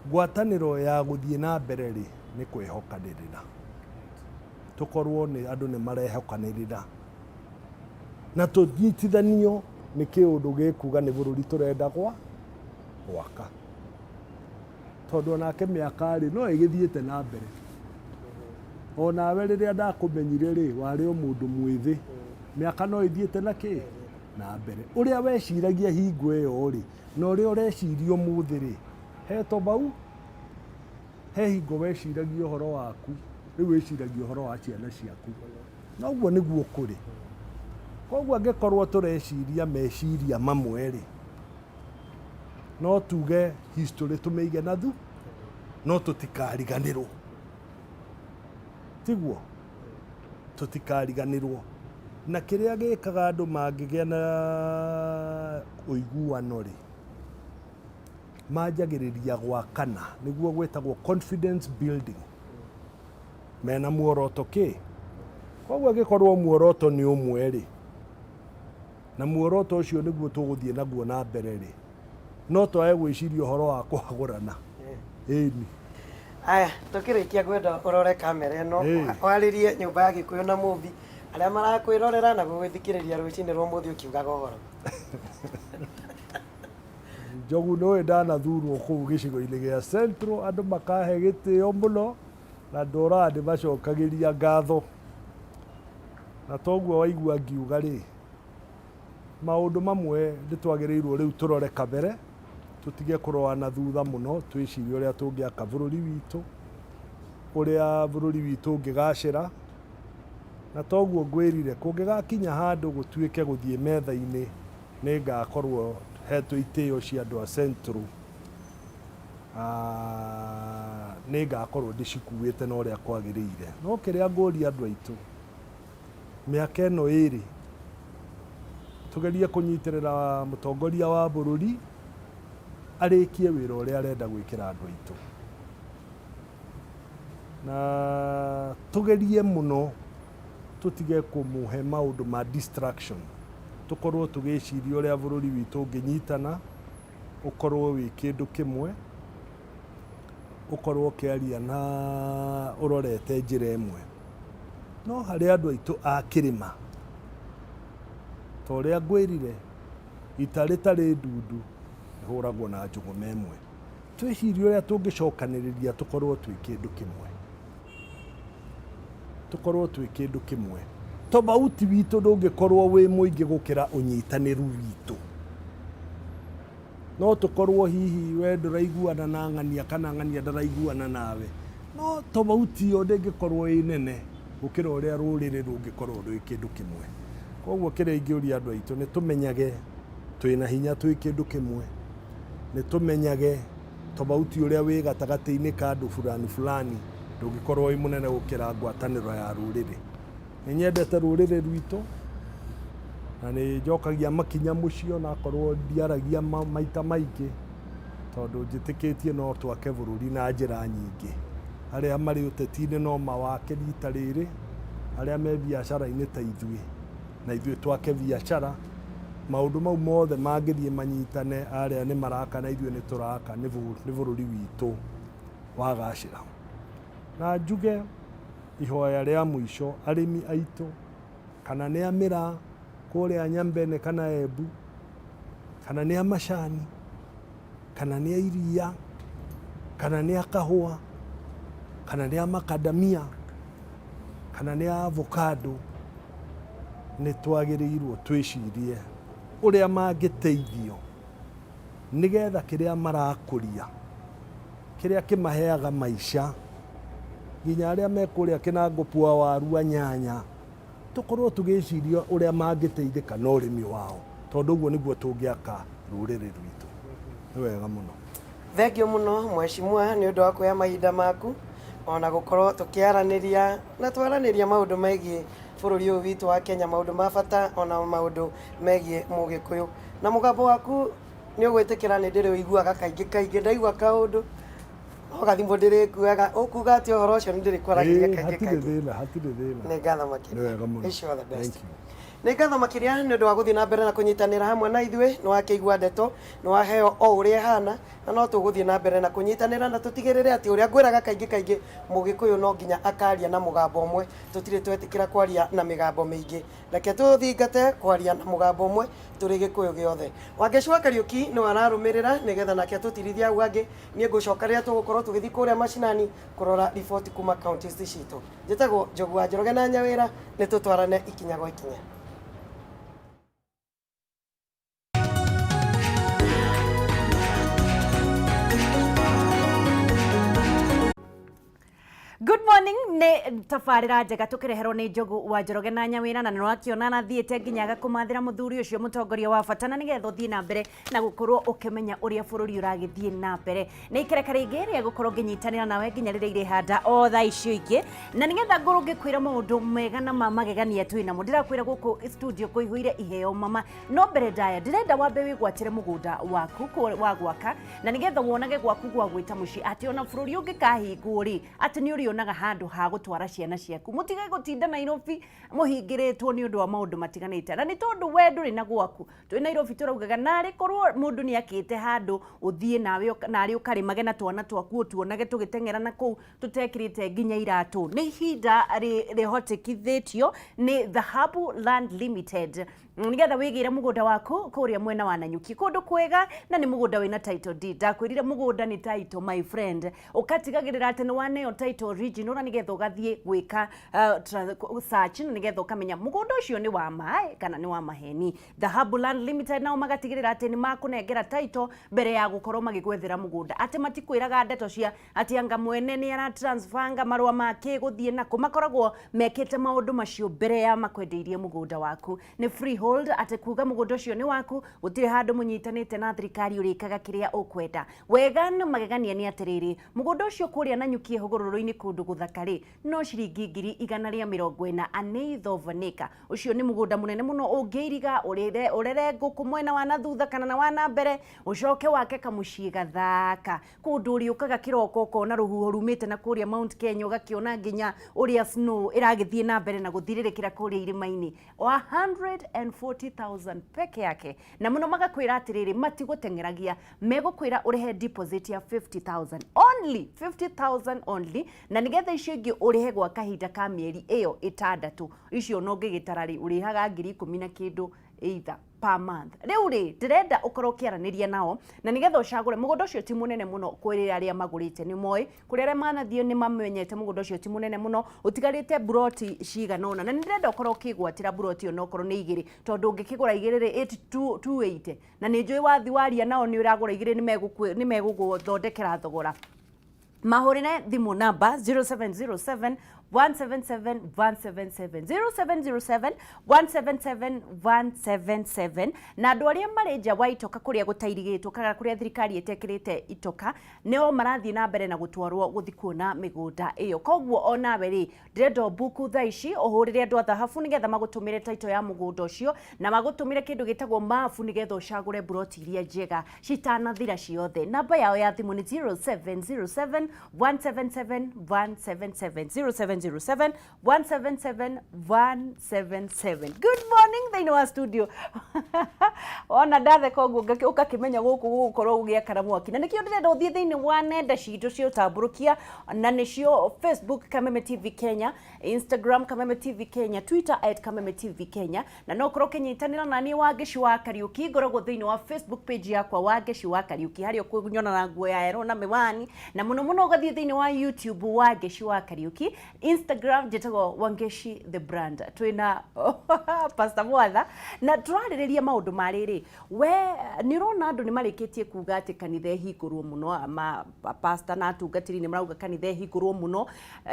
ngwatanĩro ya gũthiĩ na mbere rĩ, nĩ kwĩhokanĩrĩra. Tũkorwo nĩ andũ nĩ marehokanĩrĩra na tũnyitithanio nĩ kĩũndũ gĩkuga nĩ bũrũri tũrenda gwaka. Tondũ onake mĩaka rĩ, no ĩgĩthiĩte na mbere. Onawe rĩrĩa ndakũmenyire rĩ, warĩ o mũndũ mwĩthĩ. Mĩaka no ĩthiĩte na kĩ? Na mbere. Ũrĩa weciragia hingo ĩyo rĩ, na ũrĩa ũreciria ũmũthĩ rĩ, he tobau, he hingo weciragia ũhoro waku, rĩu wĩciragia ũhoro wa ciana ciaku. Na ũguo nĩguo kũrĩ. Koguo angĩkorwo tũreciria meciria mamwe rĩ, no tuge history tũmĩige na thu, no tũtikariganĩrwo. Tiguo? Tũtikariganĩrwo. Na kĩrĩa gĩkaga andũ mangĩgĩa na ũiguano rĩ, manjagĩrĩria gwakana, nĩguo gwĩtagwo confidence building. Mena muoroto kĩ? Koguo angĩkorwo muoroto nĩ ũmwe rĩ, na muoroto ũcio nĩguo tũgũthiĩ naguo na mbere rĩ, no twage gwĩciria ũhoro wa kũhagũrana. Ĩni. Aya, tũkĩrĩkia ngwenda ũrore kamera ĩno, warĩrie nyũmba ya Gĩkũyũ na Mũmbi, arĩa marakwĩrorera na gũgũthikĩrĩria rũcinĩ rwa ũmũthĩ ũkiugaga ũhoro. Njogu nĩ ũĩ ndanathurwo kũu gĩcigo-inĩ gĩa Central, andũ makahe gĩtĩo mũno, na ndũraga ndĩmacokagĩria ngatho. Na toguo waigua ngiuga rĩ, maũndũ mamwe nĩ twagĩrĩirwo rĩu tũrore kabere, tũtige kũrora na thutha mũno, twĩcirie ũrĩa tũngĩaka bũrũri witũ, ũrĩa bũrũri witũ ũngĩgacĩra. Na toguo ngwĩrire, kũngĩgakinya handũ gũtuĩke gũthiĩ metha-inĩ, nĩ ngakorwo hetwo itĩo cia andũ a Central. Nĩ ngakorwo ndĩcikuĩte na ũrĩa kwagĩrĩire. No kĩrĩa ngũria andũ aitũ, mĩaka ĩno ĩrĩ, tũgerie kũnyitĩrĩra mũtongoria wa bũrũri arĩkie wĩra ũrĩa arenda gwĩkĩra andũ aitũ. Na tũgerie mũno tũtige kũmũhe maũndũ ma distraction, tũkorwo tũgĩciria ũrĩa bũrũri witũ ũngĩnyitana, ũkorwo wĩ kĩndũ kĩmwe, ũkorwo ũkĩaria na ũrorete njĩra ĩmwe. No harĩ andũ aitũ a kĩrĩma, ta ũrĩa ngwĩrire, ita rĩtarĩ ndundu rĩhũragwo na njũgũma ĩmwe. Twĩcirie ũrĩa tũngĩcokanĩrĩria tũkorwo twĩ kĩndũ kĩmwe. Tũkorwo twĩ kĩndũ kĩmwe. Tofauti witũ ndũngĩkorwo wĩ mũingĩ gũkĩra ũnyitanĩru witũ. No tũkorwo hihi we ndũraiguana na ng'ania kana ng'ania ndaraiguana nawe, no tofauti ĩyo ndĩngĩkorwo ĩ nene gũkĩra ũrĩa rũrĩrĩ rũngĩkorwo rwĩ kĩndũ kĩmwe. Koguo kĩrĩa ingĩũria andũ aitũ nĩ tũmenyage twĩna hinya twĩ kĩndũ kĩmwe, nĩ tũmenyage tofauti ũrĩa wĩ gatagatĩ-inĩ ka andũ fulani fulani ndũngĩkorwo wĩ mũnene gũkĩra ngwatanĩro ya rũrĩrĩ. Nĩ nyendete rũrĩrĩ rwitũ na nĩ njokagia makinya mũciĩ onakorwo ndiaragia maita maingĩ, tondũ njĩtĩkĩtie no twake bũrũri na njĩra nyingĩ. Arĩa marĩ ũteti-inĩ no mawake rita rĩrĩ, arĩa me biacara-inĩ ta ithuĩ, na ithuĩ twake biacara Maũndũ mau mothe mangĩthiĩ manyitane, arĩa nĩ maraka na ithuĩ nĩ tũraka, nĩ bũrũri witũ wagacĩra. Na njuge ihoya rĩa mũico arĩmi aitũ, kana nĩ a mĩraa kũrĩa Nyambene kana Embu, kana nĩ a macani, kana nĩ a iria, kana nĩ a kahũa, kana nĩ a makadamia, kana nĩ a avocado, nĩ twagĩrĩirwo twĩcirie ũrĩa mangĩteithio nĩgetha kĩrĩa marakũria, kĩrĩa kĩmaheaga maica, nginya arĩa me kũrĩa kĩnangũpua waru a nyanya, tũkorwo tũgĩciria ũrĩa mangĩteithĩka na ũrĩmi wao, tondũ ũguo nĩguo tũngĩaka rũrĩrĩ rwitũ. Nĩ wega mũno. Thengiũ mũno Mheshimiwa nĩ ũndũ wa kuoya mahinda maku ona gũkorwo tũkĩaranĩria na twaranĩria maũndũ megiĩ bũrũri ũyũ witũ wa Kenya, maũndũ ma bata ona maũndũ megiĩ mũgĩkũyũ. Na mũgambo waku nĩ ũgwĩtĩkĩra nĩ ndĩrĩũiguaga kaingĩ kaingĩ, ndaigua kaũndũ no gathimũ ndĩrĩkuaga, ũkuga atĩ ũhoro ũcio nĩ ndĩrĩkwaragĩria Ĩĩ, kaingĩ hatirĩ kaingĩ. thĩna, hatirĩ thĩna. Nĩ ngatho makĩria. Nĩ wega mũno. Wish you all the best. Thank you. Nĩ ngatho makĩria nĩ ũndũ wa gũthiĩ na mbere na kũnyitanĩra hamwe na ithuĩ, nĩ wakĩigua ndeto, nĩ waheo o ũrĩa ĩhana, na no tũgũthiĩ na mbere na kũnyitanĩra na tũtigĩrĩre atĩ ũrĩa ngwĩraga kaingĩ kaingĩ, Mũgĩkũyũ no nginya akaria na mũgambo ũmwe, tũtirĩ twetĩkĩra kwaria na mĩgambo mĩingĩ. Reke tũthingate kwaria na mũgambo ũmwe tũrĩ Gĩkũyũ gĩothe. Wangeci wa Kariũki nĩwe ararũmĩrĩra nĩgetha nake atũtirithie hau hangĩ, niĩ ngũcoka rĩrĩa tũgũkorwo tũgĩthiĩ kũrĩa macinani kũrora riboti kuma counties citũ. Njĩtagwo Njogu wa Njoroge na Nyawĩra, nĩ tũtwarane ikinya gwa ikinya. Good morning nĩ tabarĩra njega tũkĩreherwo nĩ Njogu wa Njoroge na Nyawĩra na nĩwakĩona nathiĩte nginya agakũmathĩra mũthuri ũcio mũtongoria wa bata na nĩgetha ũthiĩ na mbere na gũkorwo ũkĩmenya ũrĩa bũrũri ũragĩthiĩ na mbere. Nĩ ikereka rĩngĩ rĩa gũkorwo ngĩnyitanĩra nawe nginya rĩrĩa irĩhanda o thaa icio ingĩ na nĩgetha ngorwo ngĩkwĩra maũndũ mega na ma magegania twĩ namo. Ndĩrakwĩra gũkũ studio kũihũire iheo mama, no mbere ndaya ndĩrenda wambe wĩgwatĩre mũgũnda waku wa gwaka na nĩgetha wonage gwaku gwa gwĩta mũciĩ atĩ ona bũrũri ũngĩkahingwo rĩ atĩ nĩ ũrĩonaga handũ ha gũtwara ciana ciaku. Mũtige gũtinda Nairobi mũhingĩrĩtwo nĩ ũndũ wa maũndũ matiganĩte na nĩ tondũ we ndũrĩ na gwaku. Twĩ Nairobi tũraugaga narĩ korwo mũndũ nĩ akĩte handũ ũthiĩ nawe narĩ ũkarĩmage na twana twaku ũtuonage tũgĩteng'era na kũu tũtekĩrĩte nginya iratũ. Nĩ ihinda rĩhotekithĩtio nĩ Dhahabu Land Limited nĩgetha wĩgĩre mũgũnda waku kũrĩa mwena wa Nanyuki kũndũ kwega na nĩ mũgũnda wĩna title deed. Ndakwĩrire mũgũnda nĩ title my friend, ũkatigagĩrĩra atĩ nĩ waneo title original na nĩgetha ũgathiĩ gwĩka search na nĩgetha ũkamenya mũgũnda ũcio nĩ wa ma kana nĩ wa maheni. Dhahabu Land Limited nao magatigĩrĩra atĩ nĩ makũnengera title mbere ya gũkorwo magĩgwethera mũgũnda, atĩ matikwĩraga ndeto cia atĩ anga mwene nĩ ara transfer anga marũa make gũthiĩ nako. Makoragwo mekĩte maũndũ macio mbere ya makwendeirie mũgũnda waku. Nĩ freehold, atĩ kuga mũgũnda ũcio nĩ waku, gũtirĩ handũ mũnyitanĩte na thirikari ũrĩkaga kĩrĩa ũkwenda. Wega na magegania nĩ atĩrĩrĩ, mũgũnda ũcio kũrĩa Nanyuki hũgũrũrũ-inĩ kũndũ gũthaka rĩ, no ciringi ngiri igana rĩa mĩrongo ĩna an eighth of an acre. Ũcio nĩ mũgũnda mũnene mũno ũngĩiriga, ũrere ngũkũ mwena wa na thutha kana na wa na mbere, ũcoke wake kamũciĩ gathaka. Kũndũ ũrĩũkaga kĩroko ũkona rũhuho rumĩte na kũrĩa Mount Kenya, ũgakĩona nginya ũrĩa snow ĩragĩthiĩ na mbere na gũthirĩrĩkĩra kũrĩa irĩma-inĩ. 140,000 peke yake. Na mũno magakwĩra atĩrĩrĩ, matigũteng'eragia, megũkwĩra ũrĩhe deposit ya 50,000 only, 50,000 only, na nĩgetha icio ingĩ ũrĩhe gwa kahinda ka mĩeri ĩyo ĩtandatũ. Icio ona ũngĩgĩtara rĩ, ũrĩhaga ngiri ikũmi na kĩndũ either per month. Rĩu rĩ, ndĩrenda ũkorwo ũkĩaranĩria nao na nĩgetha ũcagũre mũgũnda ũcio. Ti mũnene mũno, kũrĩ arĩa magũrĩte nĩ moĩ, kũrĩ arĩa manathiĩ nĩ mamenyete mũgũnda ũcio ti mũnene mũno, ũtigarĩte mburoti cigana ũna, na nĩ ndĩrenda ũkorwo ũkĩgwatĩra mburoti ĩyo onokorwo nĩ igĩrĩ, tondũ ũngĩkĩgũra igĩrĩ rĩ, 280, na nĩ njũĩ wathi waria nao nĩ ũragũra igĩrĩ nĩ megũgũthondekera thogora. Mahũrĩre thimũ namba 0707 177 177, 0707 177 177. Na andũ arĩa marĩ nja wa itoka kũrĩa gũtairigĩtwo kana kũrĩa thirikari ĩtekĩrĩte itoka nĩo marathiĩ na mbere na gũtwarwo gũthiĩ kuona mĩgũnda ĩyo. Koguo onawe rĩ, ndĩrenda ũmbuku thaa ici ũhũrĩre andũ a Thahabu nĩgetha magũtũmĩre title ya mũgũnda ũcio na magũtũmĩre kĩndũ gĩtagwo mabu nĩgetha ũcagũre mburoti iria njega citanathira ciothe. Namba yao ya thimũ nĩ 0707 177 177, 0707 177 177. Good morning. Thĩinĩ wa studio wona ndatheka ũguo ũgakĩmenya gũkũ gũgũkorwo gũgĩakana mwaki, na nĩkĩo ndĩrenda ũthiĩ thĩinĩ wa nenda citũ cia ũtambũrũkia, na nĩcio Facebook Kameme TV Kenya, Instagram Kameme TV Kenya, Twitter at Kameme TV Kenya, na no ũkorwo ũkĩnyitanĩra na niĩ Wangeci wa Kariũki. Ngoragwo thĩinĩ wa Facebook page yakwa Wangeci wa Kariũki, harĩa ũkũnyona na nguo ya yellow na mĩwani, na mũno mũno ũgathiĩ thĩinĩ wa YouTube Wangeci wa Kariũki, Instagram njĩtagwo Wangeci the brand. Twĩna Pastor Mwatha na tũrarĩrĩria maũndũ ma rĩrĩ. We nĩ ũrona andũ nĩ marĩkĩtie kuga atĩ kanitha ĩhingũrwo mũno, ma pastor na atungatĩri nĩ marauga kanitha ĩhingũrwo mũno,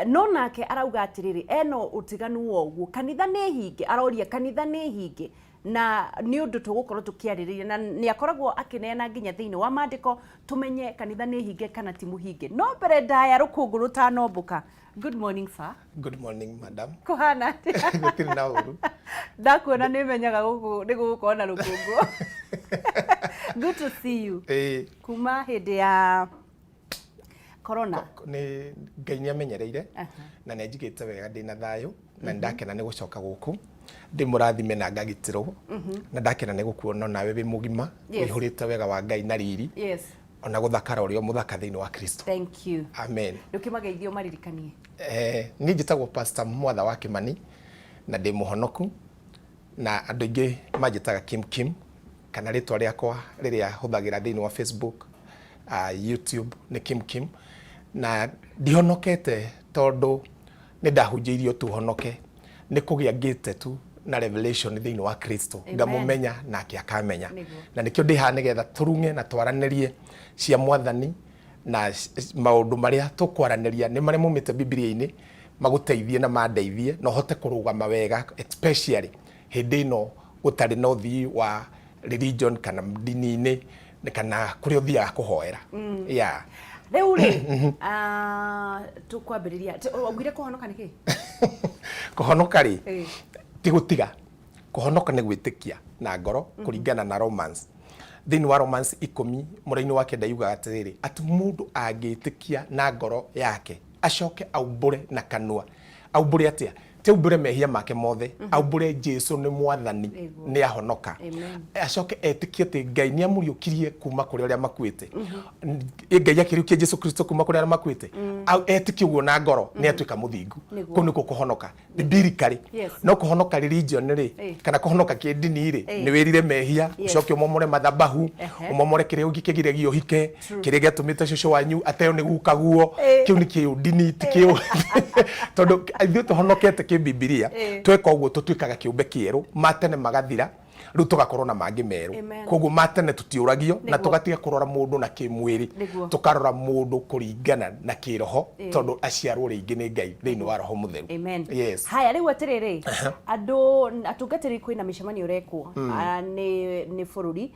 no nake arauga atĩrĩrĩ, ena ũtiganu wa ũguo, kanitha nĩ hinge, aroria kanitha nĩ hinge, na nĩ ũndũ tũgũkorwo tũkĩarĩrĩria, na nĩ akoragwo akĩneana nginya thĩinĩ wa maandĩko tũmenye kanitha nĩ hinge kana ti mũhinge. No mbere ndaya rũkũngũ rũtanombũka, good morning sir. Good morning, madam. Kũhana atĩa? Gũtirĩ na ũru. Ndakuona nĩ menyaga gũkũ nĩ gũgũkorwo na rũkũngũ. Good to see you. Ĩĩ. Kuma hĩndĩ ya corona. Nĩ Ngai nĩ amenyereire na nĩ anjigĩte wega, ndĩ na thayũ na nĩ ndakena nĩ gũcoka gũkũ, ndĩ mũrathime na ngagitĩrwo, na ndakena nĩ gũkuona nawe wĩ mũgima, wĩihũrĩte wega wa Ngai na riri, ona gũthakara ũrĩa mũthaka thĩinĩ wa Kristo. Thank you. Amen. Ndũkĩmageithio maririkanie. Niĩ njĩtagwo Pastor Mwatha wa Kĩmani na ndĩ mũhonoku, na andũ aingĩ manjĩtaga Kim Kim, kana rĩtwa rĩakwa rĩrĩa hũthagĩra thĩinĩ wa Facebook, YouTube nĩ Kim Kim. Na ndihonokete tondũ nĩ ndahunjĩirio tu honoke, nĩ kũgĩa ngĩte tu na revelation thĩinĩ wa Kristo, ngamũmenya nake akamenya, na nĩkĩo ndĩ haha nĩgetha tũrung'e na twaranĩrie cia Mwathani, na maũndũ marĩa tũkwaranĩria nĩ marĩa maumĩte Bibilia-inĩ magũteithie na mandeithie na ũhote kũrũgama wega, especially hĩndĩ ĩno gũtarĩ na ũthii wa religion kana ndini-inĩ kana kũrĩa ũthiaga kũhoera. Yeah. Rĩu rĩ, tũkwambĩrĩria, waugire kũhonoka nĩ kĩ? Kũhonoka rĩ, ti gũtiga. Kũhonoka nĩ gwĩtĩkia na ngoro kũringana na Romans. Thĩinĩ wa Romans 10 mũraini wa 9 yugaga atĩrĩrĩ, atĩ mũndũ angĩtĩkia na ngoro yake acoke aumbũre na kanua. Aumbũre atĩa? Ti aumbũre mehia make mothe, aumbũre Jesu nĩ Mwathani, nĩ ahonoka. Acoke etĩkie atĩ Ngai nĩ amũriũkirie kuma kũrĩ arĩa makuĩte. Ngai akĩriũkia Jesu Kristo kuma kũrĩ arĩa makuĩte. Etĩkie ũguo na ngoro, nĩ atuĩka mũthingu. Kũu nĩkuo kũhonoka biblically. No kũhonoka religion rĩ, kana kũhonoka kĩndini rĩ, nĩ wĩrire mehia, ũcoke ũmomore mathabahu, ũmomore kĩrĩa ũngĩ kĩgiragia ũhike, kĩrĩa gĩatũmĩte cũcũ wanyu ateo nĩ gukaguo, kĩu nĩ kĩũndini, ti kĩũ, tondũ ithuĩ tũhonokete kĩbibilia. Tweka ũguo tũtuĩkaga kĩũmbe kĩerũ, ma tene magathira, rĩu tũgakorwo na mangĩ merũ. Koguo ma tene tũtiũragio, na tũgatiga kũrora mũndũ na kĩmwĩrĩ, tũkarora mũndũ kũringana na kĩroho, tondũ aciarwo rĩngĩ nĩ Ngai thĩinĩ wa Roho Mũtheru. Amen. Yes. Haya, rĩu atĩrĩrĩ, andũ atungatĩri, kwĩna mĩcemanio ĩrekwo nĩ bũrũri,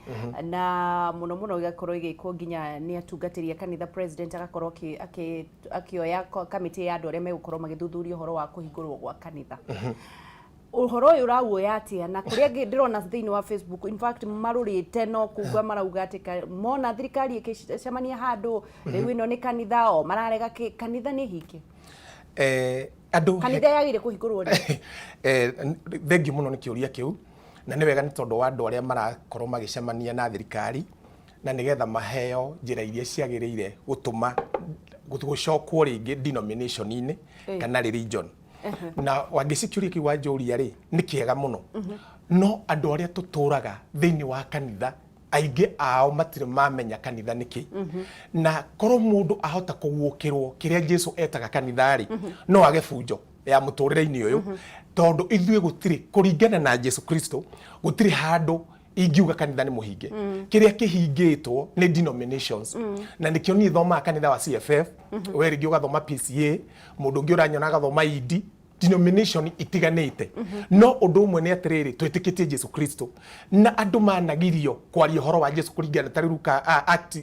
na mũno mũno ĩgakorwo ĩgĩkwo nginya nĩ atungatĩri a kanitha. President agakorwo akĩoya kamĩtĩ ya andũ arĩa megũkorwo magĩthuthuria ũhoro wa kũhingũrwo gwa kanitha. Ũhoro ũyũ ũrawuoya atĩa? Na kũrĩa angĩ ndĩrona thĩinĩ wa Facebook, in fact marũrĩte no kuga marauga atĩ mona thirikari ĩgĩcemania handũ, rĩu ĩno nĩ kanitha o mararega kanitha nĩ hinge. Andũ Kanitha yagĩrĩire kũhingũrwo rĩ? Thengiũ mũno nĩ kĩũria kĩu, na nĩ wega nĩ tondũ wa andũ arĩa marakorwo magĩcemania na thirikari na nĩgetha maheo njĩra iria ciagĩrĩire gũtũma gũcokwo rĩngĩ denomination-inĩ kana religion. Na Wangeci, kĩũria kĩu wanjũria rĩ, nĩ kĩega mũno, no andũ arĩa tũtũraga thĩinĩ wa kanitha, aingĩ ao matirĩ mamenya kanitha nĩ kĩ. Na korwo mũndũ ahota kũguũkĩrwo kĩrĩa Jesu etaga kanitha rĩ, no age bunjo ya mũtũrĩre-inĩ ũyũ, tondũ ithuĩ gũtirĩ, kũringana na Jesu Kristo, gũtirĩ handũ ingiuga kanitha nĩ mũhinge. Kĩrĩa kĩhingĩtwo nĩ denominations, na nĩkĩo niĩ thomaga kanitha wa CFF, we rĩngĩ ũgathoma PCA, mũndũ ũngĩ ũranyona agathoma ID, denomination itiganĩte. No ũndũ ũmwe nĩ atĩrĩrĩ, twĩtĩkĩtie Jesu Kristo, na andũ managirio kwaria ũhoro wa Jesu kũringana ta rĩu Luka,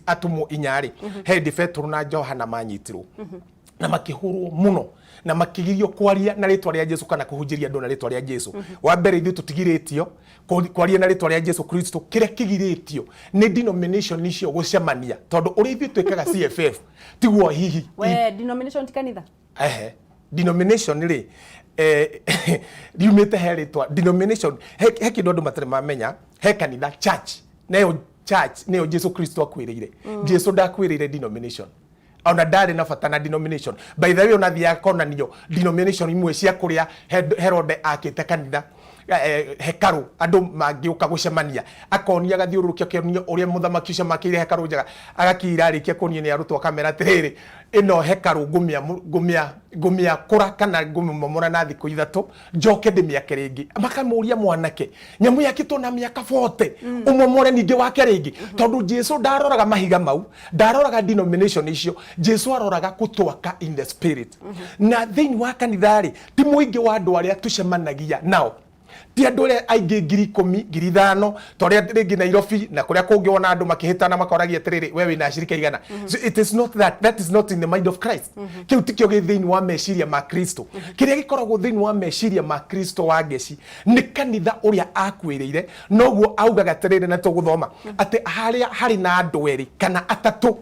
Atũmwo 4 rĩ, he hĩndĩ Petero na Johana manyitirwo na makĩhũrwo mũno na makĩgirio kwaria na rĩtwa rĩa Jesu kana kũhunjĩria andũ na rĩtwa rĩa Jesu. Wa mbere, ithuĩ tũtigirĩtio kwaria na rĩtwa rĩa Jesu Kristo. Kĩrĩa kĩgirĩtio nĩ denomination icio gũcemania, tondũ ũrĩa ithuĩ twĩkaga CFF tiguo hihi. We denomination ti kanitha? Ehe, denomination rĩ, eh, riumĩte he rĩtwa denomination he he kĩndũ andũ matarĩ mamenya he kanitha church neyo church nĩyo Jesu Kristo akuĩrĩire. Jesu ndakuĩrĩire denomination ona ndarĩ na bata na denomination. By the way, ona thiaga konanio denomination imwe cia kũrĩa Herode akĩte kanitha hekarũ andũ mangĩũka gũcemania akonia agathiũrũrũkia akĩonia ũrĩa mũthamaki ũcio makĩire hekarũ njega agakira arĩkia kuonia nĩ arutwo akamera atĩrĩrĩ ĩno hekarũ ngũmĩakũra kana ngũmĩmomora na thikũ 3 njoke ndĩmĩake rĩngĩ. Makamũria mwanake nyamũ yakĩtwo na mĩaka 40 ũmomore ningĩ wake rĩngĩ tondũ Jesu ndaroraga mahiga mau ndaroraga denomination icio Jesu aroraga gũtwaka in the spirit. Na thĩinĩ wa kanitha rĩ ti mũingĩ wa andũ arĩa tũcemanagia nao ti andũ arĩa aingĩ 10,000 5,000 ta ũrĩa rĩngĩ Nairobi na kũrĩa kũngĩ wona andũ makĩhĩtana makoragia atĩrĩrĩ we wĩna ashirika igana. So it is not that, that is not in the mind of Christ. Kĩu tikĩo gĩ thĩinĩ wa meciria ma Kristo. Kĩrĩa gĩkoragwo thĩinĩ wa meciria ma Kristo wa ngeci nĩ kanitha ũrĩa akuĩrĩire noguo augaga atĩrĩrĩ na tũgũthoma atĩ harĩa harĩ na andũ erĩ kana atatũ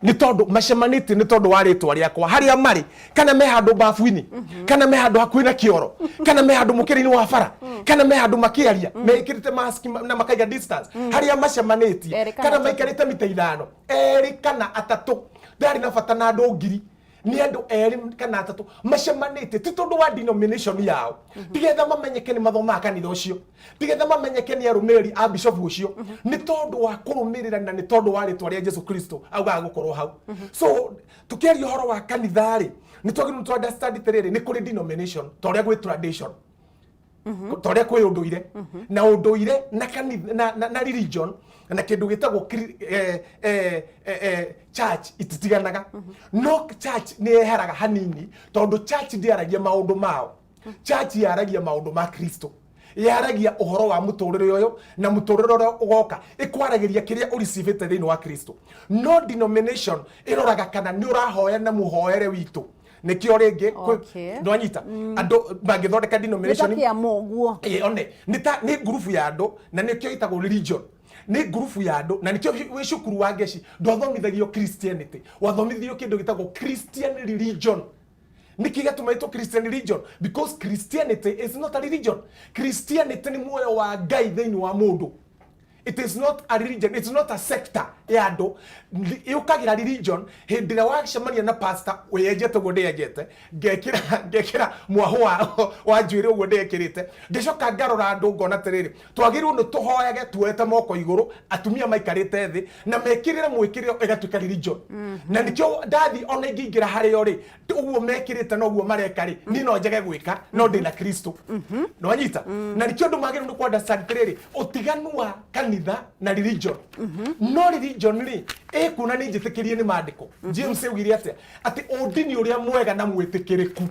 nĩ tondũ macemanĩtie nĩ tondũ wa rĩtwa rĩakwa harĩa marĩ kana me handũ babu-inĩ kana me handũ hakuhĩ na kĩoro kana me handũ mũkĩra-inĩ wa bara kana me handũ makĩaria mekĩrĩte mask na makaiga distance harĩa macemanĩtie kana maikarĩte mita 5 erĩ kana atatũ ndarĩ na bata na andũ ngiri nĩ andũ erĩ kana atatũ macemanĩtie ti tondũ wa denomination yao tigetha mamenyeke nĩ mathomaga kanitha ũcio tigetha mamenyeke nĩ arũmĩrĩri a bishop ũcio nĩ tondũ wa kũrũmĩrĩra na nĩ tondũ wa rĩtwa rĩa Jesu Kristo augaga gũkorwo hau. So tũkĩaria ũhoro wa kanitha rĩ nĩ twagĩrĩirwo nĩ understand atĩrĩrĩ nĩ kũrĩ denomination ta ũrĩa gwĩ tradition ta ũrĩa kwĩ ũndũire na ũndũire na kanitha na religion na kĩndũ gĩtagwo church ititiganaga no church nĩ yeheraga hanini tondũ church ndĩaragia maũndũ mao. Church yaragia maũndũ ma Kristo yaragia ũhoro wa mũtũrĩre ũyũ na mũtũrĩre ũrĩa ũgoka ĩkwaragĩria kĩrĩa ũricivĩte thĩinĩ wa Kristo no denomination ĩroraga kana nĩ ũrahoya na mũhoere witũ nĩkĩo rĩngĩ nwanyita andũ mangĩthondeka denomination nĩ ta kĩama ũguo. Ĩĩ, one nĩ ta nĩ ngurubu ya andũ na nĩkĩo ĩtagwo religion nĩ ngurubu ya andũ na nĩkĩo wĩ cukuru wa ngeci ndwathomithagio Christianity wathomithio kĩndũ gĩtagwo Christian religion. Nĩkĩ gĩatũma ĩtwo Christian religion? Because Christianity is not a religion. Christianity nĩ muoyo wa Ngai thĩinĩ wa mũndũ. It is not a religion, it's not a sector ya andũ. Yũkagĩra religion hĩndĩ ĩrĩa wacemania na pastor wĩyenjete ũguo ndĩyenjete ngekĩra mwahũ wa njuĩrĩ ũguo ndĩyekĩrĩte ngĩcoka ngarora andũ ngona atĩrĩrĩ twagĩrĩirwo nĩ tũhoyage tuoete moko igũrũ atumia maikarĩte thĩ na mekĩrĩre mwĩkĩrĩro ĩgatuĩka religion. Na nĩkĩo ndathi ona ingĩingĩra harĩo rĩ ũguo mekĩrĩte na ũguo mareka rĩ niĩ no njage gwĩka no ndĩna Kristo nĩwanyita na nĩkĩo andũ magĩrĩirwo nĩ kũ understand atĩrĩrĩ ũtiganu wa kanitha na religion. No religion rĩ ĩkuona nĩ njĩtĩkĩrie nĩ maandĩko. James augire atĩa atĩ ũndini ũrĩa mwega na mwĩtĩkĩrĩku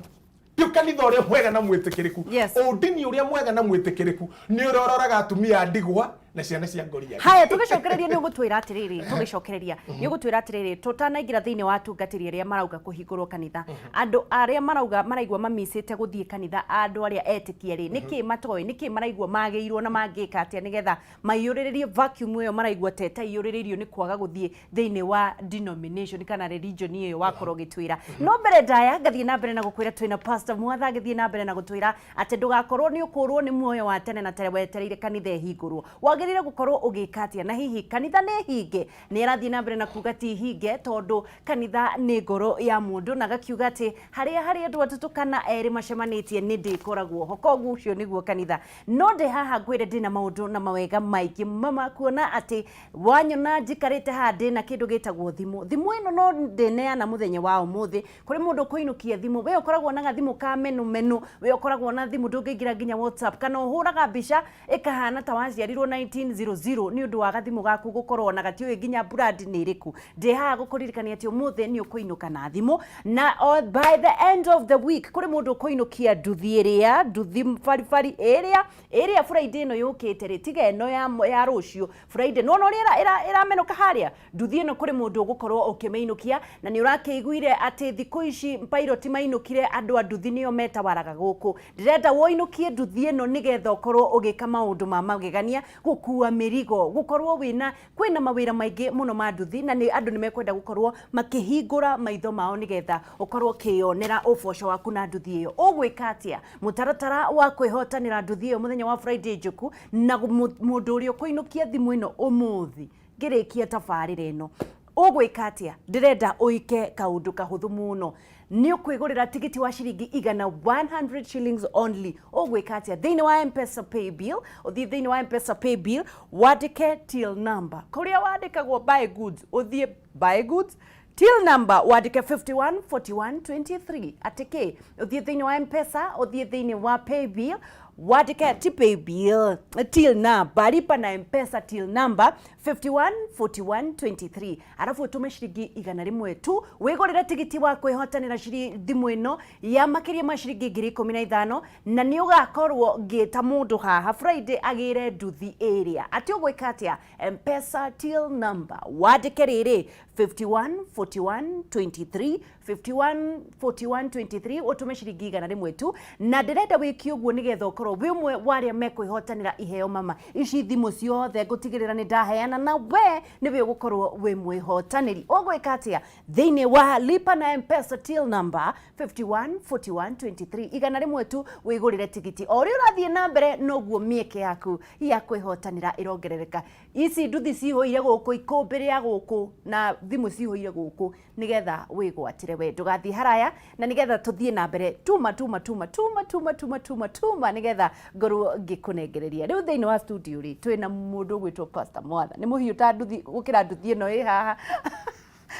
ti kanitha ũrĩa mwega na mwĩtĩkĩrĩku ũndini ũrĩa mwega na mwĩtĩkĩrĩku nĩ ũrĩa ũroraga atumia a ndigwa na ciana cia ngoria. Haya tũgĩcokereria nĩ ũgũtwĩra atĩrĩrĩ tũgĩcokereria nĩ ũgũtwĩra atĩrĩrĩ tũtanaingĩra thĩinĩ wa atungatĩri arĩa marauga kũhingũrwo kanitha andũ arĩa marauga maraigua mamicĩte gũthiĩ kanitha andũ arĩa etĩkia rĩ nĩkĩ matoĩ nĩkĩ maraigua magĩirwo na mangĩka atĩa nĩgetha maiyũrĩrĩrie vacuum ĩyo maraigua ta ĩtaiyũrĩrĩirio nĩ kwaga gũthiĩ thĩinĩ wa denomination kana religion ĩyo wakorwo ũgĩtwĩra. No mbere ndaya ngathiĩ na mbere na gũkwĩra twĩna Pastor Mwatha agĩthiĩ na mbere na gũtwĩra atĩ ndũgakorwo nĩ ũkũrwo nĩ muoyo wa tene na tene wetereire kanitha ĩhingũrwo. Wagĩrĩire gũkorwo ũgĩka atĩa na hihi kanitha nĩ hinge? Nĩ arathiĩ na mbere na kuga ti hinge tondũ kanitha nĩ ngoro ya mũndũ na agakiuga atĩ harĩa harĩ andũ atatũ kana erĩ macemanĩtie nĩ ndĩkoragwo ho. Koguo ũcio nĩguo kanitha. No ndĩ haha ngwĩre ndĩna maũndũ na mawega maingĩ mama kuona atĩ wanyona njikarĩte haha ndĩna kĩndũ gĩtagwo thimũ. Thimũ ĩno no ndĩneana mũthenya wa ũmũthĩ kũrĩ mũndũ ũkũinũkia thimũ we ũkoragwo na gathimũ ka menu menu we ũkoragwo na thimũ ndũngĩingĩra nginya WhatsApp kana ũhũraga mbica ĩkahana ta waciarirwo 1900 nĩ ũndũ wa gathimũ gaku gũkorwo na gatiũĩ nginya brand nĩ ĩrĩkũ. Ndĩ haha gũkũririkania atĩ ũmũthĩ nĩ ũkũinũka na thimũ na by the end of the week kũrĩ mũndũ ũkũinũkia nduthi ĩrĩa nduthi baribari ĩrĩa ĩrĩa Friday ĩno yũkĩte rĩ tiga ĩno ya rũciũ Friday nĩwona ũrĩa ĩramenũka harĩa nduthi ĩno kũrĩ mũndũ ũgũkorwo ũkĩmĩinũkia na nĩ ũrakĩiguire atĩ thikũ ici pilot mainũkire andũ a nduthi nĩo metawaraga gũkũ. Ndĩrenda woinũkie nduthi ĩno nĩgetha ũkorwo ũgĩka maũndũ ma magegania gũkũ Gũkua mĩrigo, gũkorwo wĩna kwĩna mawĩra maingĩ mũno ma nduthi, na nĩ andũ nĩ mekwenda gũkorwo makĩhingũra maitho mao nĩgetha ũkorwo ũkĩyonera ũboco waku na nduthi ĩyo. Ũgwĩka atĩa? Mũtaratara wa kwĩhotanĩra nduthi ĩyo mũthenya wa Friday njũku, na mũndũ ũrĩa ũkũinũkia thimũ ĩno ũmũthĩ ngĩrĩkia tabarĩra ĩno, ũgwĩka atĩa? Ndĩrenda ũike kaũndũ kahũthũ mũno. Nĩ ũkwĩgũrĩra tigiti wa ciringi igana, 100 shillings only. Ũgwĩka atĩa? Thĩinĩ wa Mpesa pay bill, ũthiĩ thĩinĩ wa Mpesa pay bill, wandĩke till number kũrĩa wandĩkagwo buy goods, ũthiĩ buy goods, till number wandĩke 51 41 23. Atĩ kĩ? Ũthiĩ thĩinĩ wa Mpesa, ũthiĩ thĩinĩ wa pay bill, wandĩke, ti pay bill, till number, lipa na Mpesa till number 51 41 23, arabu ũtũme ciringi 100 tu, wĩgũrĩre tigiti wa kwĩhotanĩra thimũ ĩno ya makĩria ma ciringi 15,000, na nĩ ũgakorwo ngĩta mũndũ haha Friday agĩre nduthi ĩrĩa. Atĩ ũgwĩka atĩa? Mpesa till number wandĩke rĩrĩ, 51 41 23, 51 41 23, ũtũme ciringi 100 tu. Na ndĩrenda wĩke ũguo nĩgetha ũkorwo wĩ ũmwe wa arĩa mekwĩhotanĩra iheo mama ici. Thimũ ciothe ngũtigĩrĩra nĩ ndaheana, na we nĩwe ũgũkorwo wĩ mwĩhotanĩri. Ũgwĩka atĩa? Thĩinĩ wa lipa na Mpesa till number 51 41 23, 100 tu, wĩgũrĩre tigiti. O ũrĩa ũrathiĩ na mbere, noguo mĩeke yaku ya kwĩhotanĩra ĩrongerereka. Ici nduthi cihũire gũkũ, ikũmbĩ rĩa gũkũ na thimũ cihũire gũkũ, nĩgetha wĩgwatĩre. We ndũgathiĩ haraya, na nĩgetha tũthiĩ na mbere, tuma tuma tuma tuma tuma tuma tuma tuma, nĩgetha ngorwo ngĩkũnengereria. Rĩu thĩinĩ wa studio rĩ, twĩna mũndũ ũgwĩtwo Pastor Mwatha, nĩ mũhiũ ta nduthi gũkĩra nduthi ĩno ĩ haha.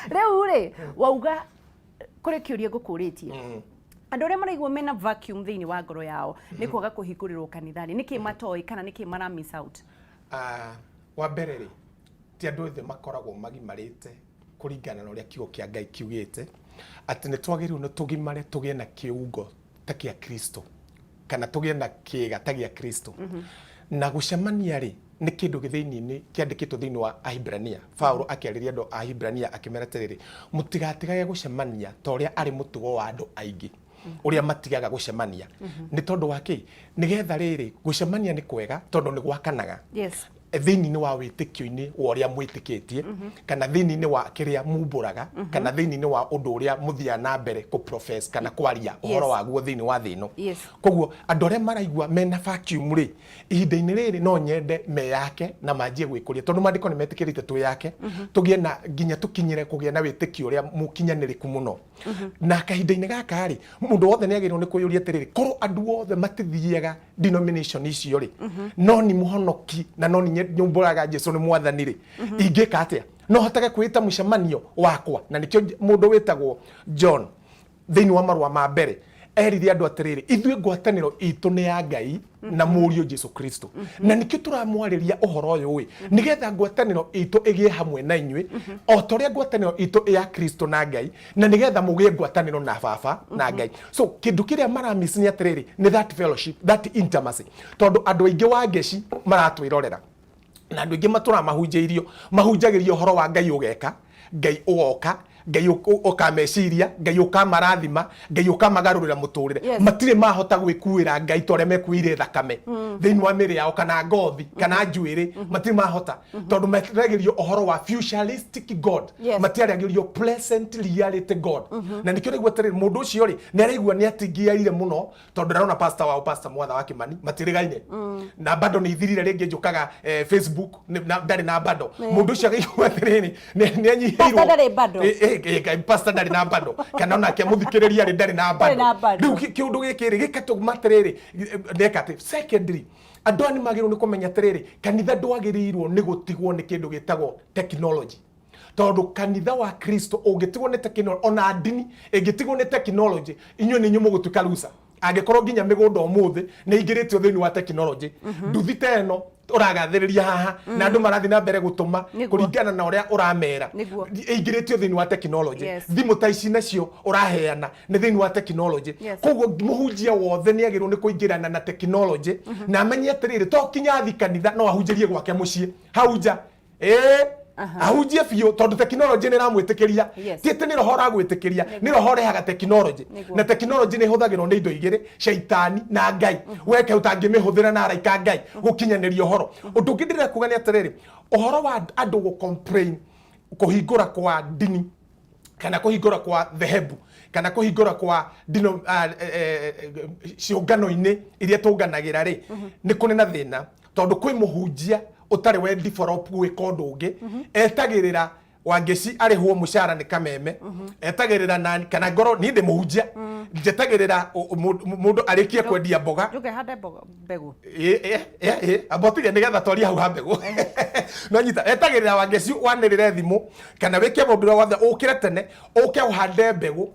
Rĩu rĩ, wauga kũrĩ kĩũria ngũkũrĩtie. Andũ arĩa maraigua mena vacuum thĩinĩ wa ngoro yao nĩ kwaga kũhingũrĩrwo kanitha-rĩ, nĩkĩ matoĩ kana nĩkĩ mara miss out? Ah, wa mbere rĩ, ti andũ othe makoragwo magimarĩte kũringana na ũrĩa kiugo kĩa Ngai kiugĩte atĩ nĩ twagĩrĩirwo nĩ tũgimare, tũgĩe na kĩungo ta kĩa Kristo kana tũgĩe na kĩĩga ta gĩa Kristo. Na gũcemania rĩ, nĩ kĩndũ gĩ thĩinĩ-inĩ kĩandĩkĩtwo thĩinĩ wa Ahibrania. Paulo akĩarĩria andũ a Ahibrania akĩmera atĩrĩrĩ, mũtigatigage gũcemania ta ũrĩa arĩ mũtugo wa andũ aingĩ ũrĩa matigaga gũcemania. Nĩ tondũ wa kĩ? Nĩgetha rĩrĩ, gũcemania nĩ kwega tondũ nĩ gwakanaga thĩinĩ wa wĩtĩkio-inĩ wa ũrĩa mwĩtĩkĩtie, kana thĩinĩ wa kĩrĩa mumbũraga, kana thĩinĩ wa ũndũ ũrĩa mũthiaga na mbere kũ profess kana kwaria ũhoro waguo thĩinĩ wa thĩ ĩno. Koguo andũ arĩa maraigua mena vacuum rĩ, ihinda-inĩ rĩrĩ no nyende meyake na manjie gwĩkũria, tondũ maandĩko nĩ metĩkĩrĩte twĩyake, tũgĩe na nginya tũkinyĩre kũgĩa na wĩtĩkio ũrĩa mũkinyanĩrĩku mũno. Na kahinda-inĩ gaka rĩ, mũndũ wothe nĩ agĩrĩirwo nĩ kwĩyũria atĩrĩrĩ, korwo andũ othe matithiaga denomination icio rĩ, no ni mũhonoki na no ni nyumbũraga Jesu nĩ mwathani rĩ, ingĩka atĩa no hotage kwĩta mũcemanio wakwa? Na nĩkĩo mũndũ wĩtagwo John thĩinĩ wa marũa ma mbere erire andũ atĩrĩrĩ, ithuĩ ngwatanĩro itũ nĩ ya Ngai na mũriũ Jesu Kristo, na nĩkĩo tũramwarĩria ũhoro ũyũ ĩ, nĩgetha ngwatanĩro itũ ĩgĩe hamwe na inyuĩ o ta ũrĩa ngwatanĩro itũ ya Kristo na Ngai, na nĩgetha mũgĩe ngwatanĩro na baba na Ngai. So kĩndũ kĩrĩa maramiss nĩ atĩrĩrĩ, nĩ that fellowship, that intimacy, tondũ andũ aingĩ wa ngeci maratwĩrorera na andũ aingĩ matũraga mahunjĩirio, mahunjagĩrio ũhoro wa Ngai ũgeka, Ngai ũgoka, Ngai ũkameciria, Ngai ũkamarathima, Ngai ũkamagarũrĩra mũtũrĩre. Matirĩ mahota gwĩkuĩra Ngai ta ũrĩa mekuĩire thakame thĩinĩ wa mĩĩrĩ yao, kana ngothi, kana njuĩrĩ. Matirĩ mahota, tondũ maragĩrio ũhoro wa futuristic God. Matiaragĩrio present reality God. Na nĩkĩo ũraigua atĩrĩrĩ, mũndũ ũcio rĩ, nĩ araigua nĩ atingiaire mũno, tondũ ndarona pastor wao, Pastor Mwatha wa Kimani, matirĩgaine na bado nĩ ithirire rĩngĩ. Njũkaga Facebook na ndarĩ na bado. Mũndũ ũcio akaigua atĩrĩrĩ, nĩ anyihĩirwo. Pastor ndarĩ bado. Pastor ndarĩ na bado, kana onake mũthikĩrĩria rĩ, ndarĩ na Ndarĩ na bado. Bado. Rĩu kĩũndũ gĩkĩ rĩ, gĩkatũma atĩrĩrĩ, neka atĩ secondary, andũ aya nĩ magĩrĩirwo nĩ kũmenya atĩrĩrĩ, kanitha ndwagĩrĩirwo nĩ gũtigwo nĩ kĩndũ gĩtagwo technology, tondũ kanitha wa Kristo ũngĩtigwo nĩ technology, ona ndini ĩngĩtigwo nĩ technology, inyuĩ nĩ inyuĩ mũgũtuĩka loser. Angĩkorwo nginya mĩgũnda ũmũthĩ nĩ ingĩrĩtio thĩinĩ wa technology, nduthi ta ĩno ũragathĩrĩria haha na andũ marathiĩ na mbere gũtũma kũringana na ũrĩa ũramera, ĩingĩrĩtio thĩinĩ wa technology. Thimũ ta ici nacio ũraheana nĩ thĩinĩ wa technology. Koguo mũhunjia wothe nĩ agĩrĩirwo nĩ kũingĩrana na technology na amenye atĩrĩrĩ, to kinya athi kanitha, no ahunjĩrie gwake mũciĩ hau nja. Ĩĩ. Ahunjie biũ tondũ tekinoronjĩ nĩ ĩramwĩtĩkĩria. Ti atĩ nĩ roho ũragwĩtĩkĩria, nĩ roho ũrehaga tekinoronjĩ. Na tekinoronjĩ nĩ ĩhũthagĩrwo nĩ indo igĩrĩ, caitani na Ngai. Weke ũtangĩmĩhũthĩra na araika a Ngai gũkinyanĩria ũhoro. Ũndũ ũngĩ ndĩrenda kuga nĩ atĩrĩrĩ, ũhoro wa andũ gũ complain kũhingũra kwa ndini kana kũhingũra kwa dhehebu kana kũhingũra kwa ndino ciũngano-inĩ iria tũnganagĩra rĩ, nĩ kũrĩ na thĩna tondũ kwĩ mũhunjia ũtarĩ we develop gwĩka ũndũ ũngĩ, etagĩrĩra Wangeci arĩhwo mũcara nĩ Kameme, etagĩrĩra na kana ngorwo niĩ ndĩ mũhunjia, njetagĩrĩra mũndũ arĩkie kwendia mboga. Njuke hande mbegũ. Ĩ, amba ũtige nĩgetha twarie hau ha mbegũ. No nyita etagĩrĩra Wangeci wanĩrĩre thimũ kana wĩke maũndũ ũrĩa wothe, ũkĩre tene ũke ũhande mbegũ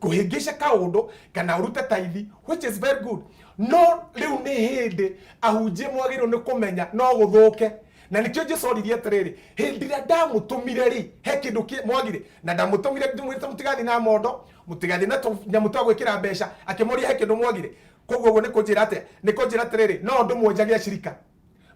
kũhĩngĩca kaũndũ kana ũrute taithi, which is very good. No rĩu nĩ hĩndĩ ahunjia mwagĩrĩirwo nĩ kũmenya no gũthũke, na nĩkĩo Jesu oririe atĩrĩrĩ, hĩndĩ ĩrĩa ndamũtũmire rĩ, he kĩndũ mwagire? Na ndamũtũmire ndĩmwĩrĩte mũtigathiĩ na mondo, mũtigathiĩ na tũnyamũ twa gwĩkĩra mbeca. Akĩmoria he kĩndũ mwagire? Koguo ũguo nĩ kũnjĩra atĩa? Nĩ kũnjĩra atĩrĩrĩ, no ndũmwo njage acirika,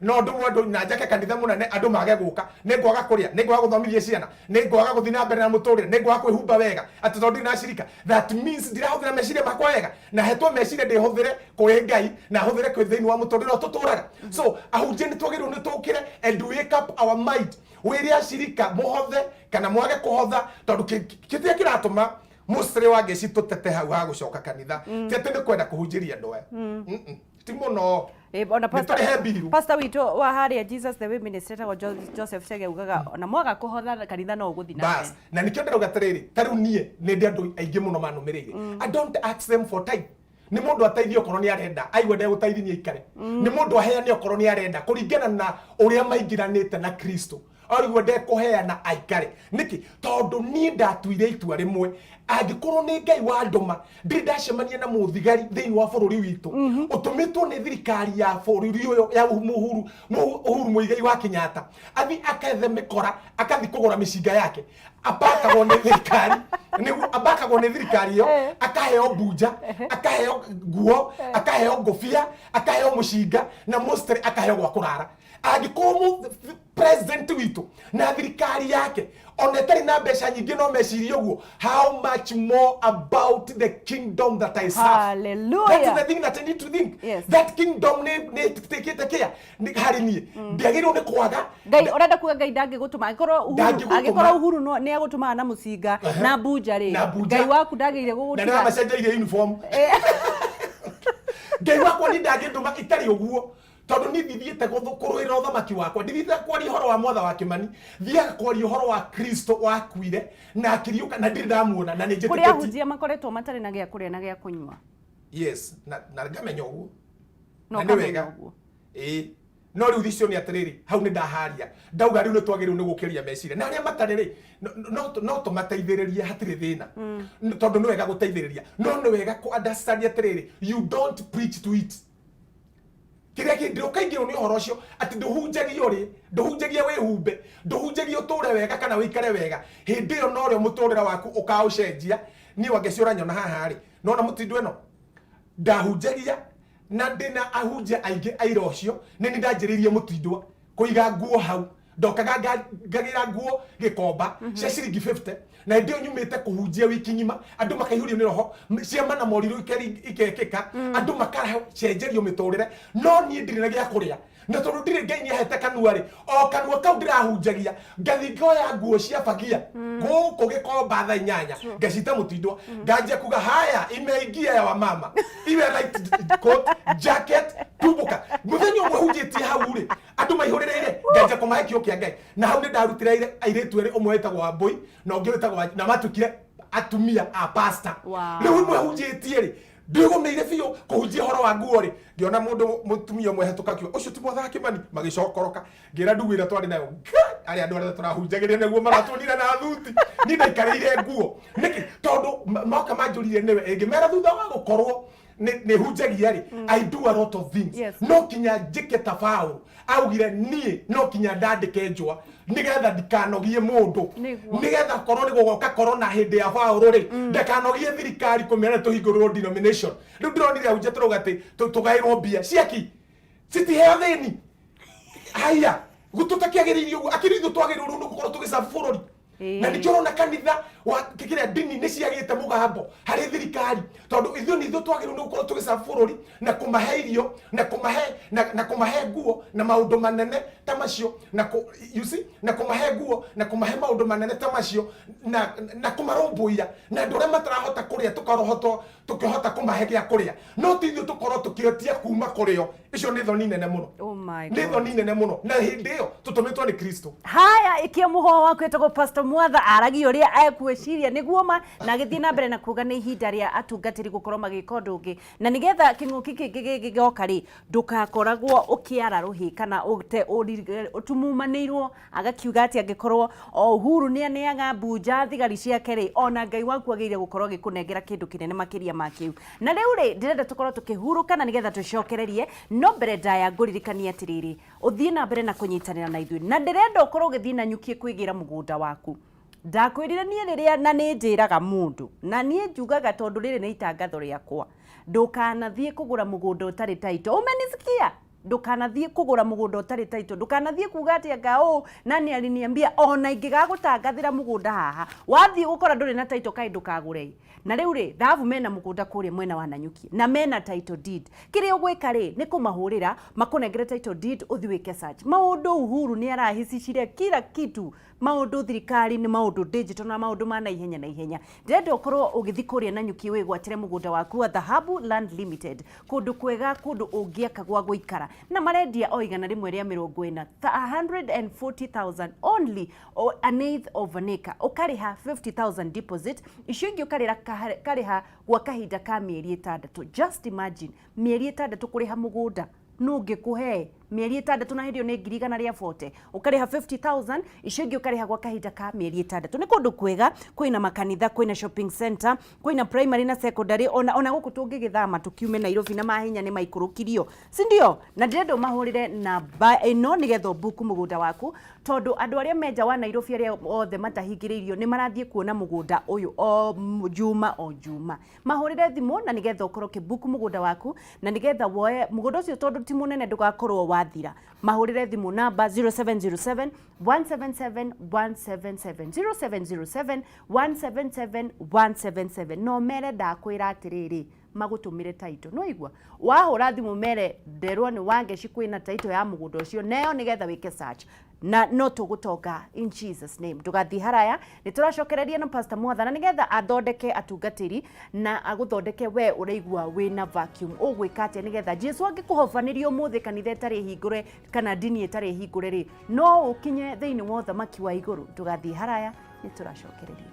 no ndũmwo andũ na njake kanitha mũnene, andũ mage gũka, nĩ ngwaga kũrĩa, nĩ ngwaga gũthomithia ciana, nĩ ngwaga gũthiĩ na mbere na mũtũrĩre, nĩ ngwaga kwĩhumba wega atĩ tondũ ndirĩ na acirika? That means ndirahũthĩra meciria makwa wega, na hetwo meciria ndĩhũthĩre kũrĩ Ngai na hũthĩre kwĩ thĩinĩ wa mũtũrĩre ũrĩa tũtũraga. So ahunjia nĩ twagĩrĩirwo nĩ tũkĩre and wake up our mind, wĩre acirika mũhothe kana mwage kũhotha, tondũ kĩrĩa kĩratũma mũcĩrĩ wa ngeci tũtete hau ha gũcoka kanitha ti atĩ nĩ kwenda kũhunjĩria andũ aya. Ti mũno. Ona Nĩ tũrĩhe mbiru. Pastor witũ wa harĩa Jesus the Way Ministry etagwo Joseph Chege augaga ona mwaga kũhotha kanitha no ũgũthiĩ na mbere. Bas, na nĩkĩo ndĩrauga atĩrĩrĩ, ta rĩu niĩ nĩ ndĩ andũ aingĩ mũno manũmĩrĩire. I don't ask them for time. Nĩ mũndũ ateithie okorwo nĩ arenda, aigua ndegũteithia nĩ aikare. Nĩ mũndũ aheane okorwo nĩ arenda, kũringana na ũrĩa maingĩranĩte na Kristo. Aigua ndekũheana aikare. Nĩkĩ? Tondũ niĩ ndatuire itua rĩmwe, angĩkorwo nĩ Ngai wandũma, ndirĩ ndacemania na mũthigari thĩinĩ wa bũrũri witũ ũtũmĩtwo nĩ thirikari ya bũrũri ũyũ ya Uhuru Muigai wa Kenyatta, athi akethe mĩkora, akathi kũgũra mĩcinga yake, abakagwo nĩ thirikari, nĩguo abakagwo nĩ thirikari ĩyo, akaheo mbunja, akaheo nguo, akaheo ngũbia, akaheo mũcinga na mostly akaheo gwa kũrara. Angĩkorwo president witũ na thirikari yake ona ĩtarĩ na mbeca nyingĩ no mecirie ũguo, how much more about the kingdom that I serve? Hallelujah. That is the thing that I need to think. That kingdom nĩ ĩtĩkĩte kĩa nĩ harĩ niĩ ndiagĩrĩirwo nĩ kwaga. Ngai, ũrenda kuga Ngai ndangĩgũtũma angĩkorwo Uhuru Ndangĩgũtũma. Angĩkorwo Uhuru no nĩ agũtũmaga na mũcinga na mbunja rĩ, Na mbunja. Ngai waku ndagĩrĩire Na gũgũtiga. nĩ amacenjeirie uniform. Ngai wakwa niĩ ndangĩndũma itarĩ ũguo, tondũ niĩ ndithiĩte kũrũĩrĩra ũthamaki wakwa, ndithiĩte kwaria ũhoro wa mwatha wa Kĩmani, thiaga kwaria ũhoro wa Kristo wakuire na akĩriũka na ndirĩ ndamuona na nĩ Kũrĩ njĩtĩkĩtie. Ahunjia makoretwo matarĩ na gĩa kũrĩa na gĩa kũnyua. Yes, na ngamenya ũguo. Na Na nĩ ũkamenya wega. ũguo. Ĩĩ, no rĩu icio nĩ atĩrĩrĩ, hau nĩ ndaharia ndauga rĩu nĩ twagĩrĩirwo nĩ gũkĩria meciria na arĩa matarĩ rĩ, no tũmateithĩrĩrie, hatirĩ thĩna. Tondũ nĩ wega gũteithĩrĩria, no nĩ wega kũ understand atĩrĩrĩ, you don't preach to it. Kĩrĩa kĩ ndũkaingĩrwo nĩ ũhoro ũcio atĩ ndũhunjagia ũrĩ, ndũhunjagia wĩhumbe, ndũhunjagia ũtũre wega kana ũikare wega. Hĩndĩ ĩyo norĩo mũtũrĩre waku ũkaũcenjia. Niĩ Wangeci ũranyona haha rĩ, nona mũtindo ĩno ndahunjagia na ndĩna ahunjia aingĩ aira ũcio, nĩ niĩ ndanjĩrĩirie mũtindwa kũiga nguo hau. Ndokaga ngagĩra nguo Gĩkomba cia ciringi 50, na hĩndĩ ĩyo nyumĩte kũhunjia wiki ng'ima, andũ makaihũrio nĩ roho, ciama na morirũ ikekĩka, andũ makacenjerio mĩtũrĩre, no niĩ ndirĩ na gĩa kũrĩa. Na tondũ ndirĩ, Ngai nĩ ahete kanua rĩ, o kanua kau ndĩrahunjagia, ngathi ngoya nguo cia bagia gũkũ Gĩkomba thaa 8, ngacita mũtindwa, nganjia kuga haya imeingia ya wamama, iwe light coat, jacket, tumbuka. Mũthenya ũmwe hunjĩtie hau rĩ, andũ maihũrĩrĩire, nganjia kũmahe kĩo kĩa Ngai, na hau nĩ ndarutire airĩtu erĩ, ũmwe wĩtagwo Wambũi na ũngĩ wĩtagwo na matuĩkire atumia a pastor. Rĩu ĩmwe hunjĩtie rĩ, ndĩgũmĩire biũ kũhunjia ũhoro wa nguo rĩ, ngĩona mũndũ mũtumia ũmwe hetũka akiuga ũcio ti mwatha Kĩmani, magĩcokoroka. Ngĩra ndugu ĩrĩa twarĩ nayo, Ngai, arĩa andũ arĩa tũrahunjagĩria nĩguo maratuonire na thuti, niĩ ndaikarĩire nguo nĩkĩ? Tondũ moka manjũririe nĩwe ĩngĩmera thutha wa gũkorwo nĩ hunjagia rĩ, I do a lot of things. No kinya njĩke ta Paũlũ augire, niĩ no kinya ndandĩke njũa nĩgetha ndikanogie mũndũ. Nĩgetha korwo nĩ gũgoka korona hĩndĩ ya Paũlũ rĩ, ndakanogie thirikari kũmĩra nĩ tũhingũrĩrwo denomination. Rĩu ndĩronire ahunjia tũrauga atĩ tũgaĩrwo mbia ciaki citiheo thĩni haya. Tũtakĩagĩrĩire ũguo akĩrĩ ithuĩ twagĩrĩirwo rĩu nĩ gũkorwo tũgĩcabu bũrũri. Na nĩkĩo ũrona kanitha wa kĩrĩa ndini nĩ ciagĩte mũgambo harĩ thirikari, tondũ ithuĩ nĩ ithuĩ twagĩrĩirwo nĩ gũkorwo tũgĩcabu bũrũri na kũmahe irio na kũmahe na kũmahe nguo na maũndũ manene ta macio na kũ, you see, na kũmahe nguo na kũmahe maũndũ manene ta macio na kũmarũmbũiya na andũ arĩa matarahota kũrĩa tũkarohotwo tukihota kumahe gĩa kũrĩa, no ti ithuĩ tũkorwo tũkĩetia kuma kũrĩo. Icio nĩ thoni nene mũno. Oh my Nĩ God. thoni nene mũno, na hĩndĩ ĩyo tũtũmĩtwo nĩ Kristo. Haya, ikia mũhoho waku. Ĩtagwo Pastor Mwatha, aragia ũrĩa ekwĩciria nĩguo ma, na agĩthiĩ na mbere na kuga nĩ ihinda rĩa atungatĩri gũkorwo magĩka ũndũ ũngĩ, na nĩgetha kĩng'ũki kĩngĩ gĩgĩgoka rĩ, ndũgakoragwo ũkĩara rũhĩ kana ũte ũtumumanĩirwo. Agakiuga atĩ angĩkorwo o Uhuru nĩ aneaga mbunja thigari ciake rĩ, ona Ngai waku agĩrĩire gũkorwo agĩkũnengera kĩndũ kĩnene makĩria ma kĩu. Na rĩu rĩ, ndĩrenda tũkorwo tũkĩhurũka na nĩgetha tũcokererie, no mbere ndaya ngũririkanie atĩrĩrĩ, ũthiĩ na mbere na kũnyitanĩra na ithuĩ, na ndĩrenda ũkorwo ũgĩthiĩ na nyuki kwĩgĩra mũgũnda waku. Ndakwĩrire niĩ rĩrĩa, na nĩ njĩraga mũndũ, na niĩ njugaga tondũ rĩrĩ nĩ itangatho rĩakwa, ndũkanathiĩ kũgũra mũgũnda ũtarĩ title. Umenisikia? Ndũkanathiĩ kũgũra mũgũnda ũtarĩ title. Ndũkanathiĩ kuga atĩ anga ũũ nani aliniambia. Ona ingĩgagũtangathĩra mũgũnda haha, wathiĩ gũkora ndũrĩ na title, kaĩ ndũkagũre. Na rĩu rĩ, thabu mena mũgũnda kũrĩa mwena wa Nanyuki na mena title deed. Kĩrĩa ũgwĩka rĩ, nĩ kũmahũrĩra makũnengere title deed, ũthiĩ wĩke search maũndũ. Uhuru nĩ arahisicire kila kitu, maũndũ thirikari nĩ maũndũ digital na maũndũ ma naihenya naihenya. Ndĩrenda ũkorwo ũgĩthiĩ kũrĩa Nanyuki wĩgwatĩre mũgũnda waku wa Dhahabu Land Limited, kũndũ kwega, kũndũ ũngĩaka gwa gũikara, na marendia o 140, 140,000 only, o an eighth of an acre. Ũkarĩha 50,000 deposit, icio ingĩ ũkarĩra karĩha gwa kahinda ka mĩeri 6. Just imagine, mĩeri 6 kũrĩha mũgũnda. Nũ ũngĩkũhe mĩeri 6 na hĩndĩ ĩyo nĩ 140,000? Ũkarĩha 50,000, icio ingĩ ũkarĩha gwa kahinda ka mĩeri 6. Nĩ kũndũ kwega, kwĩna makanitha, kwĩna shopping center, kwĩna primary na secondary. Ona gũkũ tũngĩgĩthama tũkiume Nairobi na mahinya nĩ maikũrũkirio, si ndio? Na ndĩrenda ũmahũrĩre namba ĩno nĩgetha ũbuku mũgũnda waku, tondũ andũ arĩa menja wa Nairobi arĩa othe matahingĩrĩirio nĩ marathiĩ kuona mũgũnda ũyũ o juma o juma. Mahũrĩre thimũ na nĩgetha ũkorwo ũkĩbuku mũgũnda waku na nĩgetha woe mũgũnda ũcio, tondũ ti mũnene, ndũgakorwo wathira. Mahũrĩre thimũ namba 0707 177 177, 0707 177 177. No mere ndakwĩra atĩrĩrĩ, magũtũmĩre title. No igua wahũra thimũ mere nderwo nĩ Wangeci kwĩna title ya mũgũnda ũcio, neo nĩgetha wĩke search na no tũgũtonga in Jesus name. Ndũgathiĩ haraya, nĩ tũracokereria na Pastor Mwathana nĩgetha athondeke atungatĩri na agũthondeke we ũraigua wĩna vacuum. Ũgwĩka atĩa nĩgetha Jesu angĩkũhobanĩria ũmũthĩ kanitha ĩtarĩ hingũre kana ndini ĩtarĩ hingũre rĩ, no ũkinye thĩinĩ wa ũthamaki wa igũrũ? Ndũgathiĩ haraya, nĩ tũracokereria.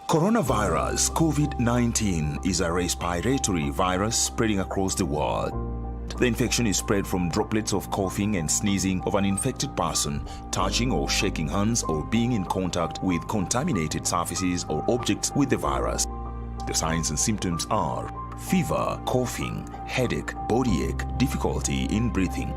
Coronavirus COVID-19 is a respiratory virus spreading across the world. The infection is spread from droplets of coughing and sneezing of an infected person, touching or shaking hands, or being in contact with contaminated surfaces or objects with the virus. The signs and symptoms are fever, coughing, headache, body ache, difficulty in breathing.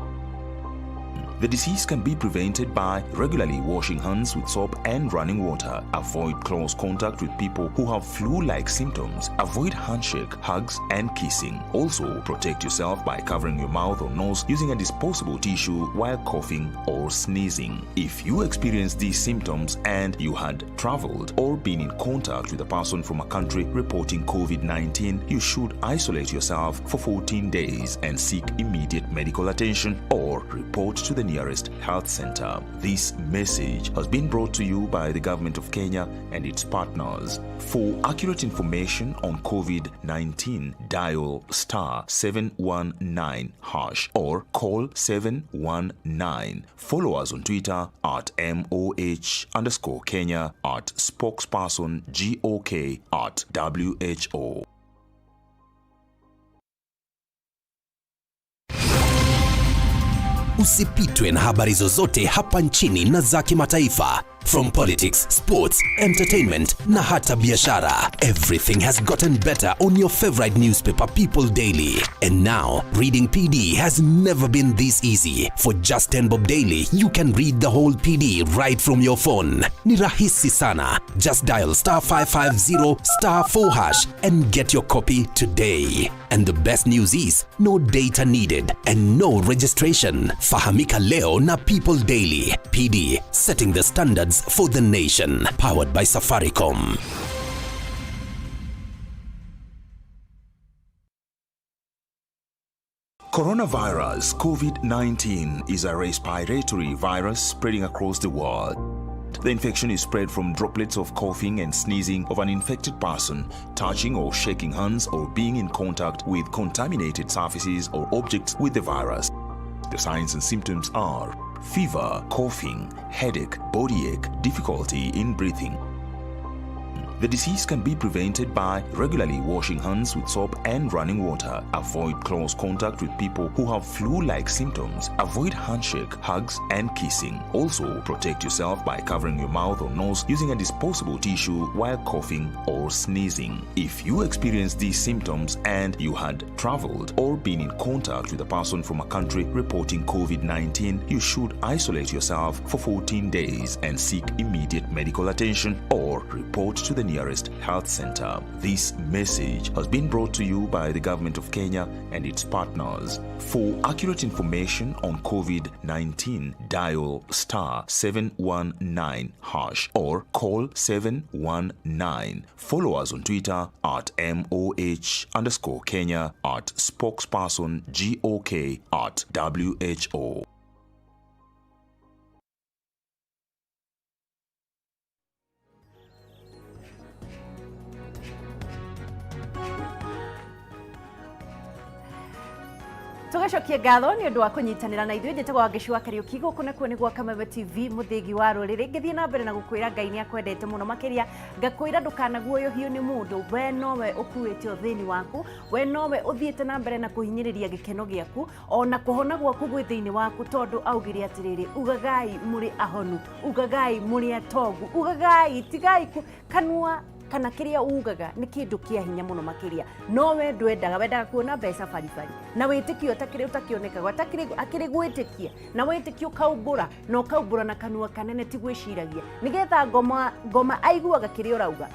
The disease can be prevented by regularly washing hands with soap and running water. Avoid close contact with people who have flu-like symptoms. Avoid handshake, hugs, and kissing. Also, protect yourself by covering your mouth or nose using a disposable tissue while coughing or sneezing. If you experience these symptoms and you had traveled or been in contact with a person from a country reporting COVID-19, you should isolate yourself for 14 days and seek immediate medical attention or report to the nearest health center. This message has been brought to you by the government of Kenya and its partners. For accurate information on COVID-19, dial star 719 hash or call 719. Follow us on Twitter at MOH_Kenya, at spokesperson GOK, at WHO. Usipitwe na habari zozote hapa nchini na za kimataifa. From politics, sports, entertainment na hata biashara. Everything has gotten better on your favorite newspaper People Daily. And now, reading PD has never been this easy. For just 10 bob daily, you can read the whole PD right from your phone. Ni rahisi sana. Just dial star 550 star 4 hash and get your copy today. And the best news is no data needed and no registration. Fahamika leo na People Daily. PD, setting the standards for the nation. Powered by Safaricom. Coronavirus COVID 19 is a respiratory virus spreading across the world. The infection is spread from droplets of coughing and sneezing of an infected person, touching or shaking hands, or being in contact with contaminated surfaces or objects with the virus. The signs and symptoms are fever, coughing, headache, body ache, difficulty in breathing. The disease can be prevented by regularly washing hands with soap and running water. Avoid close contact with people who have flu like symptoms. Avoid handshake, hugs, and kissing. Also, protect yourself by covering your mouth or nose using a disposable tissue while coughing or sneezing. If you experience these symptoms and you had traveled or been in contact with a person from a country reporting COVID 19, you should isolate yourself for 14 days and seek immediate medical attention or report to the nearest health center. This message has been brought to you by the Government of Kenya and its partners. For accurate information on COVID 19, dial star 719 hash or call 719. Follow us on Twitter at MOH underscore Kenya, at spokesperson GOK, at WHO. Tugacokia ngatho nĩ ũndũ wa kũnyitanĩra na ithuĩ. Njĩtagwo Wangeci wa Kariũki, gũkũ nakuo nĩ gwa Kameme TV, mũthĩgi wa rũrĩrĩ. Ngĩthiĩ na mbere na gũkwĩra Ngai nĩ akwendete mũno makĩria, ngakwĩra ndũkanaguoyohio nĩ mũndũ. We nowe ũkuĩte ũthĩni waku, we nowe ũthiĩte na mbere na kũhinyĩrĩria gĩkeno gĩaku, ona kũhona gwaku gwĩ thĩinĩ waku, tondũ augire atĩrĩrĩ, ugagai mũrĩ ahonu, ugagai mũrĩ atongu, ugagai tigai kanua kana kĩrĩa ugaga nĩ kĩndũ kĩa hinya mũno makĩria. No we ndwendaga, wendaga kuona mbeca baribari na wĩtĩkio ũtakĩrĩ ũtakĩonekaga ũtakĩrĩ akĩrĩ gwĩtĩkia, na wĩtĩkio ũkaumbũra na ũkaumbũra na kanua kanene, ti gwĩciragia, nĩgetha ngoma ngoma aiguaga kĩrĩa ũrauga.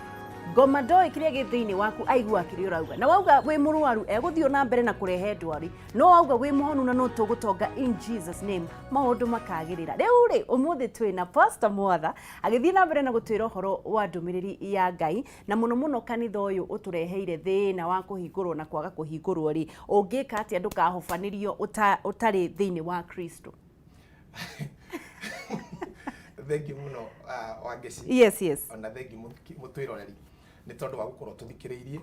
Ngoma ndoĩ kĩrĩa gĩ thĩinĩ waku, aiguaga kĩrĩa ũrauga. Na wauga wĩ mũrwaru, egũthiĩ na mbere na kũrehe ndwari, no wauga wĩ mũhonu na no tũgũtonga in Jesus name, maũndũ makagĩrĩra. Rĩu rĩ, ũmũthĩ twĩ na Pastor Mwatha agĩthiĩ na mbere na gũtwĩra ũhoro wa ndũmĩrĩri ya Ngai, na mũno mũno kanitha ũyũ ũtũreheire thĩna wa kũhingũrwo na kwaga kũhingũrwo rĩ, ũngĩka atĩa ndũkahobanĩrio ũtarĩ thĩinĩ wa Kristo? Thengiũ mũno, Wangeci. Yes. Ona thengiũ mũtwĩroreri nĩ tondũ wa gũkorwo tũthikĩrĩirie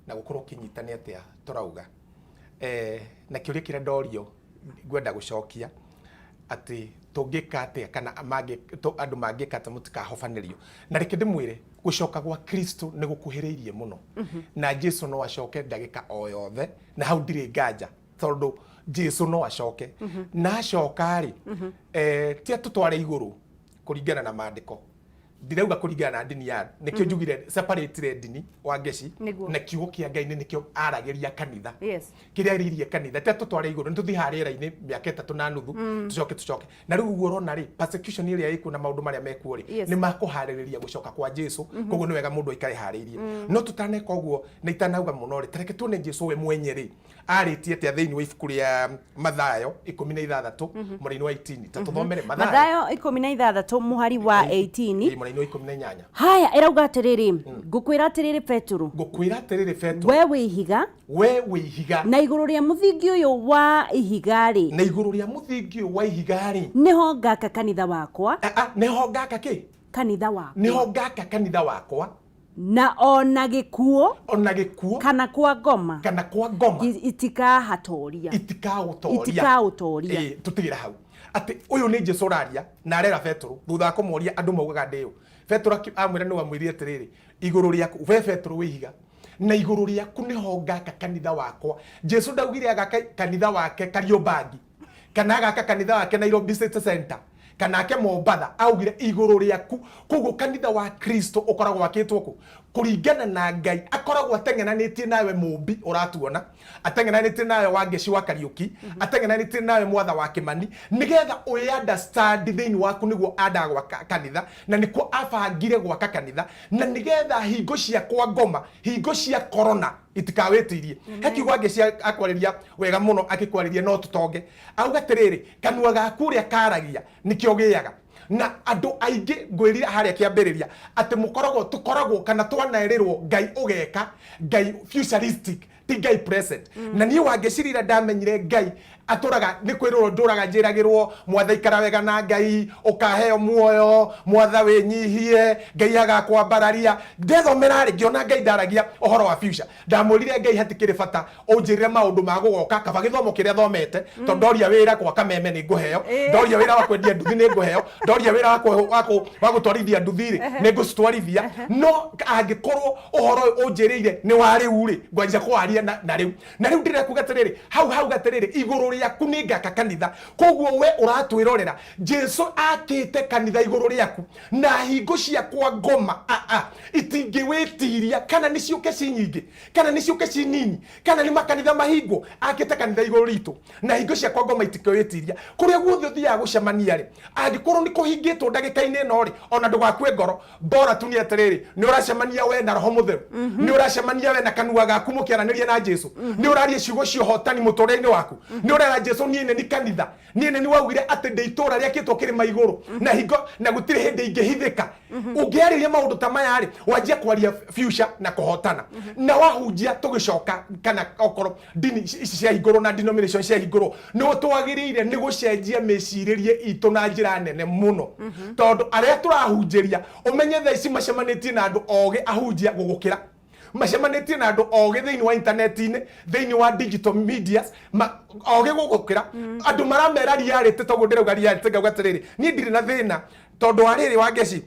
na gũkorwo ũkĩnyita nĩ atĩa tũrauga. Na kĩũria kĩrĩa ndorio ngwenda gũcokia atĩ tũngĩka atĩa kana andũ mangĩka atĩa mũtikahobanĩrio. Na reke ndĩmwĩre, gũcoka gwa Kristo nĩ gũkuhĩrĩirie mũno, na Jesu no acoke ndagĩka o yothe, na hau ndirĩ nganja, tondũ Jesu no acoke. Na acoka rĩ, ti atũtware igũrũ kũringana na maandĩko, ndirauga kũringana na ndini ya nĩkĩo njugire separate ndini, Wangeci. Na kiugo kĩa Ngai nĩ nĩkĩo aragĩria kanitha. Kĩrĩa arĩirie kanitha ti atũtware igũrũ, nĩ tũthiĩ harĩa rĩera-inĩ mĩaka 3.5, tũcoke na rĩu ũguo ũrona rĩ, persecution ĩrĩa ĩkuo na maũndũ marĩa mekuo rĩ, nĩ makũharĩrĩria gũcoka kwa Jesu. Koguo nĩ wega mũndũ aikare harĩirie. No tũtaneka ũguo na itanauga mũno rĩ, tareke tuone Jesu we mwenye rĩ arĩtie atĩa thĩinĩ wa ibuku rĩa Mathayo 16 mũraini wa 18. Ta tũthomere Mathayo. Mathayo 16 mũhari wa 18. Ĩ, mũraini wa 18. Haya, ĩrauga atĩrĩrĩ, ngũkwĩra atĩrĩrĩ Petũrũ, Ngũkwĩra atĩrĩrĩ Petũrũ, we wĩ ihiga, we wĩ ihiga, na igũrũ rĩa mũthingi ũyũ wa ihiga rĩ, na igũrũ rĩa mũthingi ũyũ wa ihiga rĩ, nĩho ngaka kanitha wakwa. Nĩho ngaka kĩ? Kanitha wakwa. Nĩho ngaka kanitha wakwa. Na ona gĩkuũ, ona gĩkuũ, kana kwa ngoma, kana kwa ngoma, itikahatoria, itikaũtoria, itikaũtoria. Ĩ, tũtigĩre hau atĩ ũyũ nĩ Jesu ũraria na arera Petũrũ thutha wa kũmoria andũ maugaga ndĩũ. Petũrũ amwĩra nĩ wamwĩrire atĩrĩrĩ, igũrũ rĩaku we Petũrũ wĩ ihiga, na igũrũ rĩaku nĩho ngaka kanitha wakwa. Jesu ndaugire agaka kanitha wake Kariobangi kana agaka kanitha wake Nairobi City Center. Kana ake Mombatha, augire igũrũ rĩaku. Koguo kanitha wa Kristo ũkoragwo wakĩtwo kũ? Kũringana na Ngai akoragwo ateng'eranĩtie nawe mũmbi ũratuona, ateng'eranĩtie nawe Wangeci wa Kariũki, ateng'eranĩtie nawe Mwatha wa Kĩmani, nĩgetha ũĩ understand thĩinĩ waku nĩguo andaga gwaka kanitha, na nĩkuo abangire gwaka kanitha, na nĩgetha hingo cia kwa ngoma, hingo cia corona itikawĩtirie. He kiugo Wangeci akwarĩria wega mũno, akĩkwarĩria no tũtonge, auga atĩrĩrĩ, kanua gaku ũrĩa karagia nĩkĩo gĩaga. Na andũ aingĩ ngwĩrire harĩa kĩambĩrĩria atĩ mũkoragwo, tũkoragwo kana twanerĩrwo Ngai ũgeka, Ngai futuristic, ti Ngai present. Na niĩ Wangeci rĩrĩa ndamenyire Ngai atũraga, nĩ kwĩrwo ndũraga njĩragĩrwo mwatha ikara wega na Ngai ũkaheo muoyo, mwatha wĩnyihie Ngai agakwambararia. Ndethomera rĩ, ngĩona Ngai ndaragia ũhoro wa future. Ndamwĩrire Ngai hatikĩrĩ bata ũnjĩrĩre maũndũ ma gũgoka, kaba gĩthomo kĩrĩa thomete, tondũ ndoria wĩra gwa kameme nĩ ngũheo, ndoria wĩra wa kwendia nduthi nĩ ngũheo, ndoria wĩra wa gũtwarithia nduthi rĩ, nĩ ngũcitwarithia. No angĩkorwo ũhoro ũyũ ũnjĩrĩire nĩ wa rĩu rĩ, ngwanjia kũwaria na rĩu. Na rĩu ndĩrenda kuga atĩrĩrĩ, hau hau atĩrĩrĩ, igũrũ rĩaku nĩ ngaka kanitha. Koguo we ũratwĩrorera, Jesu akĩte kanitha igũrũ rĩaku, na hingo cia kwa ngoma itingĩwĩtiria, kana nĩ ciũke ci nyingĩ, kana nĩ ciũke ci nini, kana nĩ makanitha mahingwo, akĩte kanitha igũrũ ritũ, na hingo cia kwa ngoma itingĩwĩtiria. Kũrĩa guothe ũthiaga gũcemania rĩ, angĩkorwo nĩ kũhingĩtwo ndagĩka-inĩ ĩno rĩ, ona ndũgakue ngoro, bora tu nĩ atĩrĩrĩ, nĩ ũracemania we na Roho Mũtheru, nĩ ũracemania we na kanua gaku mũkĩaranĩria na Jesu, nĩ ũraria ciugo cia ũhotani mũtũrĩre-inĩ waku, nĩ ũrera Jesu niĩ nĩ ni kanitha, niĩ nĩ ni waugire atĩ ndĩ itũra rĩakĩtwo kĩrĩma igũrũ, na hingo na gũtirĩ hĩndĩ ingĩhithĩka. Ũngĩarĩria maũndũ ta maya rĩ, wanjia kwaria future na kũhotana, na wahunjia tũgĩcoka, kana okorwo ndini ici ciahingũrwo na denomination ciahingũrwo, nĩ twagĩrĩire nĩ gũcenjia mĩcirĩrie itũ na njĩra nene mũno, tondũ arĩa tũrahunjĩria ũmenye thaa ici macemanĩtie na andũ ogĩ ahunjia gũgũkĩra, macemanĩtie na andũ ogĩ thĩinĩ wa intaneti-inĩ, thĩinĩ wa digital medias, ogĩ gũgũkĩra. Andũ maramera reality, toguo ndĩrauga reality, ngauga atĩrĩrĩ, niĩ ndirĩ na thĩna tondũ wa rĩrĩ Wangeci,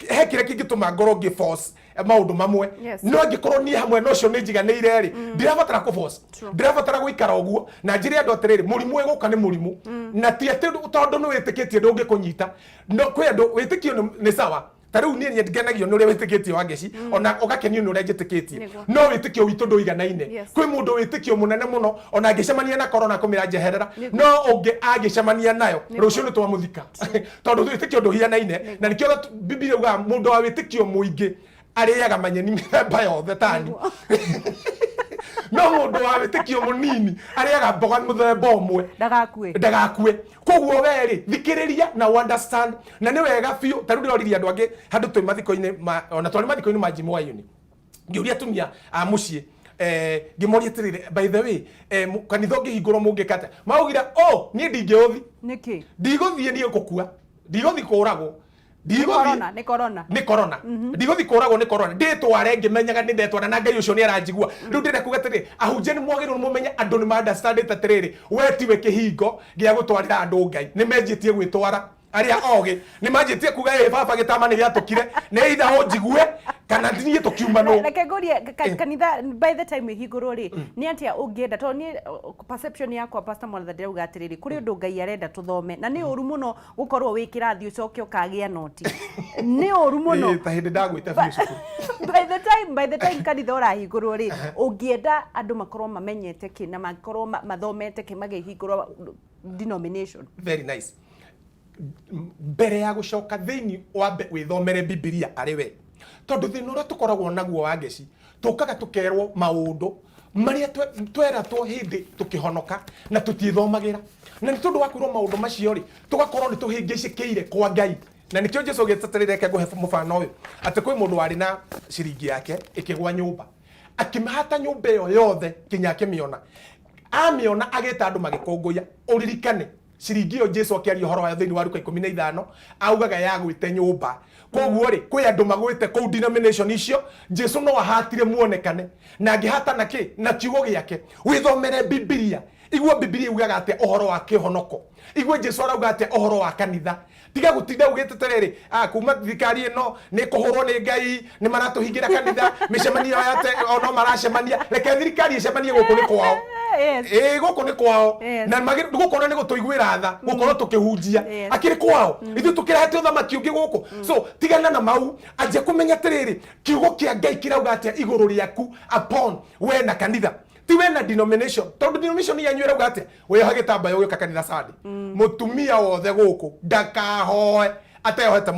he kĩrĩa kĩngĩtũma ngorwo ngĩ force maũndũ mamwe. No angĩkorwo niĩ hamwe na ũcio nĩ njiganĩire rĩ, ndirabatara kũ force, ndirabatara gũikara ũguo. Na njĩre andũ atĩrĩrĩ, mũrimũ ĩgũka nĩ mũrimũ, na ti atĩ tondũ nĩ wĩtĩkĩtie ndũngĩkũnyita. No kwĩ andũ wĩtĩkio nĩ sawa, ta rĩu niĩ ngenagio nĩ ũrĩa wĩtĩkĩtie Wangeci, ona ũgakenio nĩ ũrĩa njĩtĩkĩtie, no wĩtĩkio witũ ndũiganaine. Kwĩ mũndũ wĩtĩkio mũnene mũno, ona angĩcemania na corona kũmĩra njeherera, no ũngĩ angĩcemania nayo rũciũ nĩ twamũthika, tondũ wĩtĩkio ndũhianaine. Na nĩkĩo Bibilia yugaga mũndũ wa wĩtĩkio mũingĩ arĩaga manyeni mĩthemba yothe tani, no mũndũ wa wĩtĩkio mũnini arĩaga mboga mũthemba ũmwe. Ndagakue. Ndagakue. Koguo we rĩ, thikĩrĩria na understand, na nĩ wega biũ. Ta rĩu ndĩroririe andũ angĩ handũ twĩ mathiko-inĩ ma, ona twarĩ mathiko-inĩ ma Jimmy Wayuni, ngĩũria atumia a mũciĩ, ngĩmoria atĩrĩrĩ, by the way, kanitha ũngĩhingũrwo mũngĩka atĩa? Maugire, oh, niĩ ndingĩũthi. Nĩkĩ? Ndigũthiĩ, niĩ ngũkua, ndigũthiĩ kũragwo. Nĩ corona, nĩ corona. Nĩ corona. Ndigũthiĩ kũragwo nĩ corona, ndĩtware ngĩmenyaga nĩ ndetwara na Ngai ũcio nĩ aranjigua. Rĩu ndĩrenda kuga atĩrĩrĩ, ahunjia nĩ mwagĩrĩirwo mũmenye andũ nĩ ma understand atĩrĩrĩ, we tiwe kĩhingo gĩa gũtwarĩra andũ Ngai, nĩ menjĩtie gwĩtwara. Arĩa ogĩ nĩ manjĩtie kuga, ĩ baba gĩtama nĩ gĩatũkire, nĩ either ũnjigue kana niĩ tũkiumanwo. Reke ngũrie, kanitha by the time ĩhingũrwo rĩ, nĩ atĩa ũngĩenda? Tondũ niĩ perception yakwa, Pastor Mwanatha, ndĩrauga atĩrĩrĩ, kũrĩ ũndũ Ngai arenda tũthome, na nĩ ũru mũno gũkorwo wĩ kĩrathi ũcoke ũkagĩa noti, nĩ ũru mũno. Ĩ, ta hĩndĩ ndagwĩte biũ cukuru. By the time kanitha ũrahingũrwo rĩ, ũngĩenda andũ makorwo mamenyete kĩ na makorwo mathomete kĩ makĩhingũrwo denomination? Very nice. Mbere ya gũcoka thĩinĩ, wambe wĩthomere Bibilia arĩ we, tondũ thĩna ũrĩa tũkoragwo naguo Wangeci, tũkaga tũkerwo maũndũ marĩa tweratwo hĩndĩ tũkĩhonoka na tũtiĩthomagĩra, na nĩ tondũ wa kwĩrwo maũndũ macio rĩ, tũgakorwo nĩ tũhĩngĩcĩkĩire kwa Ngai. Na nĩkĩo Jesu agĩteterire. Reke ngũhe mũbano ũyũ, atĩ kwĩ mũndũ warĩ na ciringi yake ĩkĩgwa nyũmba, akĩmahata nyũmba ĩyo yothe nginya akĩmĩona. Amĩona agĩta andũ magĩkũngũiya. Ũririkane ciringi ĩyo Jesu akĩaria ũhoro wayo thĩinĩ wa Luka 15 augaga yagwĩte nyũmba. Koguo rĩ, kwĩ andũ magwĩte kũu denomination icio. Jesu no ahatire muonekane, na angĩhata na kĩ? Na kiugo gĩake. Wĩthomere Bibilia, igua Bibilia yugaga atĩa ũhoro wa kĩhonoko, igue Jesu arauga atĩa ũhoro wa kanitha. Tiga gũtinda ugĩte atĩrĩrĩ, kuma thirikari ĩno nĩ kũhũrwo nĩ Ngai, nĩ maratũhingĩra kanitha, mĩcemanio ya o no maracemania. Reke thirikari ĩcemanie, gũkũ nĩ kwao. Yes. Ĩĩ, gũkũ nĩ kwao. Yes. Na gũkũ ona nĩ gũtũiguĩra tha gũkorwo tũkĩhunjia. Yes. Akĩrĩ kwao, ithuĩ tũkĩrehete ũthamaki ũngĩ gũkũ. So tigana na mau, anjia kũmenya atĩrĩrĩ, kiugo kĩa Ngai kĩrauga atĩa igũrũ rĩaku upon we na kanitha, ti we na denomination, tondũ denomination yanyu ĩrauga atĩa? Wĩyohe gĩtambaya ũgĩũka kanitha Sunday. Mũtumia wothe gũkũ ndakahoe ateyohete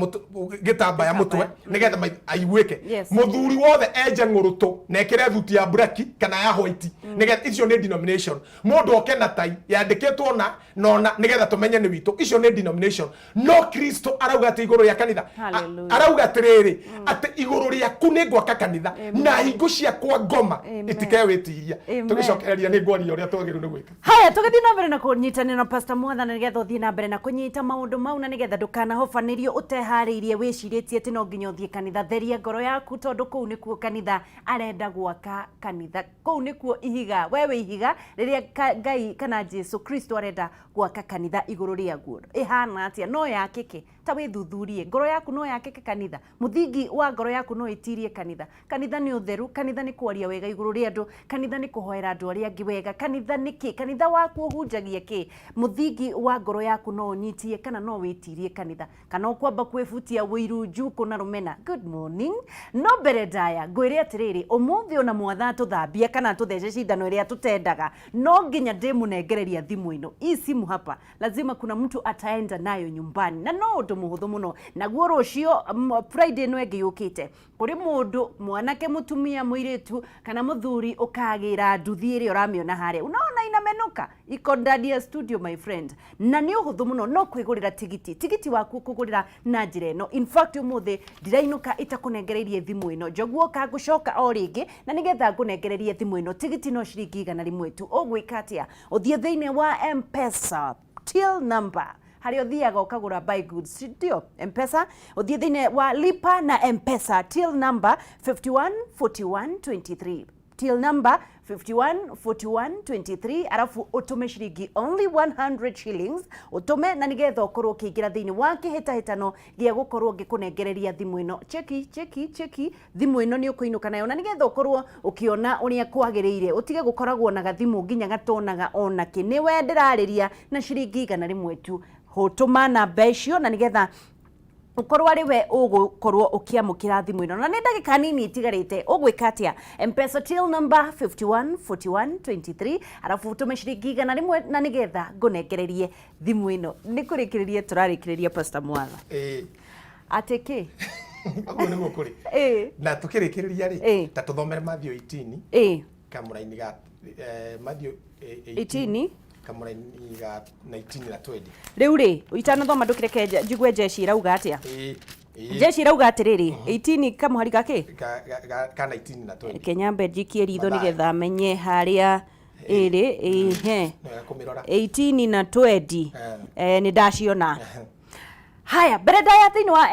gĩtambaya mũtwe nĩgetha aiguĩke. Yes. Mũthuri wothe enje ng'ũrũtũ na ekĩre thuti ya buraki kana ya white, nĩgetha icio nĩ denomination. Mũndũ oke na tai yandĩkĩtwo na nona nĩgetha tũmenye nĩ witũ, icio nĩ denomination. No Kristo arauga atĩ igũrũ rĩa kanitha. Hallelujah. Arauga atĩrĩrĩ, atĩ igũrũ rĩaku nĩ ngwaka kanitha na hingo ciakwa ngoma Amen. itikewĩtiria. Amen. Tũgĩcokereria nĩ ngwaria ũrĩa twagĩrĩirwo nĩ gwĩka. Haya, tũgĩthiĩ na mbere na kũnyitanĩra na Pastor Mwatha na nĩgetha ũthiĩ na mbere na kũnyita maũndũ mau, na nĩgetha ndũkanahobanĩrio ũteharĩirie wĩcirĩtie atĩ no nginya ũthiĩ kanitha. Theria ngoro yaku, tondũ kũu nĩkuo kanitha arenda gwaka kanitha, kũu nĩkuo ihiga, we wĩ ihiga rĩrĩa Ngai kana Jesu Kristo arenda gwaka kanitha igũrũ rĩaguo. Ĩhana atĩa? No yakĩke? Ta wĩthuthurie ngoro yaku, no yakĩke kanitha? Mũthingi wa ngoro yaku no ĩtirie kanitha? Kanitha nĩ ũtheru, kanitha nĩ kwaria wega igũrũ rĩa andũ, kanitha nĩ kũhoera andũ arĩa angĩ wega. Kanitha nĩ kĩ? Kanitha waku ũhunjagia kĩ? Mũthingi wa ngoro yaku no ũnyitie kana no wĩtirie kanitha, kana ũkwamba kwĩbutia ũiru, njukũ na rũmena? Good morning. No mbere ndaya ngwĩre atĩrĩrĩ, ũmũthĩ ona Mwatha tũthambia kana tũthece cindano ĩrĩa tũtendaga, no nginya ndĩmũnengereria thimũ ĩno. Hii simu hapa lazima kuna mtu ataenda nayo nyumbani, na no ũndũ mũhũthũ mũno. Naguo rũciũ, Friday ĩno ĩngĩ yũkĩte, kũrĩ mũndũ mwanake, mũtumia, mũirĩtu kana mũthuri ũkagĩra nduthi ĩrĩa ũramĩona harĩa. Unaona inamenuka, iko ndani ya studio, my friend. Na nĩ ũhũthũ mũno, no kwĩgũrĩra tigiti. Tigiti waku ũkũgũrĩra na njĩra ĩno. In fact, ũmũthĩ ndirainũka itakũnengereirie thimũ ĩno. Njoguoka ngũcoka o rĩngĩ na nĩgetha ngũnengererie thimũ ĩno. Tigiti no ciringi 100 tu. Ũgwĩka atĩa? Ũthiĩ thĩinĩ wa M-Pesa till number, harĩa ũthiaga ũkagũra buy goods, ndio M-Pesa. Ũthiĩ thĩinĩ wa lipa na M-Pesa till number 514123, till number 514123, arafu ũtũme ciringi only 100 shillings, ũtũme na nĩgetha ũkorwo ũkĩingĩra thĩinĩ wa kĩhĩtahĩtano gĩa gũkorwo ngĩkũnengereria thimũ ĩno. Cheki, cheki, cheki, thimũ ĩno nĩ ũkũinũka nayo, na nĩgetha ũkorwo ũkĩona ũrĩa kwagĩrĩire, ũtige gũkoragwo na gathimũ nginya gatonaga ona kĩ. Nĩwe ndĩrarĩria na ciringi 100 tu. Hũtũma namba icio na nĩgetha ũkorwo arĩ we ũgũkorwo ũkĩamũkĩra thimũ ĩno. Na nĩ ndagĩka nini itigarĩte. Ũgwĩka atĩa? M-Pesa till number 514123, arabu ũtũme ciringi 100 na nĩgetha ngũnengererie thimũ ĩno. Nĩ kũrĩkĩrĩria tũrarĩkĩrĩria, Pastor Mwatha. Ĩĩ. Atĩ kĩ? Ũguo nĩguo kũrĩ. Na tũkĩrĩkĩrĩria rĩ, ta tũthomere Matthew 18, kamũraini ga Matthew 18, kamũraini ga 19 na 20. Rĩu rĩ, itanathoma, ndũkĩreke njigue jeshi ĩrauga atĩa. Ĩĩ, ĩĩ. Jeshi ĩrauga atĩrĩrĩ, 18 kamũhari gakĩ? Ka 19 na 20. Reke nyambe njikie ritho. Mathayo. Nĩgetha menye harĩa ĩrĩ. Ĩhe. Nĩwega kũmĩrora. 18 na 20. Nĩ ndaciona. Haya, mbere ndaya thĩinĩ wa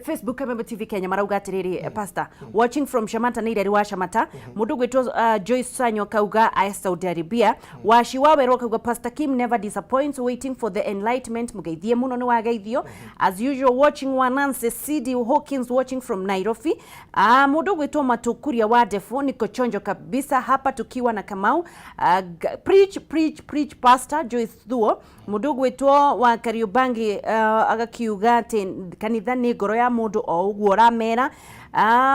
Facebook, MMTV TV Kenya marauga atĩrĩrĩ, pastor watching from Shamata, nĩ ireri wa Shamata. Mũndũ gwĩtwo Joyce Sanyo akauga aya Saudi Arabia. Waci wa Werũ akauga, "Pastor Kim never disappoints, waiting for the enlightenment." Mũgeithie mũno, nĩ wageithio. As usual watching wa Nancy CD Hawkins, watching from Nairobi. Mũndũ gwĩtwo Matukuria wa Defu, niko chonjo kabisa hapa tukiwa na Kamau. Preach, preach, preach, Pastor Joyce Thuo. Mũndũ gwĩtwo wa Kariubangi agakiuga atĩ kanitha nĩ ngoro ya mũndũ o ũguo ũramera.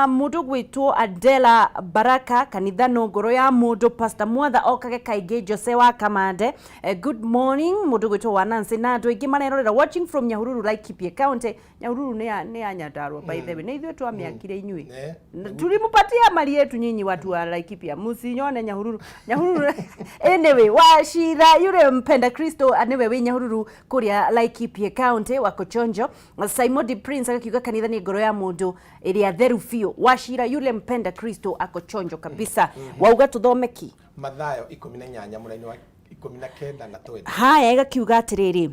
Mũndũ gwĩtwo Adela Baraka, kanitha no ngoro ya mũndũ, Pastor Mwatha okage kaingĩ. Jose wa Kamande, good morning. Mũndũ gwĩtwo wa Nancy na andũ aingĩ marerorera, watching from Nyahururu, Laikipia County. Nyahururu nĩ ya Nyandarua, by the way, nĩ ithuĩ twamĩakire inyuĩ. Tulimpatia mali yetu nyinyi watu wa Laikipia, msinyone Nyahururu, Nyahururu. Anyway, Wachira yule mpenda Kristo nĩwe wĩ Nyahururu kũrĩa Laikipia County, wako chonjo. Simon Prince agakiuga kanitha nĩ ngoro ya mũndũ ĩrĩa theru biũ. Wachira yule mpenda Kristo ako chonjo kabisa. Wauga tũthome ki? Mathayo 18 mũraini wa 19 na 20. Haya, ĩgakiuga atĩrĩrĩ,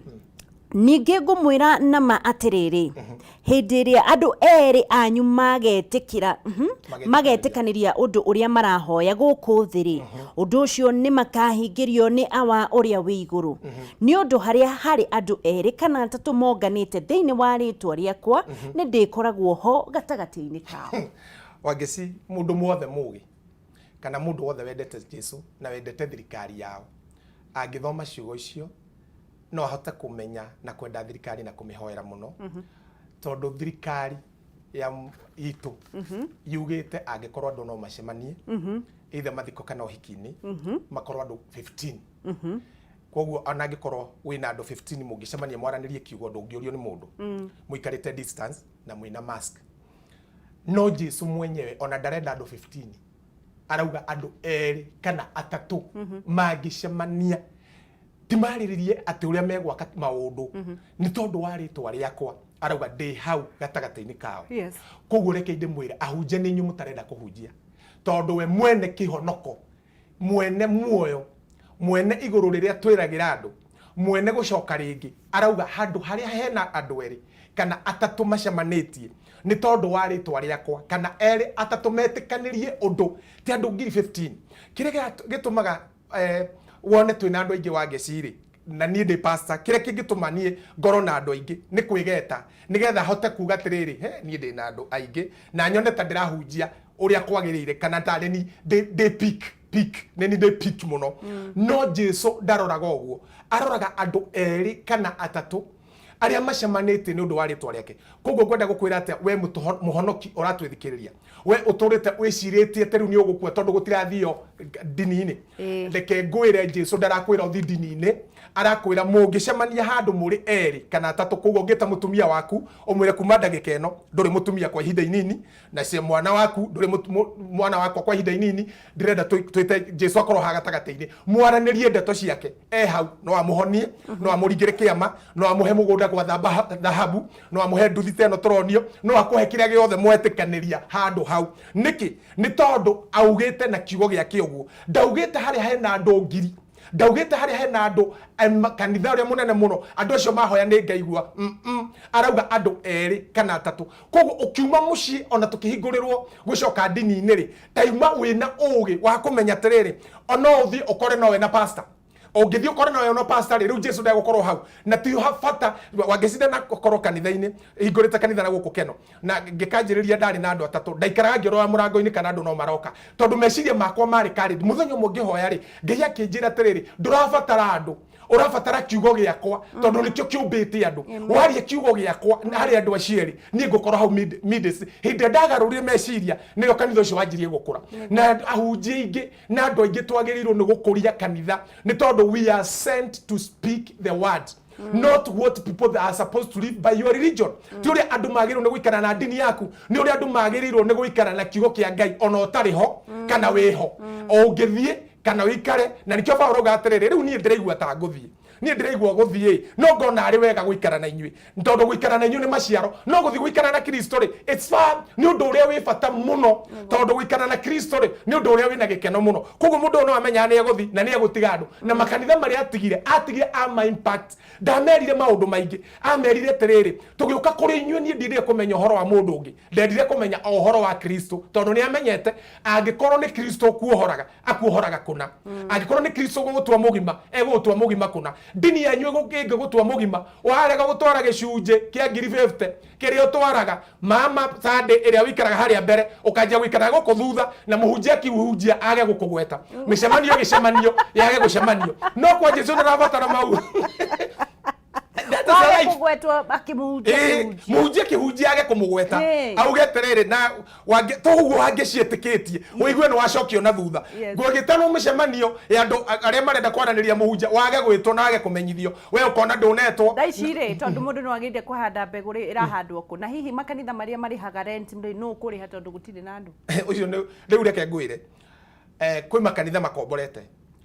ningĩ ngũmwĩra nama atĩrĩrĩ, hĩndĩ ĩrĩa andũ erĩ anyu magetĩkĩra, magetĩkanĩria ũndũ ũrĩa marahoya gũkũ thĩ rĩ, ũndũ ũcio nĩ makahingĩrio nĩ Awa ũrĩa wĩ igũrũ. Nĩ ũndũ harĩa harĩ andũ erĩ kana atatũ monganĩte thĩinĩ wa rĩtwa rĩakwa, nĩ ndĩkoragwo ho gatagatĩ-inĩ kao. Wangeci, mũndũ mwothe mũgĩ. Kana mũndũ wothe wendete Jesu na wendete thirikari yao angĩthoma ciugo icio no ahote kũmenya na kwenda thirikari na kũmĩhoera mũno. Tondũ thirikari ya itũ yugĩte angĩkorwo andũ no macemanie, either mathiko kana ũhiki-inĩ, makorwo andũ 15. Koguo ona angĩkorwo wĩna andũ 15 mũngĩcemania mwaranĩrie kiugo, ndũngĩũrio nĩ mũndũ, mũikarĩte distance na mwĩna mask. No Jesu mwenyewe ona ndarenda andũ 15, arauga andũ erĩ kana atatũ mangĩcemania ti marĩrĩrie atĩ ũrĩa megwaka maũndũ, nĩ tondũ wa rĩtwa rĩakwa, arauga ndĩ hau gatagatĩ-inĩ kao. Koguo reke ndĩmwĩre, ahunjia nĩ inyuĩ mũtarenda kũhunjia, tondũ we mwene kĩhonoko, mwene muoyo, mwene igũrũ rĩrĩa twĩragĩra andũ, mwene gũcoka rĩngĩ, arauga handũ harĩa hena andũ erĩ kana atatũ macemanĩtie nĩ tondũ wa rĩtwa rĩakwa, kana erĩ atatũ metĩkanĩrie ũndũ, ti andũ ngiri 15. Kĩrĩa gĩtũmaga wone twĩna andũ aingĩ wa ngeci-rĩ, na niĩ ndĩ pastor, kĩrĩa kĩngĩtũma niĩ ngorwo na andũ aingĩ nĩ kwĩgeta, nĩgetha hote kuga atĩrĩrĩ, he niĩ ndĩ na andũ aingĩ na nyone ta ndĩrahunjia ũrĩa kwagĩrĩire, kana tarĩ ni ndĩ peak peak, nĩ ni ndĩ peak mũno. No Jesu ndaroraga ũguo, aroraga andũ erĩ kana atatũ arĩa macemanĩtie nĩ ũndũ wa rĩtwa rĩake. Koguo ngwenda gũkwĩra atĩa, we mũhonoki ũratwĩthikĩrĩria, we ũtũrĩte wĩcirĩtie atĩ rĩu nĩ ũgũkua tondũ gũtirathio ndini-inĩ, reke ngwĩre, Jesu ndarakwĩra ũthi ndini-inĩ, arakwĩra mũngĩcemania handũ mũrĩ erĩ kana atatũ. Koguo ũngĩta mũtumia waku ũmwĩre kuma ndagĩka ĩno ndũrĩ mũtumia kwa ihinda inini, na cia mwana waku ndũrĩ mwana wakwa kwa ihinda inini, ndĩrenda twĩte Jesu akorwo ha gatagatĩ-inĩ, mwaranĩrie ndeto ciake e hau, no amũhonie, no amũringĩre kĩama, no amũhe mũgũnda gwa thahabu, no amũhe nduthi ta ĩno tũronio, no akũhe kĩrĩa gĩothe mwetĩkanĩria handũ hau. Nĩkĩ? Nĩ tondũ augĩte na kiugo gĩake ũguo. Ndaugĩte harĩa hena andũ ngiri, ndaugĩte harĩa hena andũ kanitha ũrĩa mũnene mũno, andũ acio mahoya nĩ ngaigua. Arauga andũ erĩ kana atatũ. Koguo ũkiuma mũciĩ, ona tũkĩhingũrĩrwo gũcoka ndini-inĩ rĩ, taima wĩna ũgĩ wa kũmenya atĩrĩrĩ, ona ũthiĩ ũkore nowe na pastor, ũngĩthiĩ ũkore nowe na pastor rĩ, rĩu Jesu ndegũkorwo hau na ti bata. Wangĩcinda na gũkorwo kanitha-inĩ, hingũrĩte kanitha na gũkũ Keno na ngĩkanjĩrĩria, ndarĩ na andũ atatũ, ndaikaraga ngĩrora mũrango-inĩ kana andũ no maroka, tondũ meciria makwa marĩ karĩ mũthenya ũmwe ngĩhoya rĩ, Ngai akĩnjĩra atĩrĩrĩ, ndũrabatara andũ, ũrabatara kiugo gĩakwa, tondũ nĩkĩo kĩũmbĩte andũ. Waria kiugo gĩakwa harĩ andũ acio erĩ, niĩ ngũkorwo hau midst. Hĩndĩ ĩrĩa ndagarũrire meciria, nĩrĩo kanitha ũcio wanjirie gũkũra. Na ahunjia aingĩ na andũ aingĩ twagĩrĩirwo nĩ gũkũria kanitha, nĩ tondũ we are sent to speak the word, not what people that are supposed to live by your religion. Ti ũrĩa andũ magĩrĩirwo nĩ gũikara na ndini yaku, nĩ ũrĩa andũ magĩrĩirwo nĩ gũikara na kiugo kĩa Ngai, ona ũtarĩ ho kana wĩho, o ũngĩthiĩ kana ũikare. Na nĩkĩo Paũlũ auga atĩrĩrĩ, rĩu niĩ ndĩraigua ta ngũthiĩ, niĩ ndĩraigua gũthiĩ, no ngona arĩ wega gũikara na inyuĩ, tondũ gũikara na inyuĩ nĩ maciaro, no gũthiĩ gũikara na Kristo rĩ, it's far, nĩ ũndũ ũrĩa wĩ bata mũno, tondũ gũikara na Kristo rĩ, nĩ ũndũ ũrĩa wĩna gĩkeno mũno. Koguo mũndũ ũyũ no amenyaga nĩ egũthiĩ na nĩ egũtiga andũ na makanitha marĩa atigire, atigire ama impact. Ndamerire maũndũ maingĩ, amerire atĩrĩrĩ, tũgĩũka kũrĩ inyuĩ, niĩ ndindire kũmenya ũhoro wa mũndũ ũngĩ, ndendire kũmenya o ũhoro wa Kristo, tondũ nĩ amenyete angĩkorwo nĩ Kristo ũkuohoraga, akuohoraga kũna, angĩkorwo nĩ Kristo ũgũgũtua mũgima, egũgũtua mũgima kũna. Ndini yanyu ĩngĩgũtua mũgima, warega gũtwara gĩcunjĩ kĩa ngiri 50 kĩrĩa ũtwaraga mama Sunday ĩrĩa wĩikaraga harĩa mbere, ũkanjia gũikara gũkũ thutha, na mũhunjia akiuhunjia age gũkũgweta, mĩcemanio ĩgĩcemanio yage gũcemanio. No kwa Jesu ndũrabatara mau. That is Wage life. kũgwetwo akĩmũhunjia. Kĩhunjia. Mũhunjia kĩhunjia age kũmũgweta, auge atĩrĩrĩ, na toguo wangĩciĩtĩkĩtie ũigue nĩ wacokio na thutha. Ngũgĩtanwo mĩcemanio ya andũ arĩa marenda kwaranĩria, mũhunjia wage gwĩtwo na wage kũmenyithio, we ũkona ndũnetwo. Thaa ici rĩ, tondũ mũndũ no agĩrĩire kũhanda mbegũ rĩ, ĩrahandwo kũ? Na hihi makanitha marĩa marĩhaga rent rĩ, nũ ũkũrĩha tondũ gũtirĩ na andũ? Ũcio nĩ rĩu reke ngwĩre, kwĩ makanitha makomborete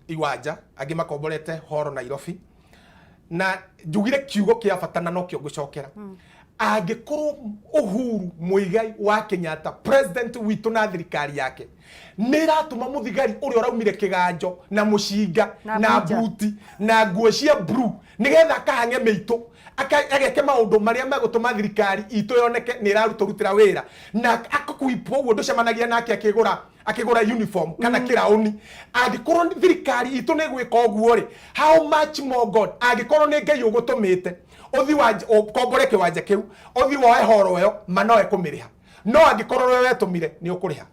iwanja, angĩ makomborete horo Nairobi, na njugire kiugo kĩa bata na nokĩo ngũcokera. Angĩkorwo Uhuru Muigai wa Kenyatta, president witũ, na thirikari yake nĩ ĩratũma mũthigari ũrĩa ũraumire kĩganjo na mũcinga na na mbunja. Buti na nguo cia blue nĩgetha akahang'e mĩitũ, ageke maũndũ marĩa megũtũma thirikari itũ yoneke nĩ ĩrarutũrutĩra wĩra, na akakuipwo ũguo ndũcemanagia nake akĩgũra uniform kana kĩraũni. Angĩkorwo thirikari itũ nĩ gwĩka ũguo rĩ, how much more God, angĩkorwo nĩ Ngai ũgũtũmĩte ũthi ũkombore kĩwanja kĩu, ũthi woe horo ĩyo, ma nowe kũmĩrĩha, no angĩkorwo we wetũmire nĩ ũkũrĩha.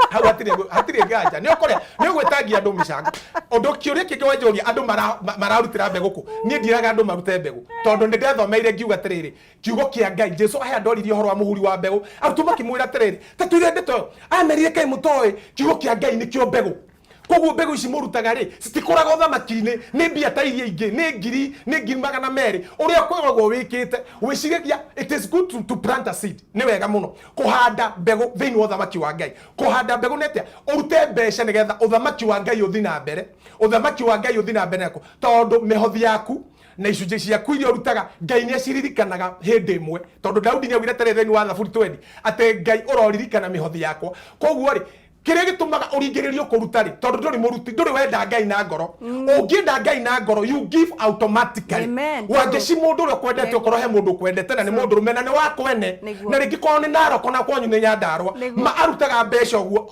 Hau hatirĩ nganja nĩ ũkũrĩa, nĩ ũgwĩtangia andũ mĩcango. Ũndũ kĩũria kĩngĩ wanjũria, andũ mararutĩra mbegũ kũ? Niĩ ndiraga andũ marute mbegũ, tondũ nĩ ndethomeire ngiuga atĩrĩrĩ, kiugo kĩa Ngai, Jesu he andũ oririe ũhoro wa mũhuri wa mbegũ, arutwo makĩmwĩra atĩrĩrĩ, ta twĩre ndeto ĩyo. Amerire, kaĩ mũtoĩ kiugo kĩa Ngai nĩkĩo mbegũ? Koguo mbegũ ici mũrutaga rĩ, citikũraga ũthamaki-inĩ, nĩ mbia ta iria ingĩ, nĩ ngiri, nĩ 200,000. Ũrĩa ũkoragwo wĩkĩte, wĩciragia it is good to plant a seed. Nĩ wega mũno kũhanda mbegũ thĩinĩ wa ũthamaki wa Ngai. Kũhanda mbegũ nĩ atĩa? Ũrute mbeca nĩgetha ũthamaki wa Ngai ũthiĩ na mbere, ũthamaki wa Ngai ũthiĩ na mbere nako, tondũ mĩhothi yaku na icunjĩ ciaku iria ũrutaga, Ngai nĩ aciririkanaga hĩndĩ ĩmwe. Tondũ Daudi nĩ augire atĩrĩ thĩinĩ wa Thaburi 20 atĩ Ngai ũroririkana mĩhothi yakwa. Koguo rĩ, kĩrĩa gĩtũmaga ũringĩrĩrio kũruta rĩ, tondũ ndũrĩ mũruti, ndũrĩ wenda Ngai na ngoro. Ũngĩenda Ngai na ngoro, you give automatically. Amen. Wangeci, mũndũ ũrĩa ũkwendete, okorwo he mũndũ ũkwendete na nĩ mũndũrũme na nĩ wa kwene, na rĩngĩ korwo nĩ Naroko na kwanyu nĩ Nyandarua, ma arutaga mbeca ũguo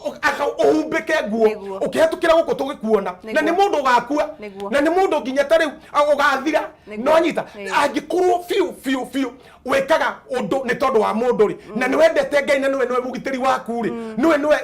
ũhumbĩke nguo ũkĩhetũkĩra gũkũ tũgĩkuona, na nĩ mũndũ ũgakua, na nĩ mũndũ nginya ta rĩu ũgathira. No nyita, angĩkorwo biũ biũ biũ wĩkaga ũndũ nĩ tondũ wa mũndũ rĩ, na nĩ wendete Ngai na nĩwe nĩwe mũgitĩri waku rĩ, nĩwe nĩwe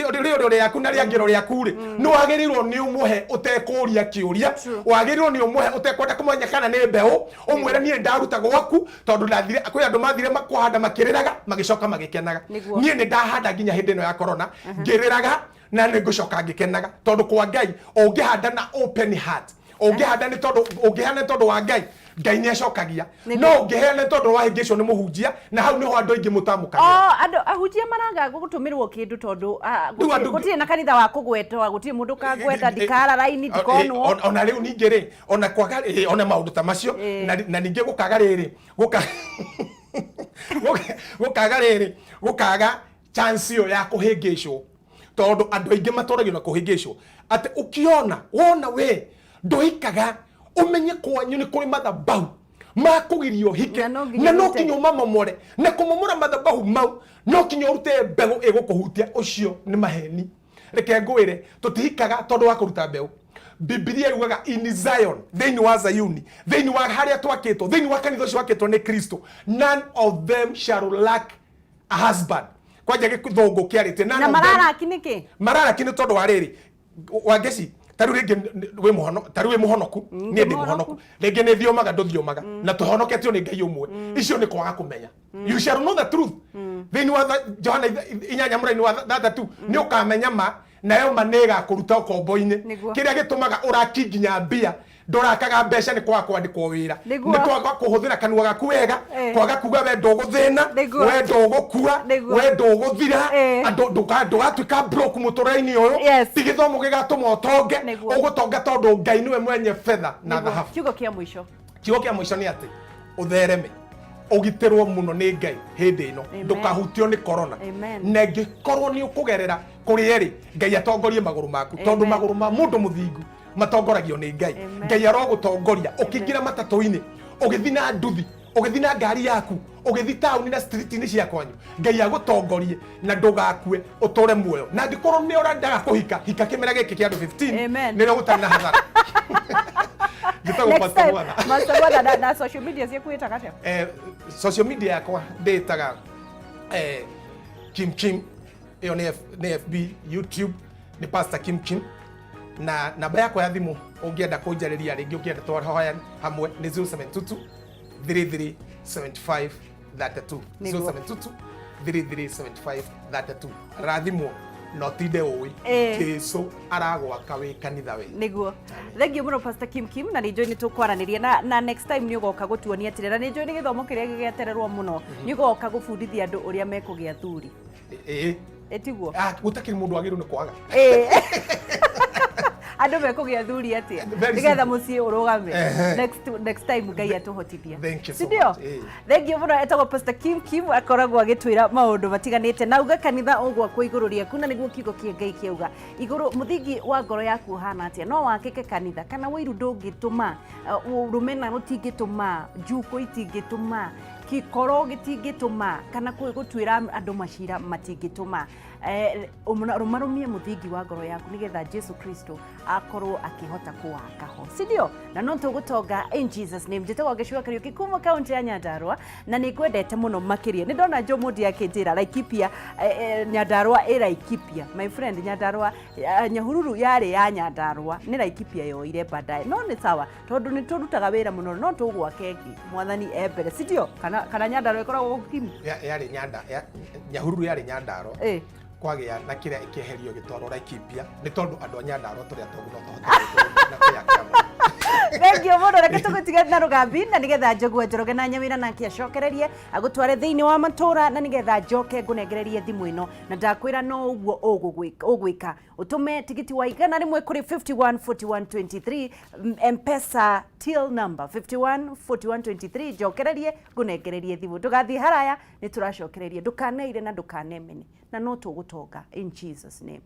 rĩũrĩo rĩaku na rĩangĩro rĩaku rĩ, nĩ wagĩrĩirwo nĩ ũmũhe ũtekũria kĩũria, wagĩrĩirwo nĩ ũmũhe ũtekwenda kũmenya kana nĩ mbeũ, ũmwĩre niĩ ndaruta gwaku tondũ ndathire kwĩ andũ mathire kũhanda makĩrĩraga, magĩcoka magĩkenaga. Niĩ nĩ ndahanda nginya hĩndĩ ĩno ya corona ngĩrĩraga, na nĩ ngũcoka ngĩkenaga, tondũ kwa Ngai ũngĩhanda na open heart, ũngĩhanda nĩ tondũ ũngĩheana nĩ tondũ wa Ngai, Ngai nĩ acokagia. No ũngĩheana nĩ tondũ wa hĩngĩcwo nĩ mũhunjia, na hau nĩho andũ aingĩ mũtamũkagĩra. Oh, andũ ahunjia maraga gũtũmĩrwo kĩndũ tondũ Rĩu gũtirĩ na kanitha wa kũgwetwo, gũtirĩ mũndũ kangweta, ndikara raini, ndikonwo. Ona rĩu ningĩ rĩ, ona kwaga ona maũndũ ta macio, na ningĩ gũkaga rĩrĩ, gũkaga rĩrĩ, gũkaga chance ĩyo ya kũhĩngĩcwo, tondũ andũ aingĩ matũragio na kũhĩngĩcwo atĩ ũkĩona wona we ndũhikaga, ũmenye kwanyu nĩ kũrĩ mathabahu makũgiria ũhike, Na no nginya na no ũrute. Nginya ũmamomore, na kũmomora mathabahu mau no nginya ũrute mbegũ ĩgũkũhutia. Ũcio nĩ maheni. Reke ngwĩre, tũtihikaga tondũ wa kũruta mbeũ. Bibilia yugaga in Zion, thĩinĩ wa Zayuni, thĩinĩ wa harĩa twakĩtwo, thĩinĩ wa kanitha ũcio wakĩtwo nĩ Kristo, none of them shall lack a husband. Kwanja gĩthũngũ kĩarĩtie none Na of them. mararaki nĩkĩ? Mararaki nĩ tondũ wa rĩrĩ, Wangeci, ta rĩu rĩngĩ wĩ mũhono, ta rĩu wĩ mũhonoku, niĩ ndĩ mũhonoku, rĩngĩ nĩ thiomaga, ndũthiomaga, na tũhonoketio nĩ Ngai ũmwe. Icio nĩ kwaga kũmenya. You shall know the truth. Thĩinĩ wa Johana 8:6, nĩ ũkamenya ma, nayo ma nĩ ĩgakũruta ũkombo-inĩ. Kĩrĩa gĩtũmaga ũraki nginya mbia, ndũrakaga mbeca, nĩ kwaga kwandĩkwo wĩra, nĩ kwaga kũhũthĩra kanua gaku wega, kwaga kuga we ndũgũthĩna, we ndũgũkua, we ndũgũthira, andũ ndũgatuĩka broke mũtũrĩre-inĩ ũyũ. Ti gĩthomo gĩgatũma ũtonge, ũgũtonga tondũ Ngai nĩwe mwenye betha na thahabu. Kiugo kĩa mũico. Kiugo kĩa mũico nĩ atĩ ũthereme, ũgitĩrwo mũno nĩ Ngai hĩndĩ ĩno, ndũkahutio nĩ corona, na ĩngĩkorwo nĩ ũkũgerera kũrĩ erĩ, Ngai atongorie magũrũ maku, tondũ magũrũ ma mũndũ mũthingu matongoragio nĩ Ngai. Ngai arogũtongoria ũkĩingĩra matatũ-inĩ, ũgĩthiĩ na nduthi, ũgĩthiĩ na ngari yaku, ũgĩthiĩ taũni na street-inĩ cia kwanyu. Ngai agũtongorie na ndũgakue, ũtũre muoyo. Na angĩkorwo nĩ ũrendaga kũhika, hika kĩmera gĩkĩ kĩa andũ 15, nĩrĩo gũtarĩ na hathara. Njĩtagwo Next Pastor time, Mwatha. Pastor Mwatha, na social media ciaku wĩtaga atĩa? Social media yakwa ndĩtaga Kim Kim, ĩyo nĩ FB, YouTube nĩ Pastor Kim Kim, na namba yakwa ya thimũ ũngĩenda kũnjarĩria rĩngĩ, ũngĩenda twahoya hamwe, nĩ 0722 33 75 32. 0722 33 75 32. Rathimwo na ũtinde ũĩ Jesu aragwaka wĩ kanitha we. Nĩguo, thengiũ mũno Pastor Kim Kim, na nĩ njũĩ nĩ tũkwaranĩria na next time nĩ ũgoka gũtuonia atĩrĩ, na nĩ njũĩ nĩ gĩthomo kĩrĩa gĩgetererwo mũno, nĩ ũgoka gũbundithia andũ ũrĩa mekũgĩa thuri. Ĩĩ. Ĩtiguo? Ah, gũtakĩrĩ mũndũ wagĩrĩirwo nĩ kwaga. Andũ mekũgĩa thuri atĩa Very nĩgetha simple. mũciĩ ũrũgame? Next time Ngai atũhotithia. Thank you so Si ndio? much. Thengiũ mũno. Etagwo Pastor Kim Kim, akoragwo agĩtwĩra maũndũ matiganĩte na auga kanitha ũgwakwo igũrũ rĩaku, na nĩguo kiugo kĩa Ngai kĩauga igũrũ mũthingi wa ngoro yaku ũhana atĩa no wakĩke kanitha, kana wĩiru ndũngĩtũma, rũmena rũtingĩtũma, njukũ itingĩtũma, kĩkoro gĩtingĩtũma, kana gũtuĩra andũ macira matingĩtũma. Eh, rũmarũmie mũthingi wa ngoro yaku nĩgetha Jesu Kristo akorwo akĩhota kũwaka ho, si ndio? Na no tũgũtonga in Jesus name. Njĩtagwo Gĩcua Kariũki kuma kaunti ya Nyandarua na nĩ ngwendete mũno makĩria. Nĩ ndona Joe Mũndi akĩnjĩra Laikipia, Nyandarua ĩ Laikipia. My friend, Nyandarua, Nyahururu yarĩ ya Nyandarua, nĩ Laikipia yoire baadaye. No nĩ sawa tondũ nĩ tũrutaga wĩra mũno, no tũgwaka ĩngĩ mwathani e mbere, si ndio? Kana Nyandarua ĩkoragwo gũkimu. Yarĩ Nyanda Nyahururu yarĩ Nyandarua. Kwagĩa na kĩrĩa ĩkĩeherio ĩgĩtwarwo Laikipia nĩ tondũ andũ a Nyandarua tũrĩ atongu no tũhote gwĩtũrũmia na kwĩyakĩra mũno. Thengiũ mũno, reke tũgũtige na rũgambi na nĩgetha Njũgũa Njoroge na Nyawĩra nake acokererie agũtware thĩinĩ wa matũra na nĩgetha njoke ngũnengererie thimũ ĩno na ndakwĩra no ũguo ũgwĩka ũtũme tigiti wa 100 kũrĩ 51 41 23, M-Pesa till number 51 41 23. Njokererie ngũnengererie thimũ, ndũgathiĩ haraya, nĩ tũracokereria. Ndũkaneire na ndũkanemene na no tũgũtonga in Jesus name.